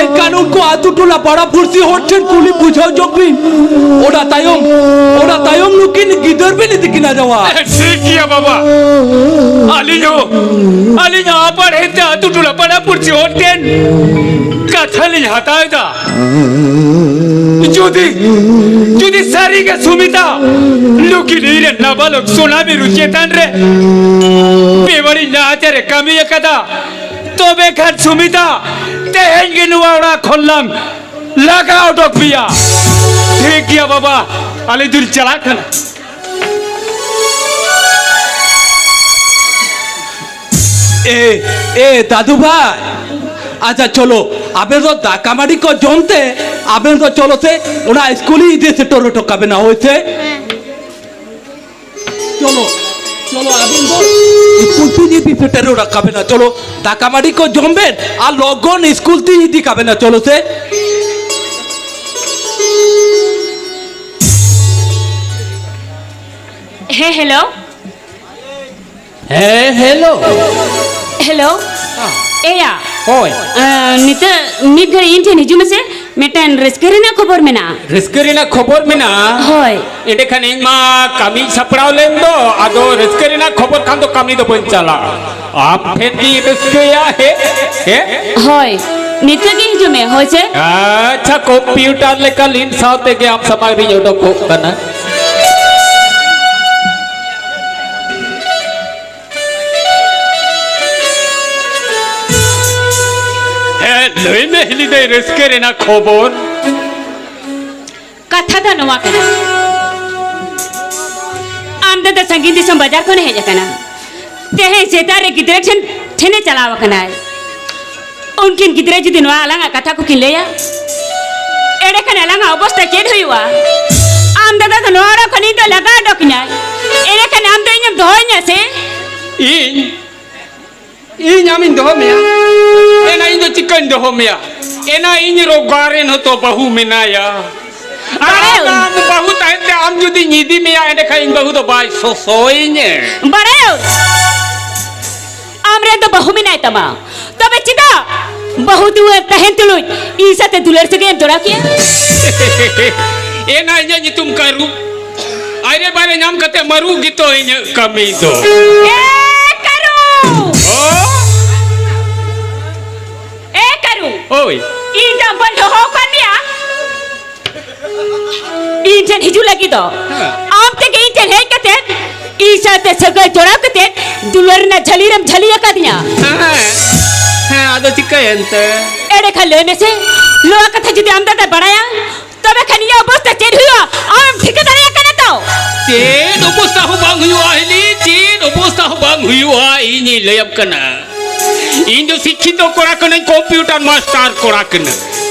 ᱮᱱᱠᱷᱟᱱ ᱩᱱᱠᱩ ᱟᱹᱛᱩ ᱴᱚᱞᱟ ᱯᱟᱲᱟ ᱯᱩᱲᱥᱤ ᱦᱚᱲ ᱴᱷᱮᱱ ᱠᱩᱞᱤ ᱵᱩᱡᱷᱟᱹᱣ ᱡᱚᱝ ᱵᱤᱱ᱾ ᱚᱱᱟ ᱛᱟᱭᱚᱢ, ᱚᱱᱟ ᱛᱟᱭᱚᱢ ᱱᱩᱠᱤᱱ ᱜᱤᱫᱟᱹᱨ ᱵᱤᱱ ᱤᱫᱤ ᱠᱤᱱᱟ ᱡᱟᱶᱟᱭ᱾ ᱴᱷᱤᱠ ᱜᱮᱭᱟ ᱵᱟᱵᱟ, ᱟᱹᱞᱤᱧ ᱦᱚᱸ, ᱟᱹᱞᱤᱧ ᱦᱚᱸ ᱟᱯᱟᱲ ᱦᱮᱡ ᱛᱮ ᱟᱹᱛᱩ ᱴᱚᱞᱟ ᱯᱟᱲᱟ ᱯᱩᱲᱥᱤ ᱦᱚᱲ ᱴᱷᱮᱱ ᱠᱟᱛᱷᱟ ᱞᱤᱧ ᱦᱟᱛᱟᱣ ᱮᱫᱟ᱾ ᱡᱩᱫᱤ, ᱡᱩᱫᱤ ᱥᱟᱹᱨᱤ ᱜᱮ ᱥᱩᱢᱤᱛᱟ ᱱᱩᱠᱤᱱ ᱤᱧ ᱨᱮᱱ ᱱᱟᱵᱟᱞᱚᱠ ᱥᱳᱱᱟ ᱢᱤᱨᱩ ᱪᱮᱛᱟᱱ ᱨᱮ ᱵᱮᱵᱟᱹᱲᱤᱡ ᱱᱟᱦᱟᱪᱟᱨ ᱮ ᱠᱟᱹᱢᱤ ᱟᱠᱟᱫᱟ, ᱛᱚᱵᱮ ᱠᱷᱟᱱ ᱥᱩᱢᱤᱛᱟ ᱛᱮᱦᱮᱧ ᱜᱮ ᱱᱚᱣᱟ ᱚᱲᱟᱜ ᱠᱷᱚᱱ ᱞᱟᱝ ᱞᱟᱜᱟ ᱚᱰᱚᱠ ᱯᱮᱭᱟ᱾ ᱴᱷᱤᱠ ᱜᱮᱭᱟ ᱵᱟᱵᱟ, ᱟᱹᱞᱤᱧ ᱫᱚᱞᱤᱧ ᱪᱟᱞᱟᱜ ᱠᱟᱱᱟ᱾ ᱮ, ᱮ, ᱫᱟᱫᱩ ᱵᱷᱟᱭ, ᱟᱪᱪᱷᱟ, ᱪᱚᱞᱚ, ᱟᱵᱮᱱ ᱫᱚ ᱫᱟᱠᱟ ᱢᱟᱹᱰᱤ ᱠᱚ ᱡᱚᱢ ᱛᱮ, ᱟᱵᱮᱱ ᱫᱚ ᱪᱚᱞᱚ ᱥᱮ ᱚᱱᱟ ᱥᱠᱩᱞ ᱤᱧ ᱤᱫᱤ ᱥᱮᱴᱮᱨ ᱦᱚᱴᱚ ᱠᱟᱵᱮᱱᱟ, ᱦᱳᱭ ᱥᱮ? ᱦᱮᱸ᱾ ᱪᱚᱞᱚ, ᱪᱚᱞᱚ, ᱟᱵᱮᱱ ᱛᱤᱧ ᱤᱫᱤ ᱥᱮᱴᱮᱨ ᱦᱚᱴᱚ ᱠᱟᱜ ᱵᱮᱱᱟ᱾ ᱪᱚᱞᱚ, ᱫᱟᱠᱟ ᱢᱟᱹᱰᱤ ᱠᱚ ᱡᱚᱢ ᱵᱮᱱ ᱟᱨ ᱞᱚᱜᱚᱱ ᱥᱠᱩᱞ ᱛᱤᱧ ᱤᱫᱤ ᱠᱟᱜ ᱵᱮᱱᱟ᱾ ᱪᱚᱞᱚ ᱥᱮ᱾ ᱦᱮᱸ, ᱦᱮᱞᱳ᱾ ᱦᱮᱸ, ᱦᱮᱞᱳ᱾ ᱦᱮᱞᱳ᱾ ᱦᱮᱸ᱾ ᱮᱭᱟ᱾ ᱦᱳᱭ᱾ ᱟᱸ, ᱱᱤᱛᱚᱜ ᱢᱤᱫ ᱜᱷᱟᱹᱲᱤᱡ ᱤᱧ ᱴᱷᱮᱱ ᱦᱤᱡᱩᱜ ᱢᱮᱥᱮ, ᱢᱤᱫᱴᱮᱱ ᱨᱟᱹᱥᱠᱟᱹ ᱨᱮᱱᱟᱜ ᱠᱷᱚᱵᱚᱨ ᱢᱮᱱᱟᱜᱼᱟ᱾ ᱨᱟᱹᱥᱠᱟᱹ ᱨᱮᱱᱟᱜ ᱠᱷᱚᱵᱚᱨ ᱢᱮᱱᱟᱜᱼᱟ? ᱦᱳᱭ᱾ ᱮᱸᱰᱮᱠᱷᱟᱱ ᱤᱧ ᱢᱟ ᱠᱟᱹᱢᱤᱧ ᱥᱟᱯᱲᱟᱣ ᱞᱮᱱ ᱫᱚ, ᱟᱫᱚ ᱨᱟᱹᱥᱠᱟᱹ ᱨᱮᱱᱟᱜ ᱠᱷᱚᱵᱚᱨ ᱠᱷᱟᱱ ᱫᱚ ᱠᱟᱹᱢᱤ ᱫᱚ ᱵᱟᱹᱧ ᱪᱟᱞᱟᱜᱼᱟ᱾ ᱟᱢ ᱴᱷᱮᱱ ᱜᱤᱧ ᱨᱟᱹᱥᱠᱟᱹᱭᱟ, ᱦᱮ? ᱦᱮ? ᱦᱳᱭ, ᱱᱤᱛᱚᱜ ᱜᱮ ᱦᱤᱡᱩᱜ ᱢᱮ, ᱦᱳᱭ ᱥᱮ? ᱟᱪᱪᱷᱟ, ᱠᱚᱢᱯᱤᱭᱩᱴᱟᱨ ᱞᱮᱠᱟ ᱞᱤᱱ ᱥᱟᱶ ᱛᱮᱜᱮ ᱟᱢ ᱥᱟᱢᱟᱝ ᱨᱤᱧ ᱚᱰᱚᱠᱚᱜ ᱠᱟᱱᱟ᱾ ᱦᱮᱸ, ᱞᱟᱹᱭ ᱢᱮ ᱦᱤᱞᱤ ᱫᱟᱹᱭ, ᱨᱟᱹᱥᱠᱟᱹ ᱨᱮᱱᱟᱜ ᱠᱷᱚᱵᱚᱨ᱾ ᱠᱟᱛᱷᱟ ᱫᱚ ᱱᱚᱣᱟ ᱠᱟᱱᱟ, ᱟᱢ ᱫᱟᱫᱟ ᱥᱟᱺᱜᱤᱧ ᱫᱤᱥᱚᱢ ᱵᱟᱡᱟᱨ ᱠᱷᱚᱱᱮ ᱦᱮᱡ ᱟᱠᱟᱱᱟ᱾ ᱛᱮᱦᱮᱧ ᱥᱮᱛᱟᱜ ᱨᱮ ᱜᱤᱫᱽᱨᱟᱹ ᱴᱷᱮᱱ, ᱴᱷᱮᱱᱮ ᱪᱟᱞᱟᱣ ᱟᱠᱟᱱᱟᱭ᱾ ᱩᱱᱠᱤᱱ ᱜᱤᱫᱽᱨᱟᱹ ᱡᱩᱫᱤ ᱱᱚᱣᱟ ᱟᱞᱟᱝᱟᱜ ᱠᱟᱛᱷᱟ ᱠᱚᱠᱤᱱ ᱞᱟᱹᱭᱟ, ᱮᱸᱰᱮᱠᱷᱟᱱ ᱟᱞᱟᱝᱟᱜ ᱚᱵᱚᱥᱛᱟ ᱪᱮᱫ ᱦᱩᱭᱩᱜᱼᱟ? ᱟᱢ ᱫᱟᱫᱟ ᱫᱚ ᱱᱚᱣᱟ ᱚᱲᱟᱜ ᱠᱷᱚᱱ ᱤᱧ ᱫᱚ ᱞᱟᱜᱟ ᱚᱰᱚᱠᱤᱧᱟᱭ᱾ ᱮᱸᱰᱮᱠᱷᱟᱱ ᱟᱢ ᱫᱚ ᱤᱧᱮᱢ ᱫᱚᱦᱚᱧᱟ ᱥᱮ? ᱤᱧ? ᱤᱧ ᱟᱢᱤᱧ ᱫᱚᱦᱚ ᱢᱮᱭᱟ? ᱮᱱᱟ ᱤᱧ ᱫᱚ ᱪᱤᱠᱟᱹᱧ ᱫᱚᱦᱚ ᱢᱮᱭᱟ? ᱮᱱᱟ ᱤᱧ ᱨᱳᱜᱟ ᱨᱮᱱ ᱦᱚᱸᱛᱚ ᱵᱟᱹᱦᱩ ᱢᱮᱱᱟᱭᱟ᱾ ᱟᱨ ᱵᱟᱲᱟᱭᱟᱹᱧ᱾ ᱟᱢ ᱵᱟᱹᱦᱩ ᱛᱟᱦᱮᱱ ᱛᱮ ᱟᱢ ᱡᱩᱫᱤᱧ ᱤᱫᱤ ᱢᱮᱭᱟ, ᱮᱸᱰᱮᱠᱷᱟᱱ ᱤᱧ ᱵᱟᱹᱦᱩ ᱫᱚ ᱵᱟᱭ ᱥᱚᱥᱚᱭᱤᱧᱟᱹ᱾ ᱵᱟᱲᱟᱭᱟᱹᱧ᱾ ᱟᱢ ᱨᱮᱱ ᱫᱚ ᱵᱟᱹᱦᱩ ᱢᱮᱱᱟᱭ ᱛᱟᱢᱟ, ᱛᱚᱵᱮ ᱪᱮᱫᱟᱜ ᱵᱟᱹᱦᱩ ᱫᱩᱣᱟᱹᱨ ᱛᱟᱦᱮᱱ ᱛᱩᱞᱩᱡ ᱤᱧ ᱥᱟᱛᱮ ᱫᱩᱞᱟᱹᱲ ᱥᱟᱹᱜᱟᱹᱭ ᱮᱢ ᱡᱚᱲᱟᱣ ᱠᱮᱭᱟ? ᱮᱱᱟ ᱤᱧᱟᱹᱜ ᱧᱩᱛᱩᱢ ᱠᱟᱹᱨᱩ᱾ ᱟᱭᱨᱮ ᱵᱟᱭᱨᱮ ᱧᱟᱢ ᱠᱟᱛᱮ ᱢᱟᱹᱨᱩ ᱜᱮᱛᱚ ᱤᱧᱟᱹᱜ ᱠᱟᱹᱢᱤ ᱫᱚ᱾ ᱮ ᱠᱟᱹᱨᱩ! ᱚ? ᱮ ᱠᱟᱹᱨᱩ! ᱳᱭ᱾ ᱤᱧ ᱫᱚ ᱵᱟᱹᱧ ᱦᱚᱦᱚ ᱟᱠᱟᱫ ᱢᱮᱭᱟ ᱤᱧ ᱴᱷᱮᱱ ᱦᱤᱡᱩᱜ ᱞᱟᱹᱜᱤᱫ ᱫᱚ᱾ ᱦᱮᱸ᱾ ᱟᱢ ᱛᱮᱜᱮ ᱤᱧ ᱴᱷᱮᱱ ᱦᱮᱡ ᱠᱟᱛᱮ, ᱤᱧ ᱥᱟᱶᱛᱮ ᱥᱟᱹᱜᱟᱹᱭ ᱡᱚᱲᱟᱣ ᱠᱟᱛᱮ, ᱫᱩᱞᱟᱹᱲ ᱨᱮᱱᱟᱜ ᱡᱷᱟᱹᱞᱤ ᱨᱮᱢ ᱡᱷᱟᱹᱞᱤ ᱟᱠᱟᱫᱤᱧᱟ᱾ ᱦᱮᱸ, ᱦᱮᱸ, ᱟᱫᱚ ᱪᱤᱠᱟᱹᱭᱮᱱ ᱛᱮ? ᱮᱸᱰᱮᱠᱷᱟᱱ ᱞᱟᱹᱭ ᱢᱮᱥᱮ, ᱱᱚᱣᱟ ᱠᱟᱛᱷᱟ ᱡᱩᱫᱤ ᱟᱢ ᱫᱟᱫᱟ ᱵᱟᱲᱟᱭᱟ, ᱛᱚᱵᱮ ᱠᱷᱟᱱ ᱤᱧᱟᱹᱜ ᱚᱵᱚᱥᱛᱟ ᱪᱮᱫ ᱦᱩᱭᱩᱜᱼᱟ, ᱟᱢᱮᱢ ᱴᱷᱤᱠᱟᱹ ᱫᱟᱲᱮᱭᱟᱜ ᱠᱟᱱᱟ ᱛᱚ? ᱪᱮᱫ ᱚᱵᱚᱥᱛᱟ ᱦᱚᱸ ᱵᱟᱝ ᱦᱩᱭᱩᱜᱼᱟ, ᱦᱤᱞᱤ, ᱪᱮᱫ ᱚᱵᱚᱥᱛᱟ ᱦᱚᱸ ᱵᱟᱝ ᱦᱩᱭᱩᱜᱼᱟ, ᱤᱧᱤᱧ ᱞᱟᱹᱭᱟᱢ ᱠᱟᱱᱟ᱾ ᱤᱧ ᱫᱚ ᱥᱤᱠᱠᱷᱤᱛᱚ ᱠᱚᱲᱟ ᱠᱟᱹᱱᱟᱹᱧ, ᱠᱚᱢᱯᱤᱭᱩᱴᱟᱨ ᱢᱟᱥᱴᱟᱨ ᱠᱚᱲᱟ ᱠᱟᱹᱱᱟᱹᱧ᱾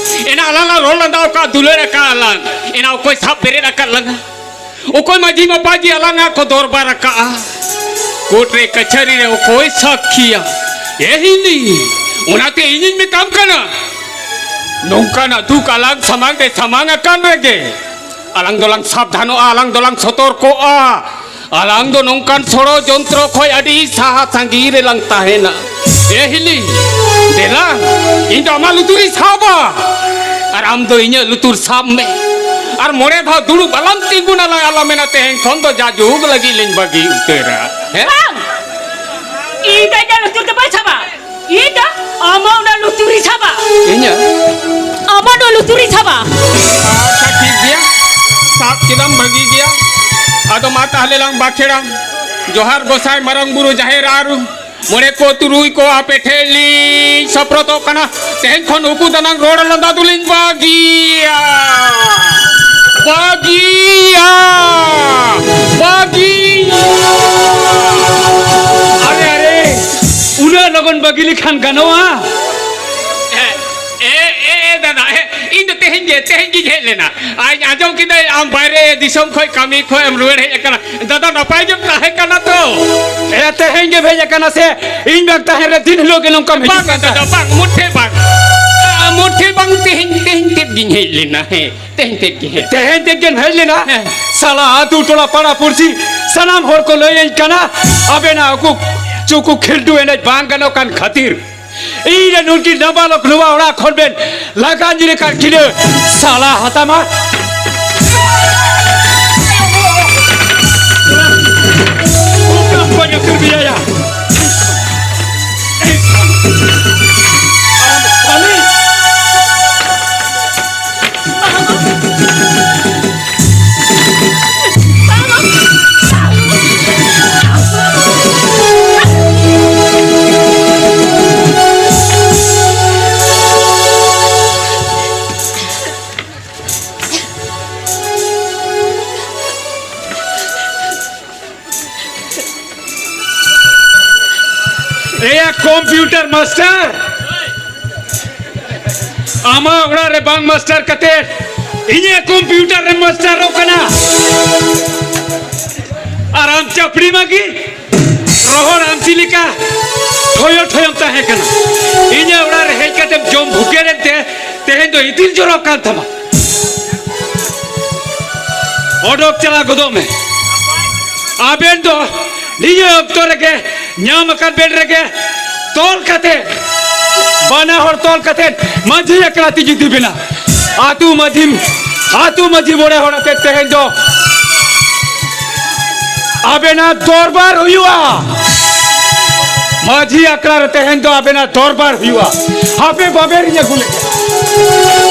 ᱮᱱᱟ ᱟᱞᱟᱝ ᱞᱟᱝ ᱨᱚᱲ ᱞᱟᱸᱫᱟ ᱟᱠᱟᱫ, ᱫᱩᱞᱟᱹᱲ ᱟᱠᱟᱫ ᱟᱞᱟᱝ, ᱮᱱᱟ ᱚᱠᱚᱭ ᱥᱟᱵ ᱵᱮᱨᱮᱫ ᱟᱠᱟᱫ ᱞᱟᱝᱟ? ᱚᱠᱚᱭ ᱢᱟᱹᱡᱷᱤ ᱢᱟᱯᱟᱡᱤ ᱟᱞᱟᱝᱟ ᱠᱚ ᱫᱚᱨᱵᱟᱨ ᱟᱠᱟᱜᱼᱟ? ᱠᱳᱨᱴ ᱨᱮ ᱠᱟᱪᱷᱟᱹᱨᱤ ᱨᱮ ᱚᱠᱚᱭ ᱥᱟᱹᱠᱷᱤᱭᱟ? ᱮ ᱦᱤᱞᱤ, ᱚᱱᱟᱛᱮ ᱤᱧᱤᱧ ᱢᱮᱛᱟᱢ ᱠᱟᱱᱟ, ᱱᱚᱝᱠᱟᱱᱟᱜ ᱫᱩᱠ ᱟᱞᱟᱝ ᱥᱟᱢᱟᱝ ᱨᱮ ᱥᱟᱢᱟᱝ ᱟᱠᱟᱱ ᱨᱮᱜᱮ ᱟᱞᱟᱝ ᱫᱚᱞᱟᱝ ᱥᱟᱵᱫᱷᱟᱱᱚᱜᱼᱟ, ᱟᱞᱟᱝ ᱫᱚᱞᱟᱝ ᱥᱚᱛᱚᱨᱠᱚᱜᱼᱟ᱾ ᱟᱞᱟᱝ ᱫᱚ ᱱᱚᱝᱠᱟᱱ ᱥᱚᱲᱚ ᱡᱚᱱᱛᱨᱚ ᱠᱷᱚᱱ ᱟᱹᱰᱤ ᱥᱟᱦᱟ ᱥᱟᱺᱜᱤᱧ ᱨᱮᱞᱟᱝ ᱛᱟᱦᱮᱱᱟ᱾ ᱮ ᱦᱤᱞᱤ, ᱫᱮᱞᱟ, ᱤᱧ ᱫᱚ ᱟᱢᱟᱜ ᱞᱩᱛᱩᱨᱤᱧ ᱥᱟᱵᱟ ᱟᱨ ᱟᱢ ᱫᱚ ᱤᱧᱟᱹᱜ ᱞᱩᱛᱩᱨ ᱥᱟᱵ ᱢᱮ᱾ ᱟᱨ ᱢᱚᱬᱮ ᱫᱷᱟᱣ ᱫᱩᱲᱩᱵ ᱟᱞᱟᱝ ᱛᱤᱸᱜᱩᱱᱟ ᱞᱟᱝ, ᱟᱞᱟᱝ ᱢᱮᱱᱟ ᱛᱮᱦᱮᱧ ᱠᱷᱚᱱ ᱫᱚ ᱡᱟᱡᱩᱜᱽ ᱞᱟᱹᱜᱤᱫ ᱞᱤᱧ ᱵᱟᱹᱜᱤ ᱩᱛᱟᱹᱨᱟ᱾ ᱦᱮᱸ? ᱵᱟᱝ! ᱤᱧ ᱫᱚ ᱤᱧᱟᱹᱜ ᱞᱩᱛᱩᱨ ᱫᱚ ᱵᱟᱹᱧ ᱥᱟᱵᱟ᱾ ᱤᱧ ᱫᱚ ᱟᱢᱟᱜ ᱚᱱᱟ ᱞᱩᱛᱩᱨᱤᱧ ᱥᱟᱵᱟ᱾ ᱤᱧᱟᱹᱜ? ᱟᱢᱟᱜ ᱱᱚᱣᱟ ᱞᱩᱛᱩᱨᱤᱧ ᱥᱟᱵᱟ᱾ ᱟᱪᱪᱷᱟ, ᱴᱷᱤᱠ ᱜᱮᱭᱟ, ᱥᱟᱵ ᱠᱮᱫᱟᱢ, ᱵᱷᱟᱹᱜᱤ ᱜᱮᱭᱟ᱾ ᱟᱫᱚ ᱢᱟ ᱛᱟᱦᱞᱮ ᱞᱟᱝ ᱵᱟᱠᱷᱮᱲᱟ᱾ ᱡᱚᱦᱟᱨ ᱜᱚᱸᱥᱟᱭ, ᱢᱟᱨᱟᱝ ᱵᱩᱨᱩ, ᱡᱟᱦᱮᱨ ᱟᱹᱨᱩ, ᱢᱚᱬᱮ ᱠᱚ ᱛᱩᱨᱩᱭ ᱠᱚ ᱟᱯᱮ ᱴᱷᱮᱱ ᱞᱤᱧ ᱥᱚᱯᱨᱚᱫᱚᱜ ᱠᱟᱱᱟ᱾ ᱛᱮᱦᱮᱧ ᱠᱷᱚᱱ ᱩᱠᱩ ᱫᱟᱱᱟᱝ ᱨᱚᱲ ᱞᱟᱸᱫᱟ ᱫᱚᱞᱤᱧ ᱵᱟᱹᱜᱤᱭᱟ᱾ ᱵᱟᱹᱜᱤᱭᱟ᱾ ᱵᱟᱹᱜᱤᱭᱟ᱾ ᱟᱨᱮ, ᱟᱨᱮ, ᱩᱱᱟᱹᱜ ᱞᱚᱜᱚᱱ ᱵᱟᱹᱜᱤ ᱞᱮᱠᱷᱟᱱ ᱜᱟᱱᱚᱜᱼᱟ? ᱮ, ᱮ, ᱮ, ᱮ, ᱫᱟᱫᱟ, ᱮ, ᱤᱧ ᱫᱚ ᱛᱮᱦᱮᱧ ᱜᱮ, ᱛᱮᱦᱮᱧ ᱜᱤᱧ ᱦᱮᱡ ᱞᱮᱱᱟ᱾ ᱟᱡ ᱟᱸᱡᱚᱢ ᱠᱤᱫᱟᱹᱧ, ᱟᱢ ᱵᱟᱭᱨᱮ ᱫᱤᱥᱚᱢ ᱠᱷᱚᱱ ᱠᱟᱹᱢᱤ ᱠᱷᱚᱱ ᱮᱢ ᱨᱩᱣᱟᱹᱲ ᱦᱮᱡ ᱟᱠᱟᱱᱟ᱾ ᱫᱟᱫᱟ, ᱱᱟᱯᱟᱭ ᱜᱮᱢ ᱛᱟᱦᱮᱸ ᱠᱟᱱᱟ ᱛᱚ? ᱮ, ᱛᱮᱦᱮᱧ ᱜᱮᱢ ᱦᱮᱡ ᱟᱠᱟᱱᱟ ᱥᱮ? ᱤᱧ ᱵᱟᱝ ᱛᱟᱦᱮᱱ ᱨᱮ ᱫᱤᱱ ᱦᱤᱞᱳᱜ ᱜᱮ ᱱᱚᱝᱠᱟᱢ ᱦᱤᱡᱩᱜ ᱵᱟᱝ ᱠᱟᱱ ᱫᱟᱫᱟ, ᱛᱟᱦᱮᱸᱫ? ᱵᱟᱝ, ᱢᱩᱴᱷᱮ ᱵᱟᱝ᱾ ᱟ, ᱢᱩᱴᱷᱮ ᱵᱟᱝ, ᱛᱮᱦᱮᱧ, ᱛᱮᱦᱮᱧ ᱛᱮᱫ ᱜᱤᱧ ᱦᱮᱡ ᱞᱮᱱᱟ᱾ ᱦᱮᱸ, ᱛᱮᱦᱮᱧ ᱛᱮᱫ ᱜᱮ ᱦᱮᱡ᱾ ᱛᱮᱦᱮᱧ ᱛᱮᱫ ᱜᱮᱢ ᱦᱮᱡ ᱞᱮᱱᱟ? ᱦᱮᱸ᱾ ᱥᱟᱞᱟ ᱟᱹᱛᱩ ᱴᱚᱞᱟ ᱯᱟᱲᱟ ᱯᱩᱲᱥᱤ ᱥᱟᱱᱟᱢ ᱦᱚᱲ ᱠᱚ ᱞᱟᱹᱭᱟᱹᱧ ᱠᱟᱱᱟ, ᱟᱵᱮᱱᱟᱜ ᱩᱠᱩ ᱪᱩᱠᱩ ᱠᱷᱤᱞᱰᱩ ᱮᱱᱮᱡ ᱵᱟᱝ ᱜᱟᱱᱚᱜ ᱠᱟᱱ ᱠᱷᱟᱹᱛᱤᱨ᱾ ᱤᱧ ᱨᱮ ᱱᱩᱠᱤᱱ ᱱᱟᱵᱟᱞᱚᱠ ᱱᱚᱣᱟ ᱚᱲᱟᱜ ᱠᱷᱚᱱ ᱵᱮᱱ ᱞᱟᱜᱟ ᱧᱤᱨᱮ ᱠᱟᱱ ᱠᱤᱱᱟᱹ, ᱥᱟᱞᱟ ᱦᱟᱛᱟᱢᱟ᱾ ᱚᱠᱟᱢ ᱠᱚᱧ ᱟᱹᱛᱩᱨ ᱢᱮᱭᱟ ᱭᱟ? ᱟᱢ ᱥᱟᱞᱤ᱾ ᱮᱭᱟ ᱠᱚᱢᱯᱤᱭᱩᱴᱟᱨ ᱢᱟᱥᱴᱟᱨ, ᱟᱢᱟᱜ ᱚᱲᱟᱜ ᱨᱮ ᱵᱟᱝ ᱢᱟᱥᱴᱟᱨ ᱠᱟᱛᱮ ᱤᱧᱟᱹᱜ ᱠᱚᱢᱯᱤᱭᱩᱴᱟᱨ ᱨᱮ ᱢᱟᱥᱴᱟᱨᱚᱜ ᱠᱟᱱᱟ᱾ ᱟᱨ ᱟᱢ ᱪᱟᱯᱲᱤ ᱢᱟᱹᱜᱤ, ᱦᱚᱲ ᱟᱢ ᱪᱮᱫ ᱞᱮᱠᱟ ᱴᱷᱚᱭᱚ ᱴᱷᱚᱭᱚᱢ ᱛᱟᱦᱮᱸ ᱠᱟᱱᱟ? ᱤᱧᱟᱹᱜ ᱚᱲᱟᱜ ᱨᱮ ᱦᱮᱡ ᱠᱟᱛᱮᱢ ᱡᱚᱢ ᱵᱷᱩᱠᱮ ᱞᱮᱱᱛᱮ ᱛᱮᱦᱮᱧ ᱫᱚ ᱤᱛᱤᱞ ᱡᱚᱨᱚᱜ ᱠᱟᱱ ᱛᱟᱢᱟ᱾ ᱚᱰᱚᱠ ᱪᱟᱞᱟᱣ ᱜᱚᱫᱚᱜ ᱢᱮ᱾ ᱟᱵᱮᱱ ᱫᱚ ᱱᱤᱭᱟᱹ ᱚᱠᱛᱚ ᱨᱮᱜᱮ ᱧᱟᱢ ᱟᱠᱟᱱ ᱵᱮᱰ ᱨᱮᱜᱮ ᱛᱚᱞ ᱠᱟᱛᱮ, ᱵᱟᱱᱟ ᱦᱚᱲ ᱛᱚᱞ ᱠᱟᱛᱮ ᱢᱟᱹᱡᱷᱤ ᱮᱠᱞᱟ ᱛᱮᱧ ᱤᱫᱤ ᱵᱮᱱᱟ᱾ ᱟᱹᱛᱩ ᱢᱟᱹᱡᱷᱤ, ᱟᱹᱛᱩ ᱢᱟᱹᱡᱷᱤ ᱢᱚᱬᱮ ᱦᱚᱲ ᱟᱛᱮ ᱛᱮᱦᱮᱧ ᱫᱚ ᱟᱵᱮᱱᱟᱜ ᱫᱚᱨᱵᱟᱨ ᱦᱩᱭᱩᱜᱼᱟ᱾ ᱢᱟᱹᱡᱷᱤ ᱟᱠᱷᱲᱟ ᱨᱮ ᱛᱮᱦᱮᱧ ᱫᱚ ᱟᱵᱮᱱᱟᱜ ᱫᱚᱨᱵᱟᱨ ᱦᱩᱭᱩᱜᱼᱟ᱾ ᱦᱟᱯᱮ ᱵᱟᱵᱮᱨ ᱤᱧ ᱟᱹᱜᱩ ᱞᱮᱜᱮ᱾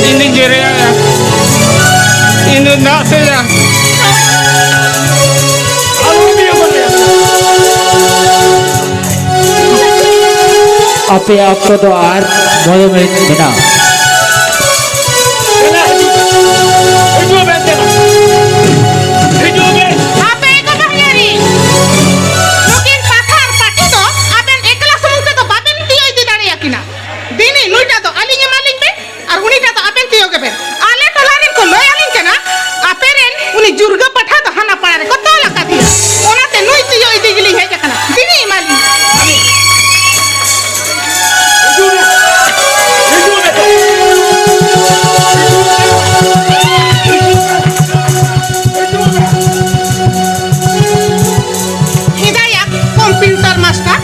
ᱤᱧ ᱫᱩᱧ ᱡᱮᱨᱮᱭᱟ, ᱤᱧ ᱫᱩᱧ ᱫᱟᱜ ᱥᱮᱫᱟ᱾ ᱟᱯᱮᱭᱟᱜ ᱚᱠᱛᱚ ᱫᱚ ᱟᱨ ᱢᱚᱬᱮ ᱢᱤᱱᱤᱴ ᱢᱮᱱᱟᱜᱼᱟ᱾ ᱦᱤᱡᱩᱜ ᱵᱮᱱ, ᱦᱤᱡᱩᱜ ᱵᱮᱱ᱾ ᱟᱯᱮ ᱠᱚ ᱵᱟᱹᱧᱟᱹᱨᱤ, ᱱᱩᱠᱤᱱ ᱯᱟᱛᱷᱟᱨ ᱯᱟᱹᱴᱤ ᱫᱚ ᱟᱵᱮᱱ ᱮᱠᱞᱟ ᱥᱩᱢᱩᱝ ᱛᱮᱫᱚ ᱵᱟᱵᱮᱱ ᱛᱤᱭᱳ ᱤᱫᱤ ᱫᱟᱲᱮᱭᱟᱠᱤᱱᱟ᱾ ᱫᱤᱱᱤ ᱱᱩᱭᱴᱟᱜ ᱫᱚ ᱟᱹᱞᱤᱧ ᱮᱢᱟᱞᱤᱧ ᱵᱮᱱ, ᱟᱨ ᱩᱱᱤᱴᱟᱜ ᱫᱚ ᱟᱵᱮᱱ ᱛᱤᱭᱳᱜ ᱜᱮᱵᱮᱱ᱾ ᱟᱞᱮ ᱴᱚᱞᱟ ᱨᱮᱱ ᱠᱚ ᱞᱟᱹᱭ ᱟᱹᱞᱤᱧ ᱠᱟᱱᱟ, ᱟᱯᱮ ᱨᱮᱱ ᱩᱱᱤ ᱡᱩᱨᱜᱟᱹ ᱯᱟᱴᱷᱟ ᱫᱚ ᱦᱟᱱᱟ ᱯᱟᱲᱟ ᱨᱮᱠᱚ ᱛᱚᱞ ᱟᱠᱟᱫᱮᱭᱟ, ᱚᱱᱟᱛᱮ ᱱᱩᱭ ᱛᱤᱭᱳᱜ ᱤᱫᱤ ᱜᱮᱞᱤᱧ ᱦᱮᱡ ᱟᱠᱟᱱᱟ᱾ ᱫᱤᱱᱤ ᱮᱢᱟᱞᱤᱧ᱾ ᱦᱮᱫᱟᱭᱟ ᱠᱚᱢᱯᱤᱭᱩᱴᱟᱨ ᱢᱟᱥᱴᱟᱨ,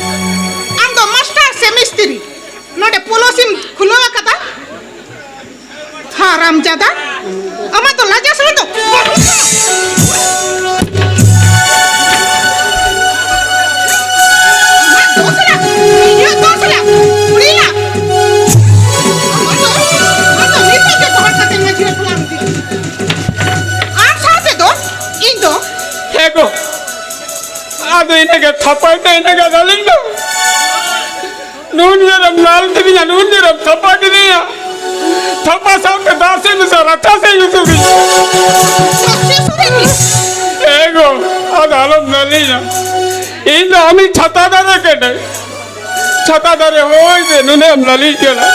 ᱟᱢ ᱫᱚ ᱢᱟᱥᱴᱟᱨ ᱥᱮ ᱢᱤᱥᱛᱨᱤ? ᱱᱚᱰᱮ ᱯᱚᱞᱚᱥᱤᱢ ᱠᱷᱩᱞᱟᱹᱣ ᱟᱠᱟᱫᱟ? ᱦᱟᱨᱟᱢ ᱡᱟᱫᱟ, ᱟᱢᱟᱜ ᱫᱚ ᱞᱟᱡᱟ ᱥᱚᱨᱚᱢ ᱫᱚ ᱵᱟᱹᱱᱩᱜᱼᱟ᱾ ᱟᱢᱟᱜ ᱫᱚ ᱥᱟᱞᱟ, ᱤᱧᱟᱹᱜ ᱫᱚ ᱥᱟᱞᱟ, ᱠᱩᱲᱤ ᱞᱟᱠᱷ᱾ ᱟᱢᱟᱜ ᱫᱚ, ᱟᱢ ᱫᱚ ᱱᱤᱛᱚᱜ ᱜᱮ ᱜᱚᱦᱚᱲ ᱠᱟᱛᱮ ᱢᱟᱹᱡᱷᱤ ᱨᱮ ᱠᱷᱩᱞᱟᱢ ᱤᱫᱤ᱾ ᱟᱢ ᱥᱟᱶᱛᱮ ᱫᱚ ᱤᱧ ᱫᱚ ᱦᱮᱸ ᱜᱚ, ᱟᱫᱚ ᱤᱱᱟᱹᱜᱮ ᱛᱷᱟᱯᱟᱭ ᱛᱮ ᱤᱱᱟᱹᱜᱮ ᱟᱹᱞᱤᱧ ᱫᱚ᱾ ᱱᱩᱱ ᱡᱳᱨᱮᱢ ᱫᱟᱞ ᱠᱤᱫᱤᱧᱟ, ᱱᱩᱱ ᱡᱳᱨᱮᱢ ᱛᱷᱟᱯᱟ ᱠᱤᱫᱤᱧᱟ᱾ ᱛᱷᱟᱯᱟ ᱥᱟᱶᱛᱮ ᱫᱟᱜ ᱥᱮᱫ ᱢᱮᱥᱟ, ᱨᱟᱪᱟ ᱥᱮᱫ ᱢᱮᱥᱟ ᱠᱤᱫᱤᱧᱟ᱾ ᱮ ᱜᱚ, ᱟᱫᱚ ᱟᱞᱚᱢ ᱫᱟᱞᱤᱧᱟ᱾ ᱤᱧ ᱫᱚ ᱟᱢᱤᱡ ᱪᱷᱟᱛᱟ ᱫᱟᱨᱮ ᱠᱟᱹᱱᱟᱹᱧ᱾ ᱪᱷᱟᱛᱟ ᱫᱟᱨᱮ ᱦᱚᱭ ᱛᱮ ᱱᱩᱱᱟᱹᱜ ᱮᱢ ᱞᱟᱹᱞᱤᱡ ᱠᱟᱱᱟ᱾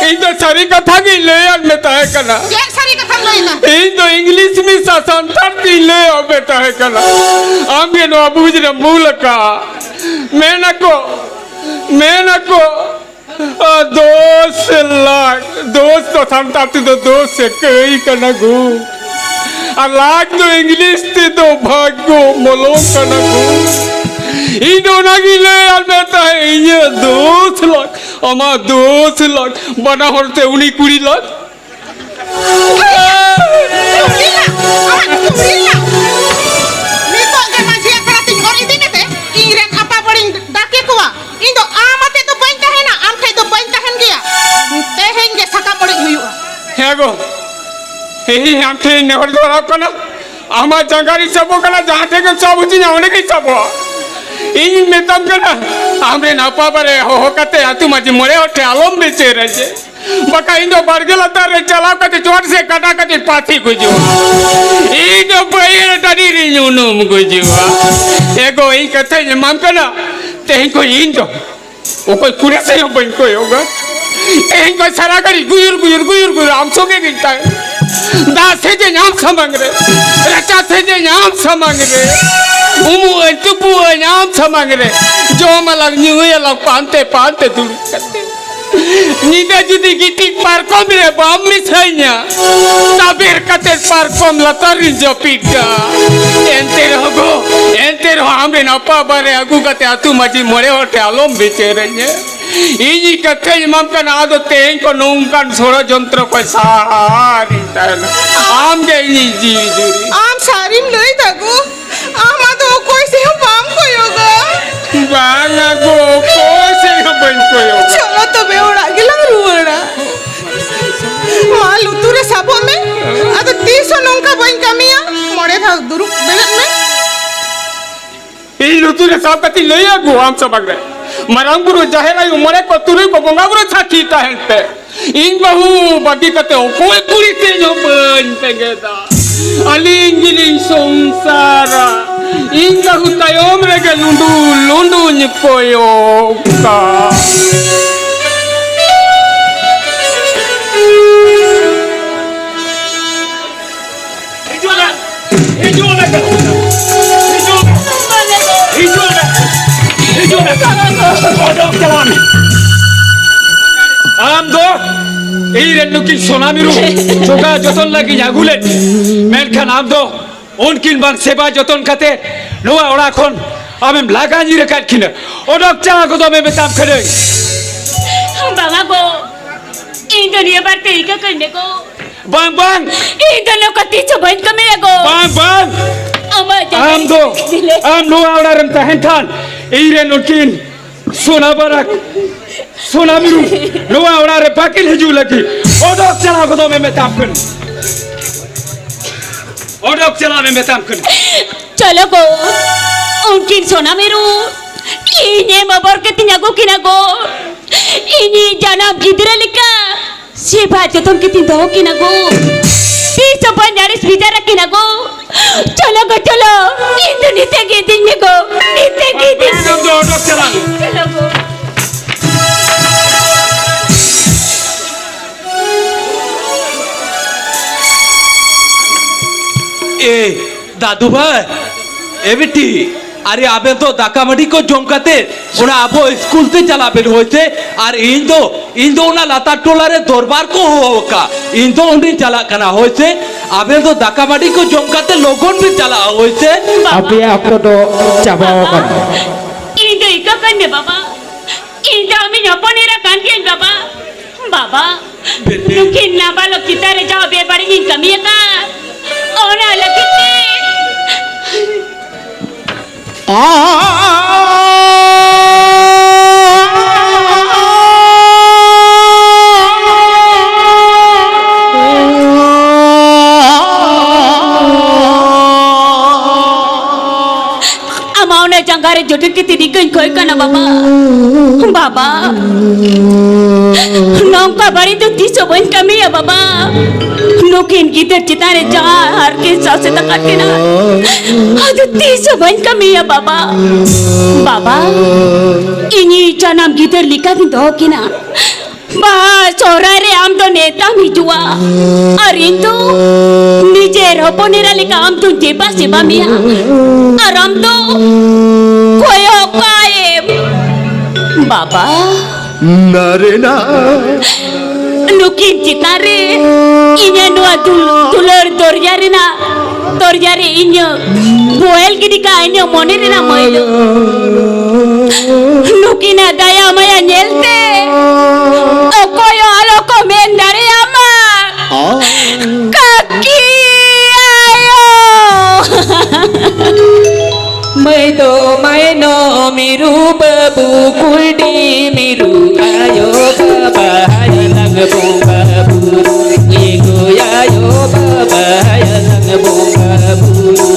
ᱤᱧ ᱫᱚ ᱥᱟᱹᱨᱤ ᱠᱟᱛᱷᱟ ᱜᱤᱧ ᱞᱟᱹᱭᱟᱫ ᱢᱮ ᱛᱟᱦᱮᱸ ᱠᱟᱱᱟ᱾ ᱪᱮᱫ ᱥᱟᱹᱨᱤ ᱠᱟᱛᱷᱟᱢ ᱞᱟᱹᱭᱫᱟ? ᱤᱧ ᱫᱚ ᱤᱝᱞᱤᱥ ᱢᱮᱥᱟ ᱥᱟᱱᱛᱟᱲ ᱛᱤᱧ ᱞᱟᱹᱭᱟᱫ ᱢᱮ ᱛᱟᱦᱮᱸ ᱠᱟᱱᱟ᱾ ᱟᱢ ᱜᱮ ᱱᱚᱣᱟ ᱵᱩᱡᱽ ᱨᱮᱢ ᱵᱷᱩᱞ ᱟᱠᱟᱫ᱾ ᱢᱮᱱᱟᱠᱚ, ᱢᱮᱱᱟᱠᱚ, ᱟᱨ ᱫᱚᱥ ᱞᱟᱠᱷ, ᱫᱚᱥ ᱫᱚ ᱥᱟᱱᱛᱟᱲ ᱛᱮᱫᱚ ᱫᱚᱥ ᱥᱮ ᱠᱟᱹᱭ ᱠᱟᱱᱟ ᱜᱳ᱾ ᱟᱨ ᱞᱟᱠᱷ ᱫᱚ ᱤᱝᱞᱤᱥ ᱛᱮᱫᱚ ᱵᱷᱟᱜᱽᱜᱚ ᱢᱚᱞᱚᱝ ᱠᱟᱱᱟ ᱜᱳ᱾ ᱤᱧ ᱫᱚ ᱚᱱᱟᱜᱤᱧ ᱞᱟᱹᱭᱟᱫ ᱢᱮ ᱛᱟᱦᱮᱸᱫ, ᱤᱧᱟᱹᱜ ᱫᱚᱥ ᱞᱟᱠᱷ, ᱟᱢᱟᱜ ᱫᱚᱥ ᱞᱟᱠᱷ, ᱵᱟᱱᱟ ᱦᱚᱲ ᱛᱮ ᱩᱱᱤ ᱠᱩᱲᱤ ᱞᱟᱠᱷ᱾ ᱠᱩᱲᱤ ᱞᱟᱠᱷ, ᱟᱢᱟᱜ ᱠᱩᱲᱤ ᱞᱟᱠᱷ᱾ ᱱᱤᱛᱚᱜ ᱜᱮ ᱢᱟᱹᱡᱷᱤ ᱟᱠᱷᱲᱟ ᱛᱤᱧ ᱚᱨ ᱤᱫᱤ ᱠᱟᱛᱮ ᱤᱧ ᱨᱮᱱ ᱟᱯᱟ ᱵᱟᱹᱲᱤᱧ ᱰᱟᱠᱮ ᱠᱚᱣᱟ᱾ ᱤᱧ ᱫᱚ ᱟᱢ ᱟᱛᱮ ᱫᱚ ᱵᱟᱹᱧ ᱛᱟᱦᱮᱱᱟ, ᱟᱢ ᱴᱷᱮᱡ ᱫᱚ ᱵᱟᱹᱧ ᱛᱟᱦᱮᱱ ᱜᱮᱭᱟ᱾ ᱛᱮᱦᱮᱧ ᱜᱮ ᱥᱟᱠᱟᱢ ᱚᱲᱮᱡ ᱦᱩᱭᱩᱜᱼᱟ᱾ ᱦᱮᱸ ᱜᱳ, ᱤᱧ ᱟᱢ ᱴᱷᱮᱱ ᱤᱧ ᱱᱮᱦᱚᱨ ᱡᱚᱦᱟᱨᱚᱜ ᱠᱟᱱᱟ, ᱟᱢᱟᱜ ᱡᱟᱸᱜᱟ ᱨᱤᱧ ᱥᱟᱵᱚᱜ ᱠᱟᱱᱟ, ᱡᱟᱦᱟᱸ ᱴᱷᱮᱱ ᱜᱮᱢ ᱥᱟᱵ ᱦᱚᱪᱚᱧᱟ ᱚᱸᱰᱮ ᱜᱤᱧ ᱥᱟᱵᱚᱜᱼᱟ᱾ ᱤᱧᱤᱧ ᱢᱮᱛᱟᱢ ᱠᱟᱱᱟ, ᱟᱢᱨᱮᱱ ᱟᱯᱟ ᱵᱟᱨᱮ ᱦᱚᱦᱚ ᱠᱟᱛᱮ ᱟᱹᱛᱩ ᱢᱟᱹᱡᱷᱤ ᱢᱚᱬᱮ ᱦᱚᱲ ᱴᱷᱮᱱ ᱟᱞᱚᱢ ᱵᱤᱪᱟᱹᱨᱟ ᱡᱮ, ᱵᱟᱠᱷᱟᱱ ᱤᱧ ᱫᱚ ᱵᱟᱲᱜᱮ ᱞᱟᱛᱟᱨ ᱨᱮ ᱪᱟᱞᱟᱣ ᱠᱟᱛᱮ ᱪᱚᱴ ᱥᱮᱫ ᱠᱟᱴᱟ ᱠᱟᱛᱮ ᱯᱟᱹᱥᱤ ᱜᱩᱡᱩᱜᱼᱟ᱾ ᱤᱧ ᱫᱚ ᱵᱟᱹᱭᱦᱟᱹᱲ ᱴᱟᱺᱰᱤ ᱨᱤᱧ ᱩᱱᱩᱢ ᱜᱩᱡᱩᱜᱼᱟ᱾ ᱮ ᱜᱳ, ᱤᱧ ᱠᱟᱛᱷᱟᱧ ᱮᱢᱟᱢ ᱠᱟᱱᱟ, ᱛᱮᱦᱮᱧ ᱠᱷᱚᱱ ᱤᱧ ᱫᱚ ᱚᱠᱚᱭ ᱠᱩᱲᱤ ᱥᱮᱫ ᱦᱚᱸ ᱵᱟᱹᱧ ᱠᱚᱭᱚᱜᱟ᱾ ᱛᱮᱦᱮᱧ ᱠᱷᱚᱱ ᱥᱟᱨᱟ ᱜᱷᱟᱹᱲᱤᱡ ᱜᱩᱭᱩᱨ, ᱜᱩᱭᱩᱨ, ᱜᱩᱭᱩᱨ, ᱜᱩᱭᱩᱨ ᱟᱢ ᱥᱚᱸᱜᱮ ᱜᱤᱧ ᱛᱟᱦᱮᱸ᱾ ᱫᱟᱜ ᱥᱮᱫᱮᱧ ᱟᱢ ᱥᱟᱢᱟᱝ ᱨᱮ, ᱨᱟᱪᱟ ᱥᱮᱫᱮᱧ ᱟᱢ ᱥᱟᱢᱟᱝ ᱨᱮ, ᱩᱢᱩᱜ ᱟᱹᱧ, ᱛᱩᱯᱩᱜ ᱟᱹᱧ ᱟᱢ ᱥᱟᱢᱟᱝ ᱨᱮ, ᱡᱚᱢ ᱟᱞᱟᱝ, ᱧᱩᱭ ᱟᱞᱟᱝ ᱯᱟᱱᱛᱮ ᱯᱟᱱᱛᱮ ᱫᱩᱲᱩᱵ ᱠᱟᱛᱮ᱾ ᱧᱤᱫᱟᱹ ᱡᱩᱫᱤ ᱜᱤᱛᱤᱡ ᱯᱟᱨᱠᱚᱢ ᱨᱮ ᱵᱟᱢ ᱢᱮᱥᱟᱧᱟ, ᱛᱟᱵᱮᱨ ᱠᱟᱛᱮ ᱯᱟᱨᱠᱚᱢ ᱞᱟᱛᱟᱨ ᱨᱤᱧ ᱡᱟᱹᱯᱤᱫ ᱠᱟᱜᱼᱟ᱾ ᱮᱱᱛᱮ ᱨᱮᱦᱚᱸ ᱜᱳ, ᱮᱱᱛᱮ ᱨᱮᱦᱚᱸ ᱟᱢᱨᱮᱱ ᱟᱯᱟ ᱵᱟᱨᱮ ᱟᱹᱜᱩ ᱠᱟᱛᱮ ᱟᱹᱛᱩ ᱢᱟᱹᱡᱷᱤ ᱢᱚᱬᱮ ᱦᱚᱲ ᱴᱷᱮᱱ ᱟᱞᱚᱢ ᱵᱤᱪᱟᱹᱨᱟᱹᱧᱟ᱾ ᱤᱧᱤᱧ ᱠᱟᱛᱷᱟᱧ ᱮᱢᱟᱢ ᱠᱟᱱᱟ, ᱟᱫᱚ ᱛᱮᱦᱮᱧ ᱠᱷᱚᱱ ᱱᱚᱝᱠᱟᱱ ᱥᱚᱲᱚᱡᱚᱱᱛᱨᱚ ᱠᱷᱚᱱ ᱥᱟᱦᱟ ᱨᱤᱧ ᱛᱟᱦᱮᱱᱟ᱾ ᱟᱢ ᱜᱮ ᱤᱧᱤᱡ ᱡᱤᱣᱤ ᱡᱩᱨᱤ᱾ ᱟᱢ ᱥᱟᱹᱨᱤᱢ ᱞᱟᱹᱭ ᱫᱟ ᱜᱳ? ᱟᱢ ᱟᱫᱚ ᱚᱠᱚᱭ ᱥᱮᱫ ᱦᱚᱸ ᱵᱟᱢ ᱠᱚᱭᱚᱜᱟ? ᱵᱟᱝᱟ ᱜᱳ, ᱚᱠᱚᱭ ᱥᱮᱫ ᱦᱚᱸ ᱵᱟᱹᱧ ᱠᱚᱭᱚᱜᱟ᱾ ᱪᱚᱞᱚ ᱛᱚᱵᱮ ᱚᱲᱟᱜ ᱜᱮᱞᱟᱝ ᱨᱩᱣᱟᱹᱲᱟ᱾ ᱢᱟ ᱞᱩᱛᱩᱨ ᱨᱮ ᱥᱟᱵᱚᱜ ᱢᱮ, ᱟᱫᱚ ᱛᱤᱥ ᱦᱚᱸ ᱱᱚᱝᱠᱟ ᱵᱟᱹᱧ ᱠᱟᱹᱢᱤᱭᱟ᱾ ᱢᱚᱬᱮ ᱫᱷᱟᱣ ᱫᱩᱲᱩᱵ ᱵᱮᱨᱮᱫ ᱢᱮ᱾ ᱤᱧ ᱞᱩᱛᱩᱨ ᱨᱮ ᱥᱟᱵ ᱠᱟᱛᱮᱧ ᱞᱟᱹᱭᱟ ᱜᱳ ᱟᱢ ᱥᱟᱢᱟᱝ ᱨᱮ, ᱢᱟᱨᱟᱝ ᱵᱩᱨᱩ, ᱡᱟᱦᱮᱨ ᱟᱭᱳ, ᱢᱚᱬᱮ ᱠᱚ ᱛᱩᱨᱩᱭ ᱠᱚ ᱵᱚᱸᱜᱟ ᱵᱩᱨᱩ ᱥᱟᱹᱠᱷᱤ ᱛᱟᱦᱮᱱ ᱯᱮ᱾ ᱤᱧ ᱵᱟᱹᱦᱩ ᱵᱟᱹᱜᱤ ᱠᱟᱛᱮ ᱚᱠᱚᱭ ᱠᱩᱲᱤ ᱥᱮᱫ ᱦᱚᱸ ᱵᱟᱹᱧ ᱵᱮᱸᱜᱮᱫᱟ᱾ ᱟᱹᱞᱤᱧ ᱜᱮᱞᱤᱧ ᱥᱚᱝᱥᱟᱨᱟ᱾ ᱤᱧ ᱵᱟᱹᱦᱩ ᱛᱟᱭᱚᱢ ᱨᱮᱜᱮ ᱞᱩᱸᱰᱩ ᱞᱩᱸᱰᱩᱧ ᱠᱚᱭᱚᱜᱟ᱾ ᱦᱤᱡᱩᱜ ᱢᱮ, ᱦᱤᱡᱩᱜ ᱢᱮ, ᱦᱤᱡᱩᱜ ᱢᱮ, ᱦᱤᱡᱩᱜ ᱢᱮ, ᱦᱤᱡᱩᱜ ᱢᱮ, ᱚᱰᱚᱠ ᱪᱟᱞᱟᱜ ᱢᱮ᱾ ᱟᱢ ᱫᱚ ᱤᱧ ᱨᱮᱱ ᱱᱩᱠᱤᱱ ᱥᱳᱱᱟ ᱢᱤᱨᱩ ᱡᱚᱜᱟᱣ ᱡᱚᱛᱚᱱ ᱞᱟᱹᱜᱤᱫ ᱟᱹᱜᱩ ᱞᱮᱫ, ᱢᱮᱱᱠᱷᱟᱱ ᱟᱢ ᱫᱚ ᱩᱱᱠᱤᱱ ᱵᱟᱝ ᱥᱮᱵᱟ ᱡᱚᱛᱚᱱ ᱠᱟᱛᱮ ᱱᱚᱣᱟ ᱚᱲᱟᱜ ᱠᱷᱚᱱ ᱟᱢᱮᱢ ᱞᱟᱜᱟ ᱧᱤᱨ ᱟᱠᱟᱫ ᱠᱤᱱᱟ᱾ ᱚᱰᱚᱠ ᱪᱟᱞᱟᱣ ᱜᱚᱫᱚᱜ ᱢᱮ ᱢᱮᱛᱟᱢ ᱠᱟᱹᱱᱟᱹᱧ᱾ ᱵᱟᱝᱟ ᱜᱚ, ᱤᱧ ᱫᱚ ᱱᱤᱭᱟᱹ ᱵᱟᱨ ᱛᱮ ᱤᱠᱟᱹ ᱠᱟᱹᱧ ᱢᱮ ᱜᱚ᱾ ᱵᱟᱝ, ᱵᱟᱝ᱾ ᱤᱧ ᱫᱚ ᱱᱚᱝᱠᱟ ᱛᱤᱥ ᱦᱚᱸ ᱵᱟᱹᱧ ᱠᱟᱹᱢᱤᱭᱟ ᱜᱚ᱾ ᱵᱟᱝ, ᱵᱟᱝ᱾ ᱟᱢᱟᱜ ᱡᱟᱸᱜᱟ ᱟᱢ ᱫᱚ, ᱨᱮ ᱟᱢ ᱱᱚᱣᱟ ᱚᱲᱟᱜ ᱨᱮᱢ ᱛᱟᱦᱮᱱ ᱠᱷᱟᱱ ᱤᱧ ᱨᱮᱱ ᱩᱱᱠᱤᱱ ᱥᱳᱱᱟ ᱵᱟᱨᱟᱠ, ᱥᱳᱱᱟ ᱢᱤᱨᱩ ᱱᱚᱣᱟ ᱚᱲᱟᱜ ᱨᱮ ᱵᱟᱹᱠᱤᱱ ᱦᱤᱡᱩᱜ ᱞᱟᱹᱜᱤᱫ᱾ ᱚᱰᱚᱠ ᱪᱟᱞᱟᱣ ᱜᱚᱫᱚᱜ ᱢᱮ ᱢᱮᱛᱟᱢ ᱠᱟᱹᱱᱟᱹᱧ᱾ ᱚᱰᱚᱠ ᱪᱟᱞᱟᱜ ᱢᱮ ᱢᱮᱛᱟᱢ ᱠᱟᱹᱱᱟᱹᱧ᱾ ᱪᱚᱞᱚ ᱜᱚ, ᱩᱱᱠᱤᱱ ᱥᱳᱱᱟ ᱢᱤᱨᱩ ᱤᱧᱮᱢ ᱚᱵᱚᱨ ᱠᱟᱛᱮᱧ ᱟᱹᱜᱩ ᱠᱤᱱᱟ ᱜᱚ᱾ ᱤᱧᱤᱡ ᱡᱟᱱᱟᱢ ᱜᱤᱫᱽᱨᱟᱹ ᱞᱮᱠᱟ ᱥᱮᱵᱟ ᱡᱚᱛᱚᱱ ᱠᱟᱛᱮᱧ ᱫᱚᱦᱚ ᱠᱤᱱᱟ ᱜᱚ᱾ ᱛᱤᱥ ᱦᱚᱸ ᱵᱟᱹᱧ ᱟᱹᱲᱤᱥ ᱵᱮᱡᱟᱨ ᱟᱹᱠᱤᱱᱟ ᱜᱚ᱾ ᱪᱚᱞᱚ ᱜᱚ, ᱪᱚᱞᱚ᱾ ᱤᱧ ᱫᱚ ᱱᱤᱛ ᱜᱮ ᱤᱫᱤᱧ ᱢᱮ ᱜᱚ᱾ ᱱᱤᱛ ᱜᱮ ᱤᱫᱤᱧ ᱢᱮ᱾ ᱟᱢ ᱫᱚ ᱚᱰᱚᱠ ᱪᱟᱞᱟᱜ ᱢᱮ᱾ ᱪᱚᱞᱚ ᱜᱚ᱾ ᱮ ᱫᱟᱫᱩ ᱵᱷᱟᱭ, ᱮ ᱵᱤᱴᱤ, ᱟᱨᱮ ᱟᱵᱮᱱ ᱫᱚ ᱫᱟᱠᱟ ᱢᱟᱹᱰᱤ ᱠᱚ ᱡᱚᱢ ᱠᱟᱛᱮ ᱚᱱᱟ ᱟᱵᱚ ᱥᱠᱩᱞ ᱛᱮ ᱪᱟᱞᱟᱜ ᱵᱮᱱ ᱦᱳᱭ ᱥᱮ᱾ ᱟᱨ ᱤᱧ ᱫᱚ, ᱤᱧ ᱫᱚ ᱚᱱᱟ ᱞᱟᱛᱟᱨ ᱴᱚᱞᱟ ᱨᱮ ᱫᱚᱨᱵᱟᱨ ᱠᱚ ᱦᱚᱦᱚ ᱟᱠᱟᱫ, ᱤᱧ ᱫᱚ ᱚᱸᱰᱮᱧ ᱪᱟᱞᱟᱜ ᱠᱟᱱᱟ ᱦᱳᱭ ᱥᱮ᱾ ᱟᱵᱮᱱ ᱫᱚ ᱫᱟᱠᱟ ᱢᱟᱹᱰᱤ ᱠᱚ ᱡᱚᱢ ᱠᱟᱛᱮ ᱞᱚᱜᱚᱱ ᱵᱮᱱ ᱪᱟᱞᱟᱜᱼᱟ ᱦᱳᱭ ᱥᱮ᱾ ᱵᱟᱵᱟ, ᱟᱯᱮᱭᱟᱜ ᱚᱠᱛᱚ ᱫᱚ ᱪᱟᱵᱟᱣ ᱵᱟᱵᱟ, ᱟᱠᱟᱱᱟ᱾ ᱤᱧ ᱫᱚ ᱤᱠᱟᱹ ᱠᱟᱹᱧ ᱢᱮ ᱵᱟᱵᱟ, ᱤᱧ ᱫᱚ ᱟᱢᱤᱧ ᱦᱚᱯᱚᱱ ᱮᱨᱟ ᱠᱟᱱ ᱜᱤᱭᱟᱹᱧ ᱵᱟᱵᱟ᱾ ᱵᱟᱵᱟ, ᱵᱤᱴᱤ᱾ ᱱᱩᱠᱤᱱ ᱱᱟᱵᱟᱞᱚᱠ ᱪᱮᱛᱟᱱ ᱨᱮ ᱡᱟᱦᱟᱸ ᱵᱮᱵᱟᱹᱲᱤᱡ ᱤᱧ ᱠᱟᱹᱢᱤ ᱟᱠᱟᱫ, ᱚᱱᱟ ᱞᱟᱹᱜᱤᱫ ᱛᱮ᱾ ᱟᱢᱟᱜ ᱚᱱᱟ ᱡᱟᱸᱜᱟ ᱨᱮ ᱡᱚᱴᱮᱫ ᱠᱟᱛᱮ ᱤᱠᱟᱹᱧ ᱠᱷᱚᱡ ᱠᱟᱱᱟ ᱵᱟᱵᱟ᱾ ᱵᱟᱵᱟ, ᱱᱚᱝᱠᱟ ᱵᱟᱹᱲᱤᱡ ᱫᱚ ᱛᱤᱥ ᱦᱚᱸ ᱵᱟᱹᱧ ᱠᱟᱹᱢᱤᱭᱟ ᱵᱟᱵᱟ᱾ ᱱᱩᱠᱤᱱ ᱜᱤᱫᱟᱹᱨ ᱪᱮᱛᱟᱱ ᱨᱮ ᱡᱟᱦᱟᱸ ᱦᱟᱨᱠᱮᱛ ᱥᱟᱥᱮᱛ ᱟᱠᱟᱫ ᱠᱤᱱᱟ, ᱟᱫᱚ ᱛᱤᱥ ᱦᱚᱸ ᱵᱟᱹᱧ ᱠᱟᱹᱢᱤᱭᱟ ᱵᱟᱵᱟ᱾ ᱵᱟᱵᱟ, ᱤᱧᱤᱡ ᱡᱟᱱᱟᱢ ᱜᱤᱫᱟᱹᱨ ᱞᱮᱠᱟ ᱜᱤᱧ ᱫᱚᱦᱚ ᱠᱤᱱᱟ᱾ ᱵᱟᱦᱟ ᱥᱚᱦᱨᱟᱭ ᱨᱮ ᱟᱢ ᱫᱚ ᱱᱮᱣᱛᱟᱢ ᱦᱤᱡᱩᱜᱼᱟ, ᱟᱨ ᱤᱧ ᱫᱚ ᱱᱤᱡᱮᱨ ᱦᱚᱯᱚᱱ ᱮᱨᱟ ᱞᱮᱠᱟ ᱟᱢ ᱫᱚᱧ ᱫᱮᱵᱟ ᱥᱮᱵᱟ ᱢᱮᱭᱟ, ᱟᱨ ᱟᱢ ᱫᱚ ᱠᱚᱭᱚᱜ ᱠᱟᱭᱮᱢ᱾ ᱵᱟᱵᱟ, ᱱᱟᱨᱮᱱᱟ᱾ ᱱᱩᱠᱤᱱ ᱪᱮᱛᱟᱱ ᱨᱮ ᱤᱧᱟᱹᱜ ᱱᱚᱣᱟ ᱫᱩᱞ-, ᱫᱩᱞᱟᱹᱲ ᱫᱚᱨᱭᱟ ᱨᱮᱱᱟᱜ, ᱫᱚᱨᱭᱟ ᱨᱮ ᱤᱧᱟᱹᱜ ᱵᱚᱦᱮᱞ ᱜᱤᱰᱤ ᱠᱟᱜᱼᱟ ᱤᱧᱟᱹᱜ ᱢᱚᱱᱮ ᱨᱮᱱᱟᱜ ᱢᱟᱹᱭᱞᱟᱹ᱾ ᱱᱩᱠᱤᱱᱟᱜ ᱫᱟᱭᱟ ᱢᱟᱭᱟ ᱧᱮᱞᱛᱮ ᱚᱠᱚᱭ ᱦᱚᱸ ᱟᱞᱚ ᱠᱚ ᱢᱮᱱ ᱫᱟᱲᱮᱭᱟᱜ ᱢᱟ, ᱠᱟᱹᱠᱤ ᱟᱭᱳ᱾ ᱢᱟᱹᱭ ᱫᱚ ᱢᱟᱭᱱᱚ ᱢᱤᱨᱩ ᱵᱟᱹᱵᱩ ᱠᱩᱞᱰᱤ ᱢᱤᱨᱩ ᱟᱭᱳ ᱵᱟᱵᱟ ᱦᱟᱭᱞᱟᱝ ᱵᱚᱸᱜᱟ ᱵᱩᱨᱩ ᱮᱜᱳ ᱟᱭᱳ ᱵᱟᱵᱟ ᱦᱟᱭᱞᱟᱝ ᱵᱚᱸᱜᱟ ᱵᱩᱨᱩ᱾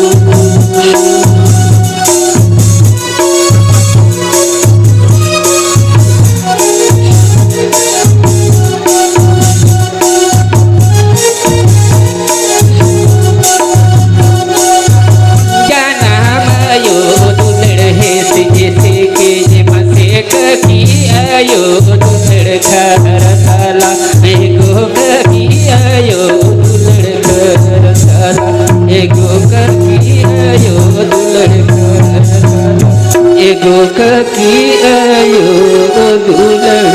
ᱡᱟᱱᱟᱢ ᱟᱭᱳ ᱫᱩᱞᱟᱹᱲ ᱦᱮᱸᱥᱮ ᱡᱮᱥᱮ ᱠᱮ ᱢᱟᱥᱮ ᱠᱟᱹᱠᱤ ᱟᱭᱳ ᱫᱩᱞᱟᱹᱲ ᱠᱷᱟᱨ ᱛᱟᱞᱟ ᱮᱜᱳ ᱠᱟᱹᱠᱤ ᱟᱭᱳ ᱫᱩᱞᱟᱹᱲ ᱠᱷᱟᱨ ᱛᱟᱞᱟ ᱮᱜᱳ ᱠᱟᱹᱠᱤ ᱟᱭᱳ ᱫᱩᱞᱟᱹᱲ ᱠᱷᱟᱨ ᱛᱟᱞᱟ ᱮᱜᱳ ᱠᱟᱹᱠᱤ ᱟᱭᱳ ᱫᱩᱞᱟᱹᱲ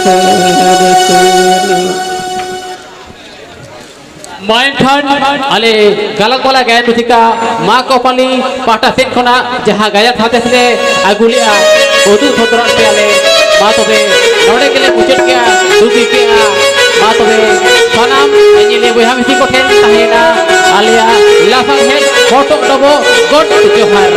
ᱠᱷᱟᱨ ᱛᱟᱞᱟ᱾ ᱢᱟ ᱮᱱᱠᱷᱟᱱ ᱟᱞᱮ ᱜᱟᱞᱟᱠ ᱵᱟᱞᱟ ᱜᱟᱭᱟᱱ ᱨᱩᱥᱤᱠᱟ ᱢᱟ ᱠᱚᱯᱟᱞᱤ ᱯᱟᱦᱴᱟ ᱥᱮᱫ ᱠᱷᱚᱱᱟᱜ ᱡᱟᱦᱟᱸ ᱜᱟᱭᱟᱱ ᱥᱟᱸᱫᱮᱥ ᱞᱮ ᱟᱹᱜᱩ ᱞᱮᱜᱼᱟ, ᱩᱫᱩᱜ ᱥᱚᱫᱚᱨᱟᱜ ᱯᱮᱭᱟᱞᱮ᱾ ᱢᱟ ᱛᱚᱵᱮ ᱱᱚᱰᱮ ᱜᱮᱞᱮ ᱢᱩᱪᱟᱹᱫ ᱠᱮᱜᱼᱟ, ᱫᱩᱜᱤ ᱠᱮᱜᱼᱟ᱾ ᱢᱟ ᱛᱚᱵᱮ ᱥᱟᱱᱟᱢ ᱧᱮᱧᱮᱞᱤᱭᱟᱹ ᱵᱚᱭᱦᱟ ᱢᱤᱥᱤ ᱠᱚᱴᱷᱮᱱ ᱛᱟᱦᱮᱸᱭᱮᱱᱟ ᱟᱞᱮᱭᱟᱜ ᱞᱟᱥᱟᱲᱦᱮᱫ ᱦᱚᱴᱚᱜ ᱰᱚᱵᱚᱜ ᱜᱚᱰ ᱡᱚᱦᱟᱨ᱾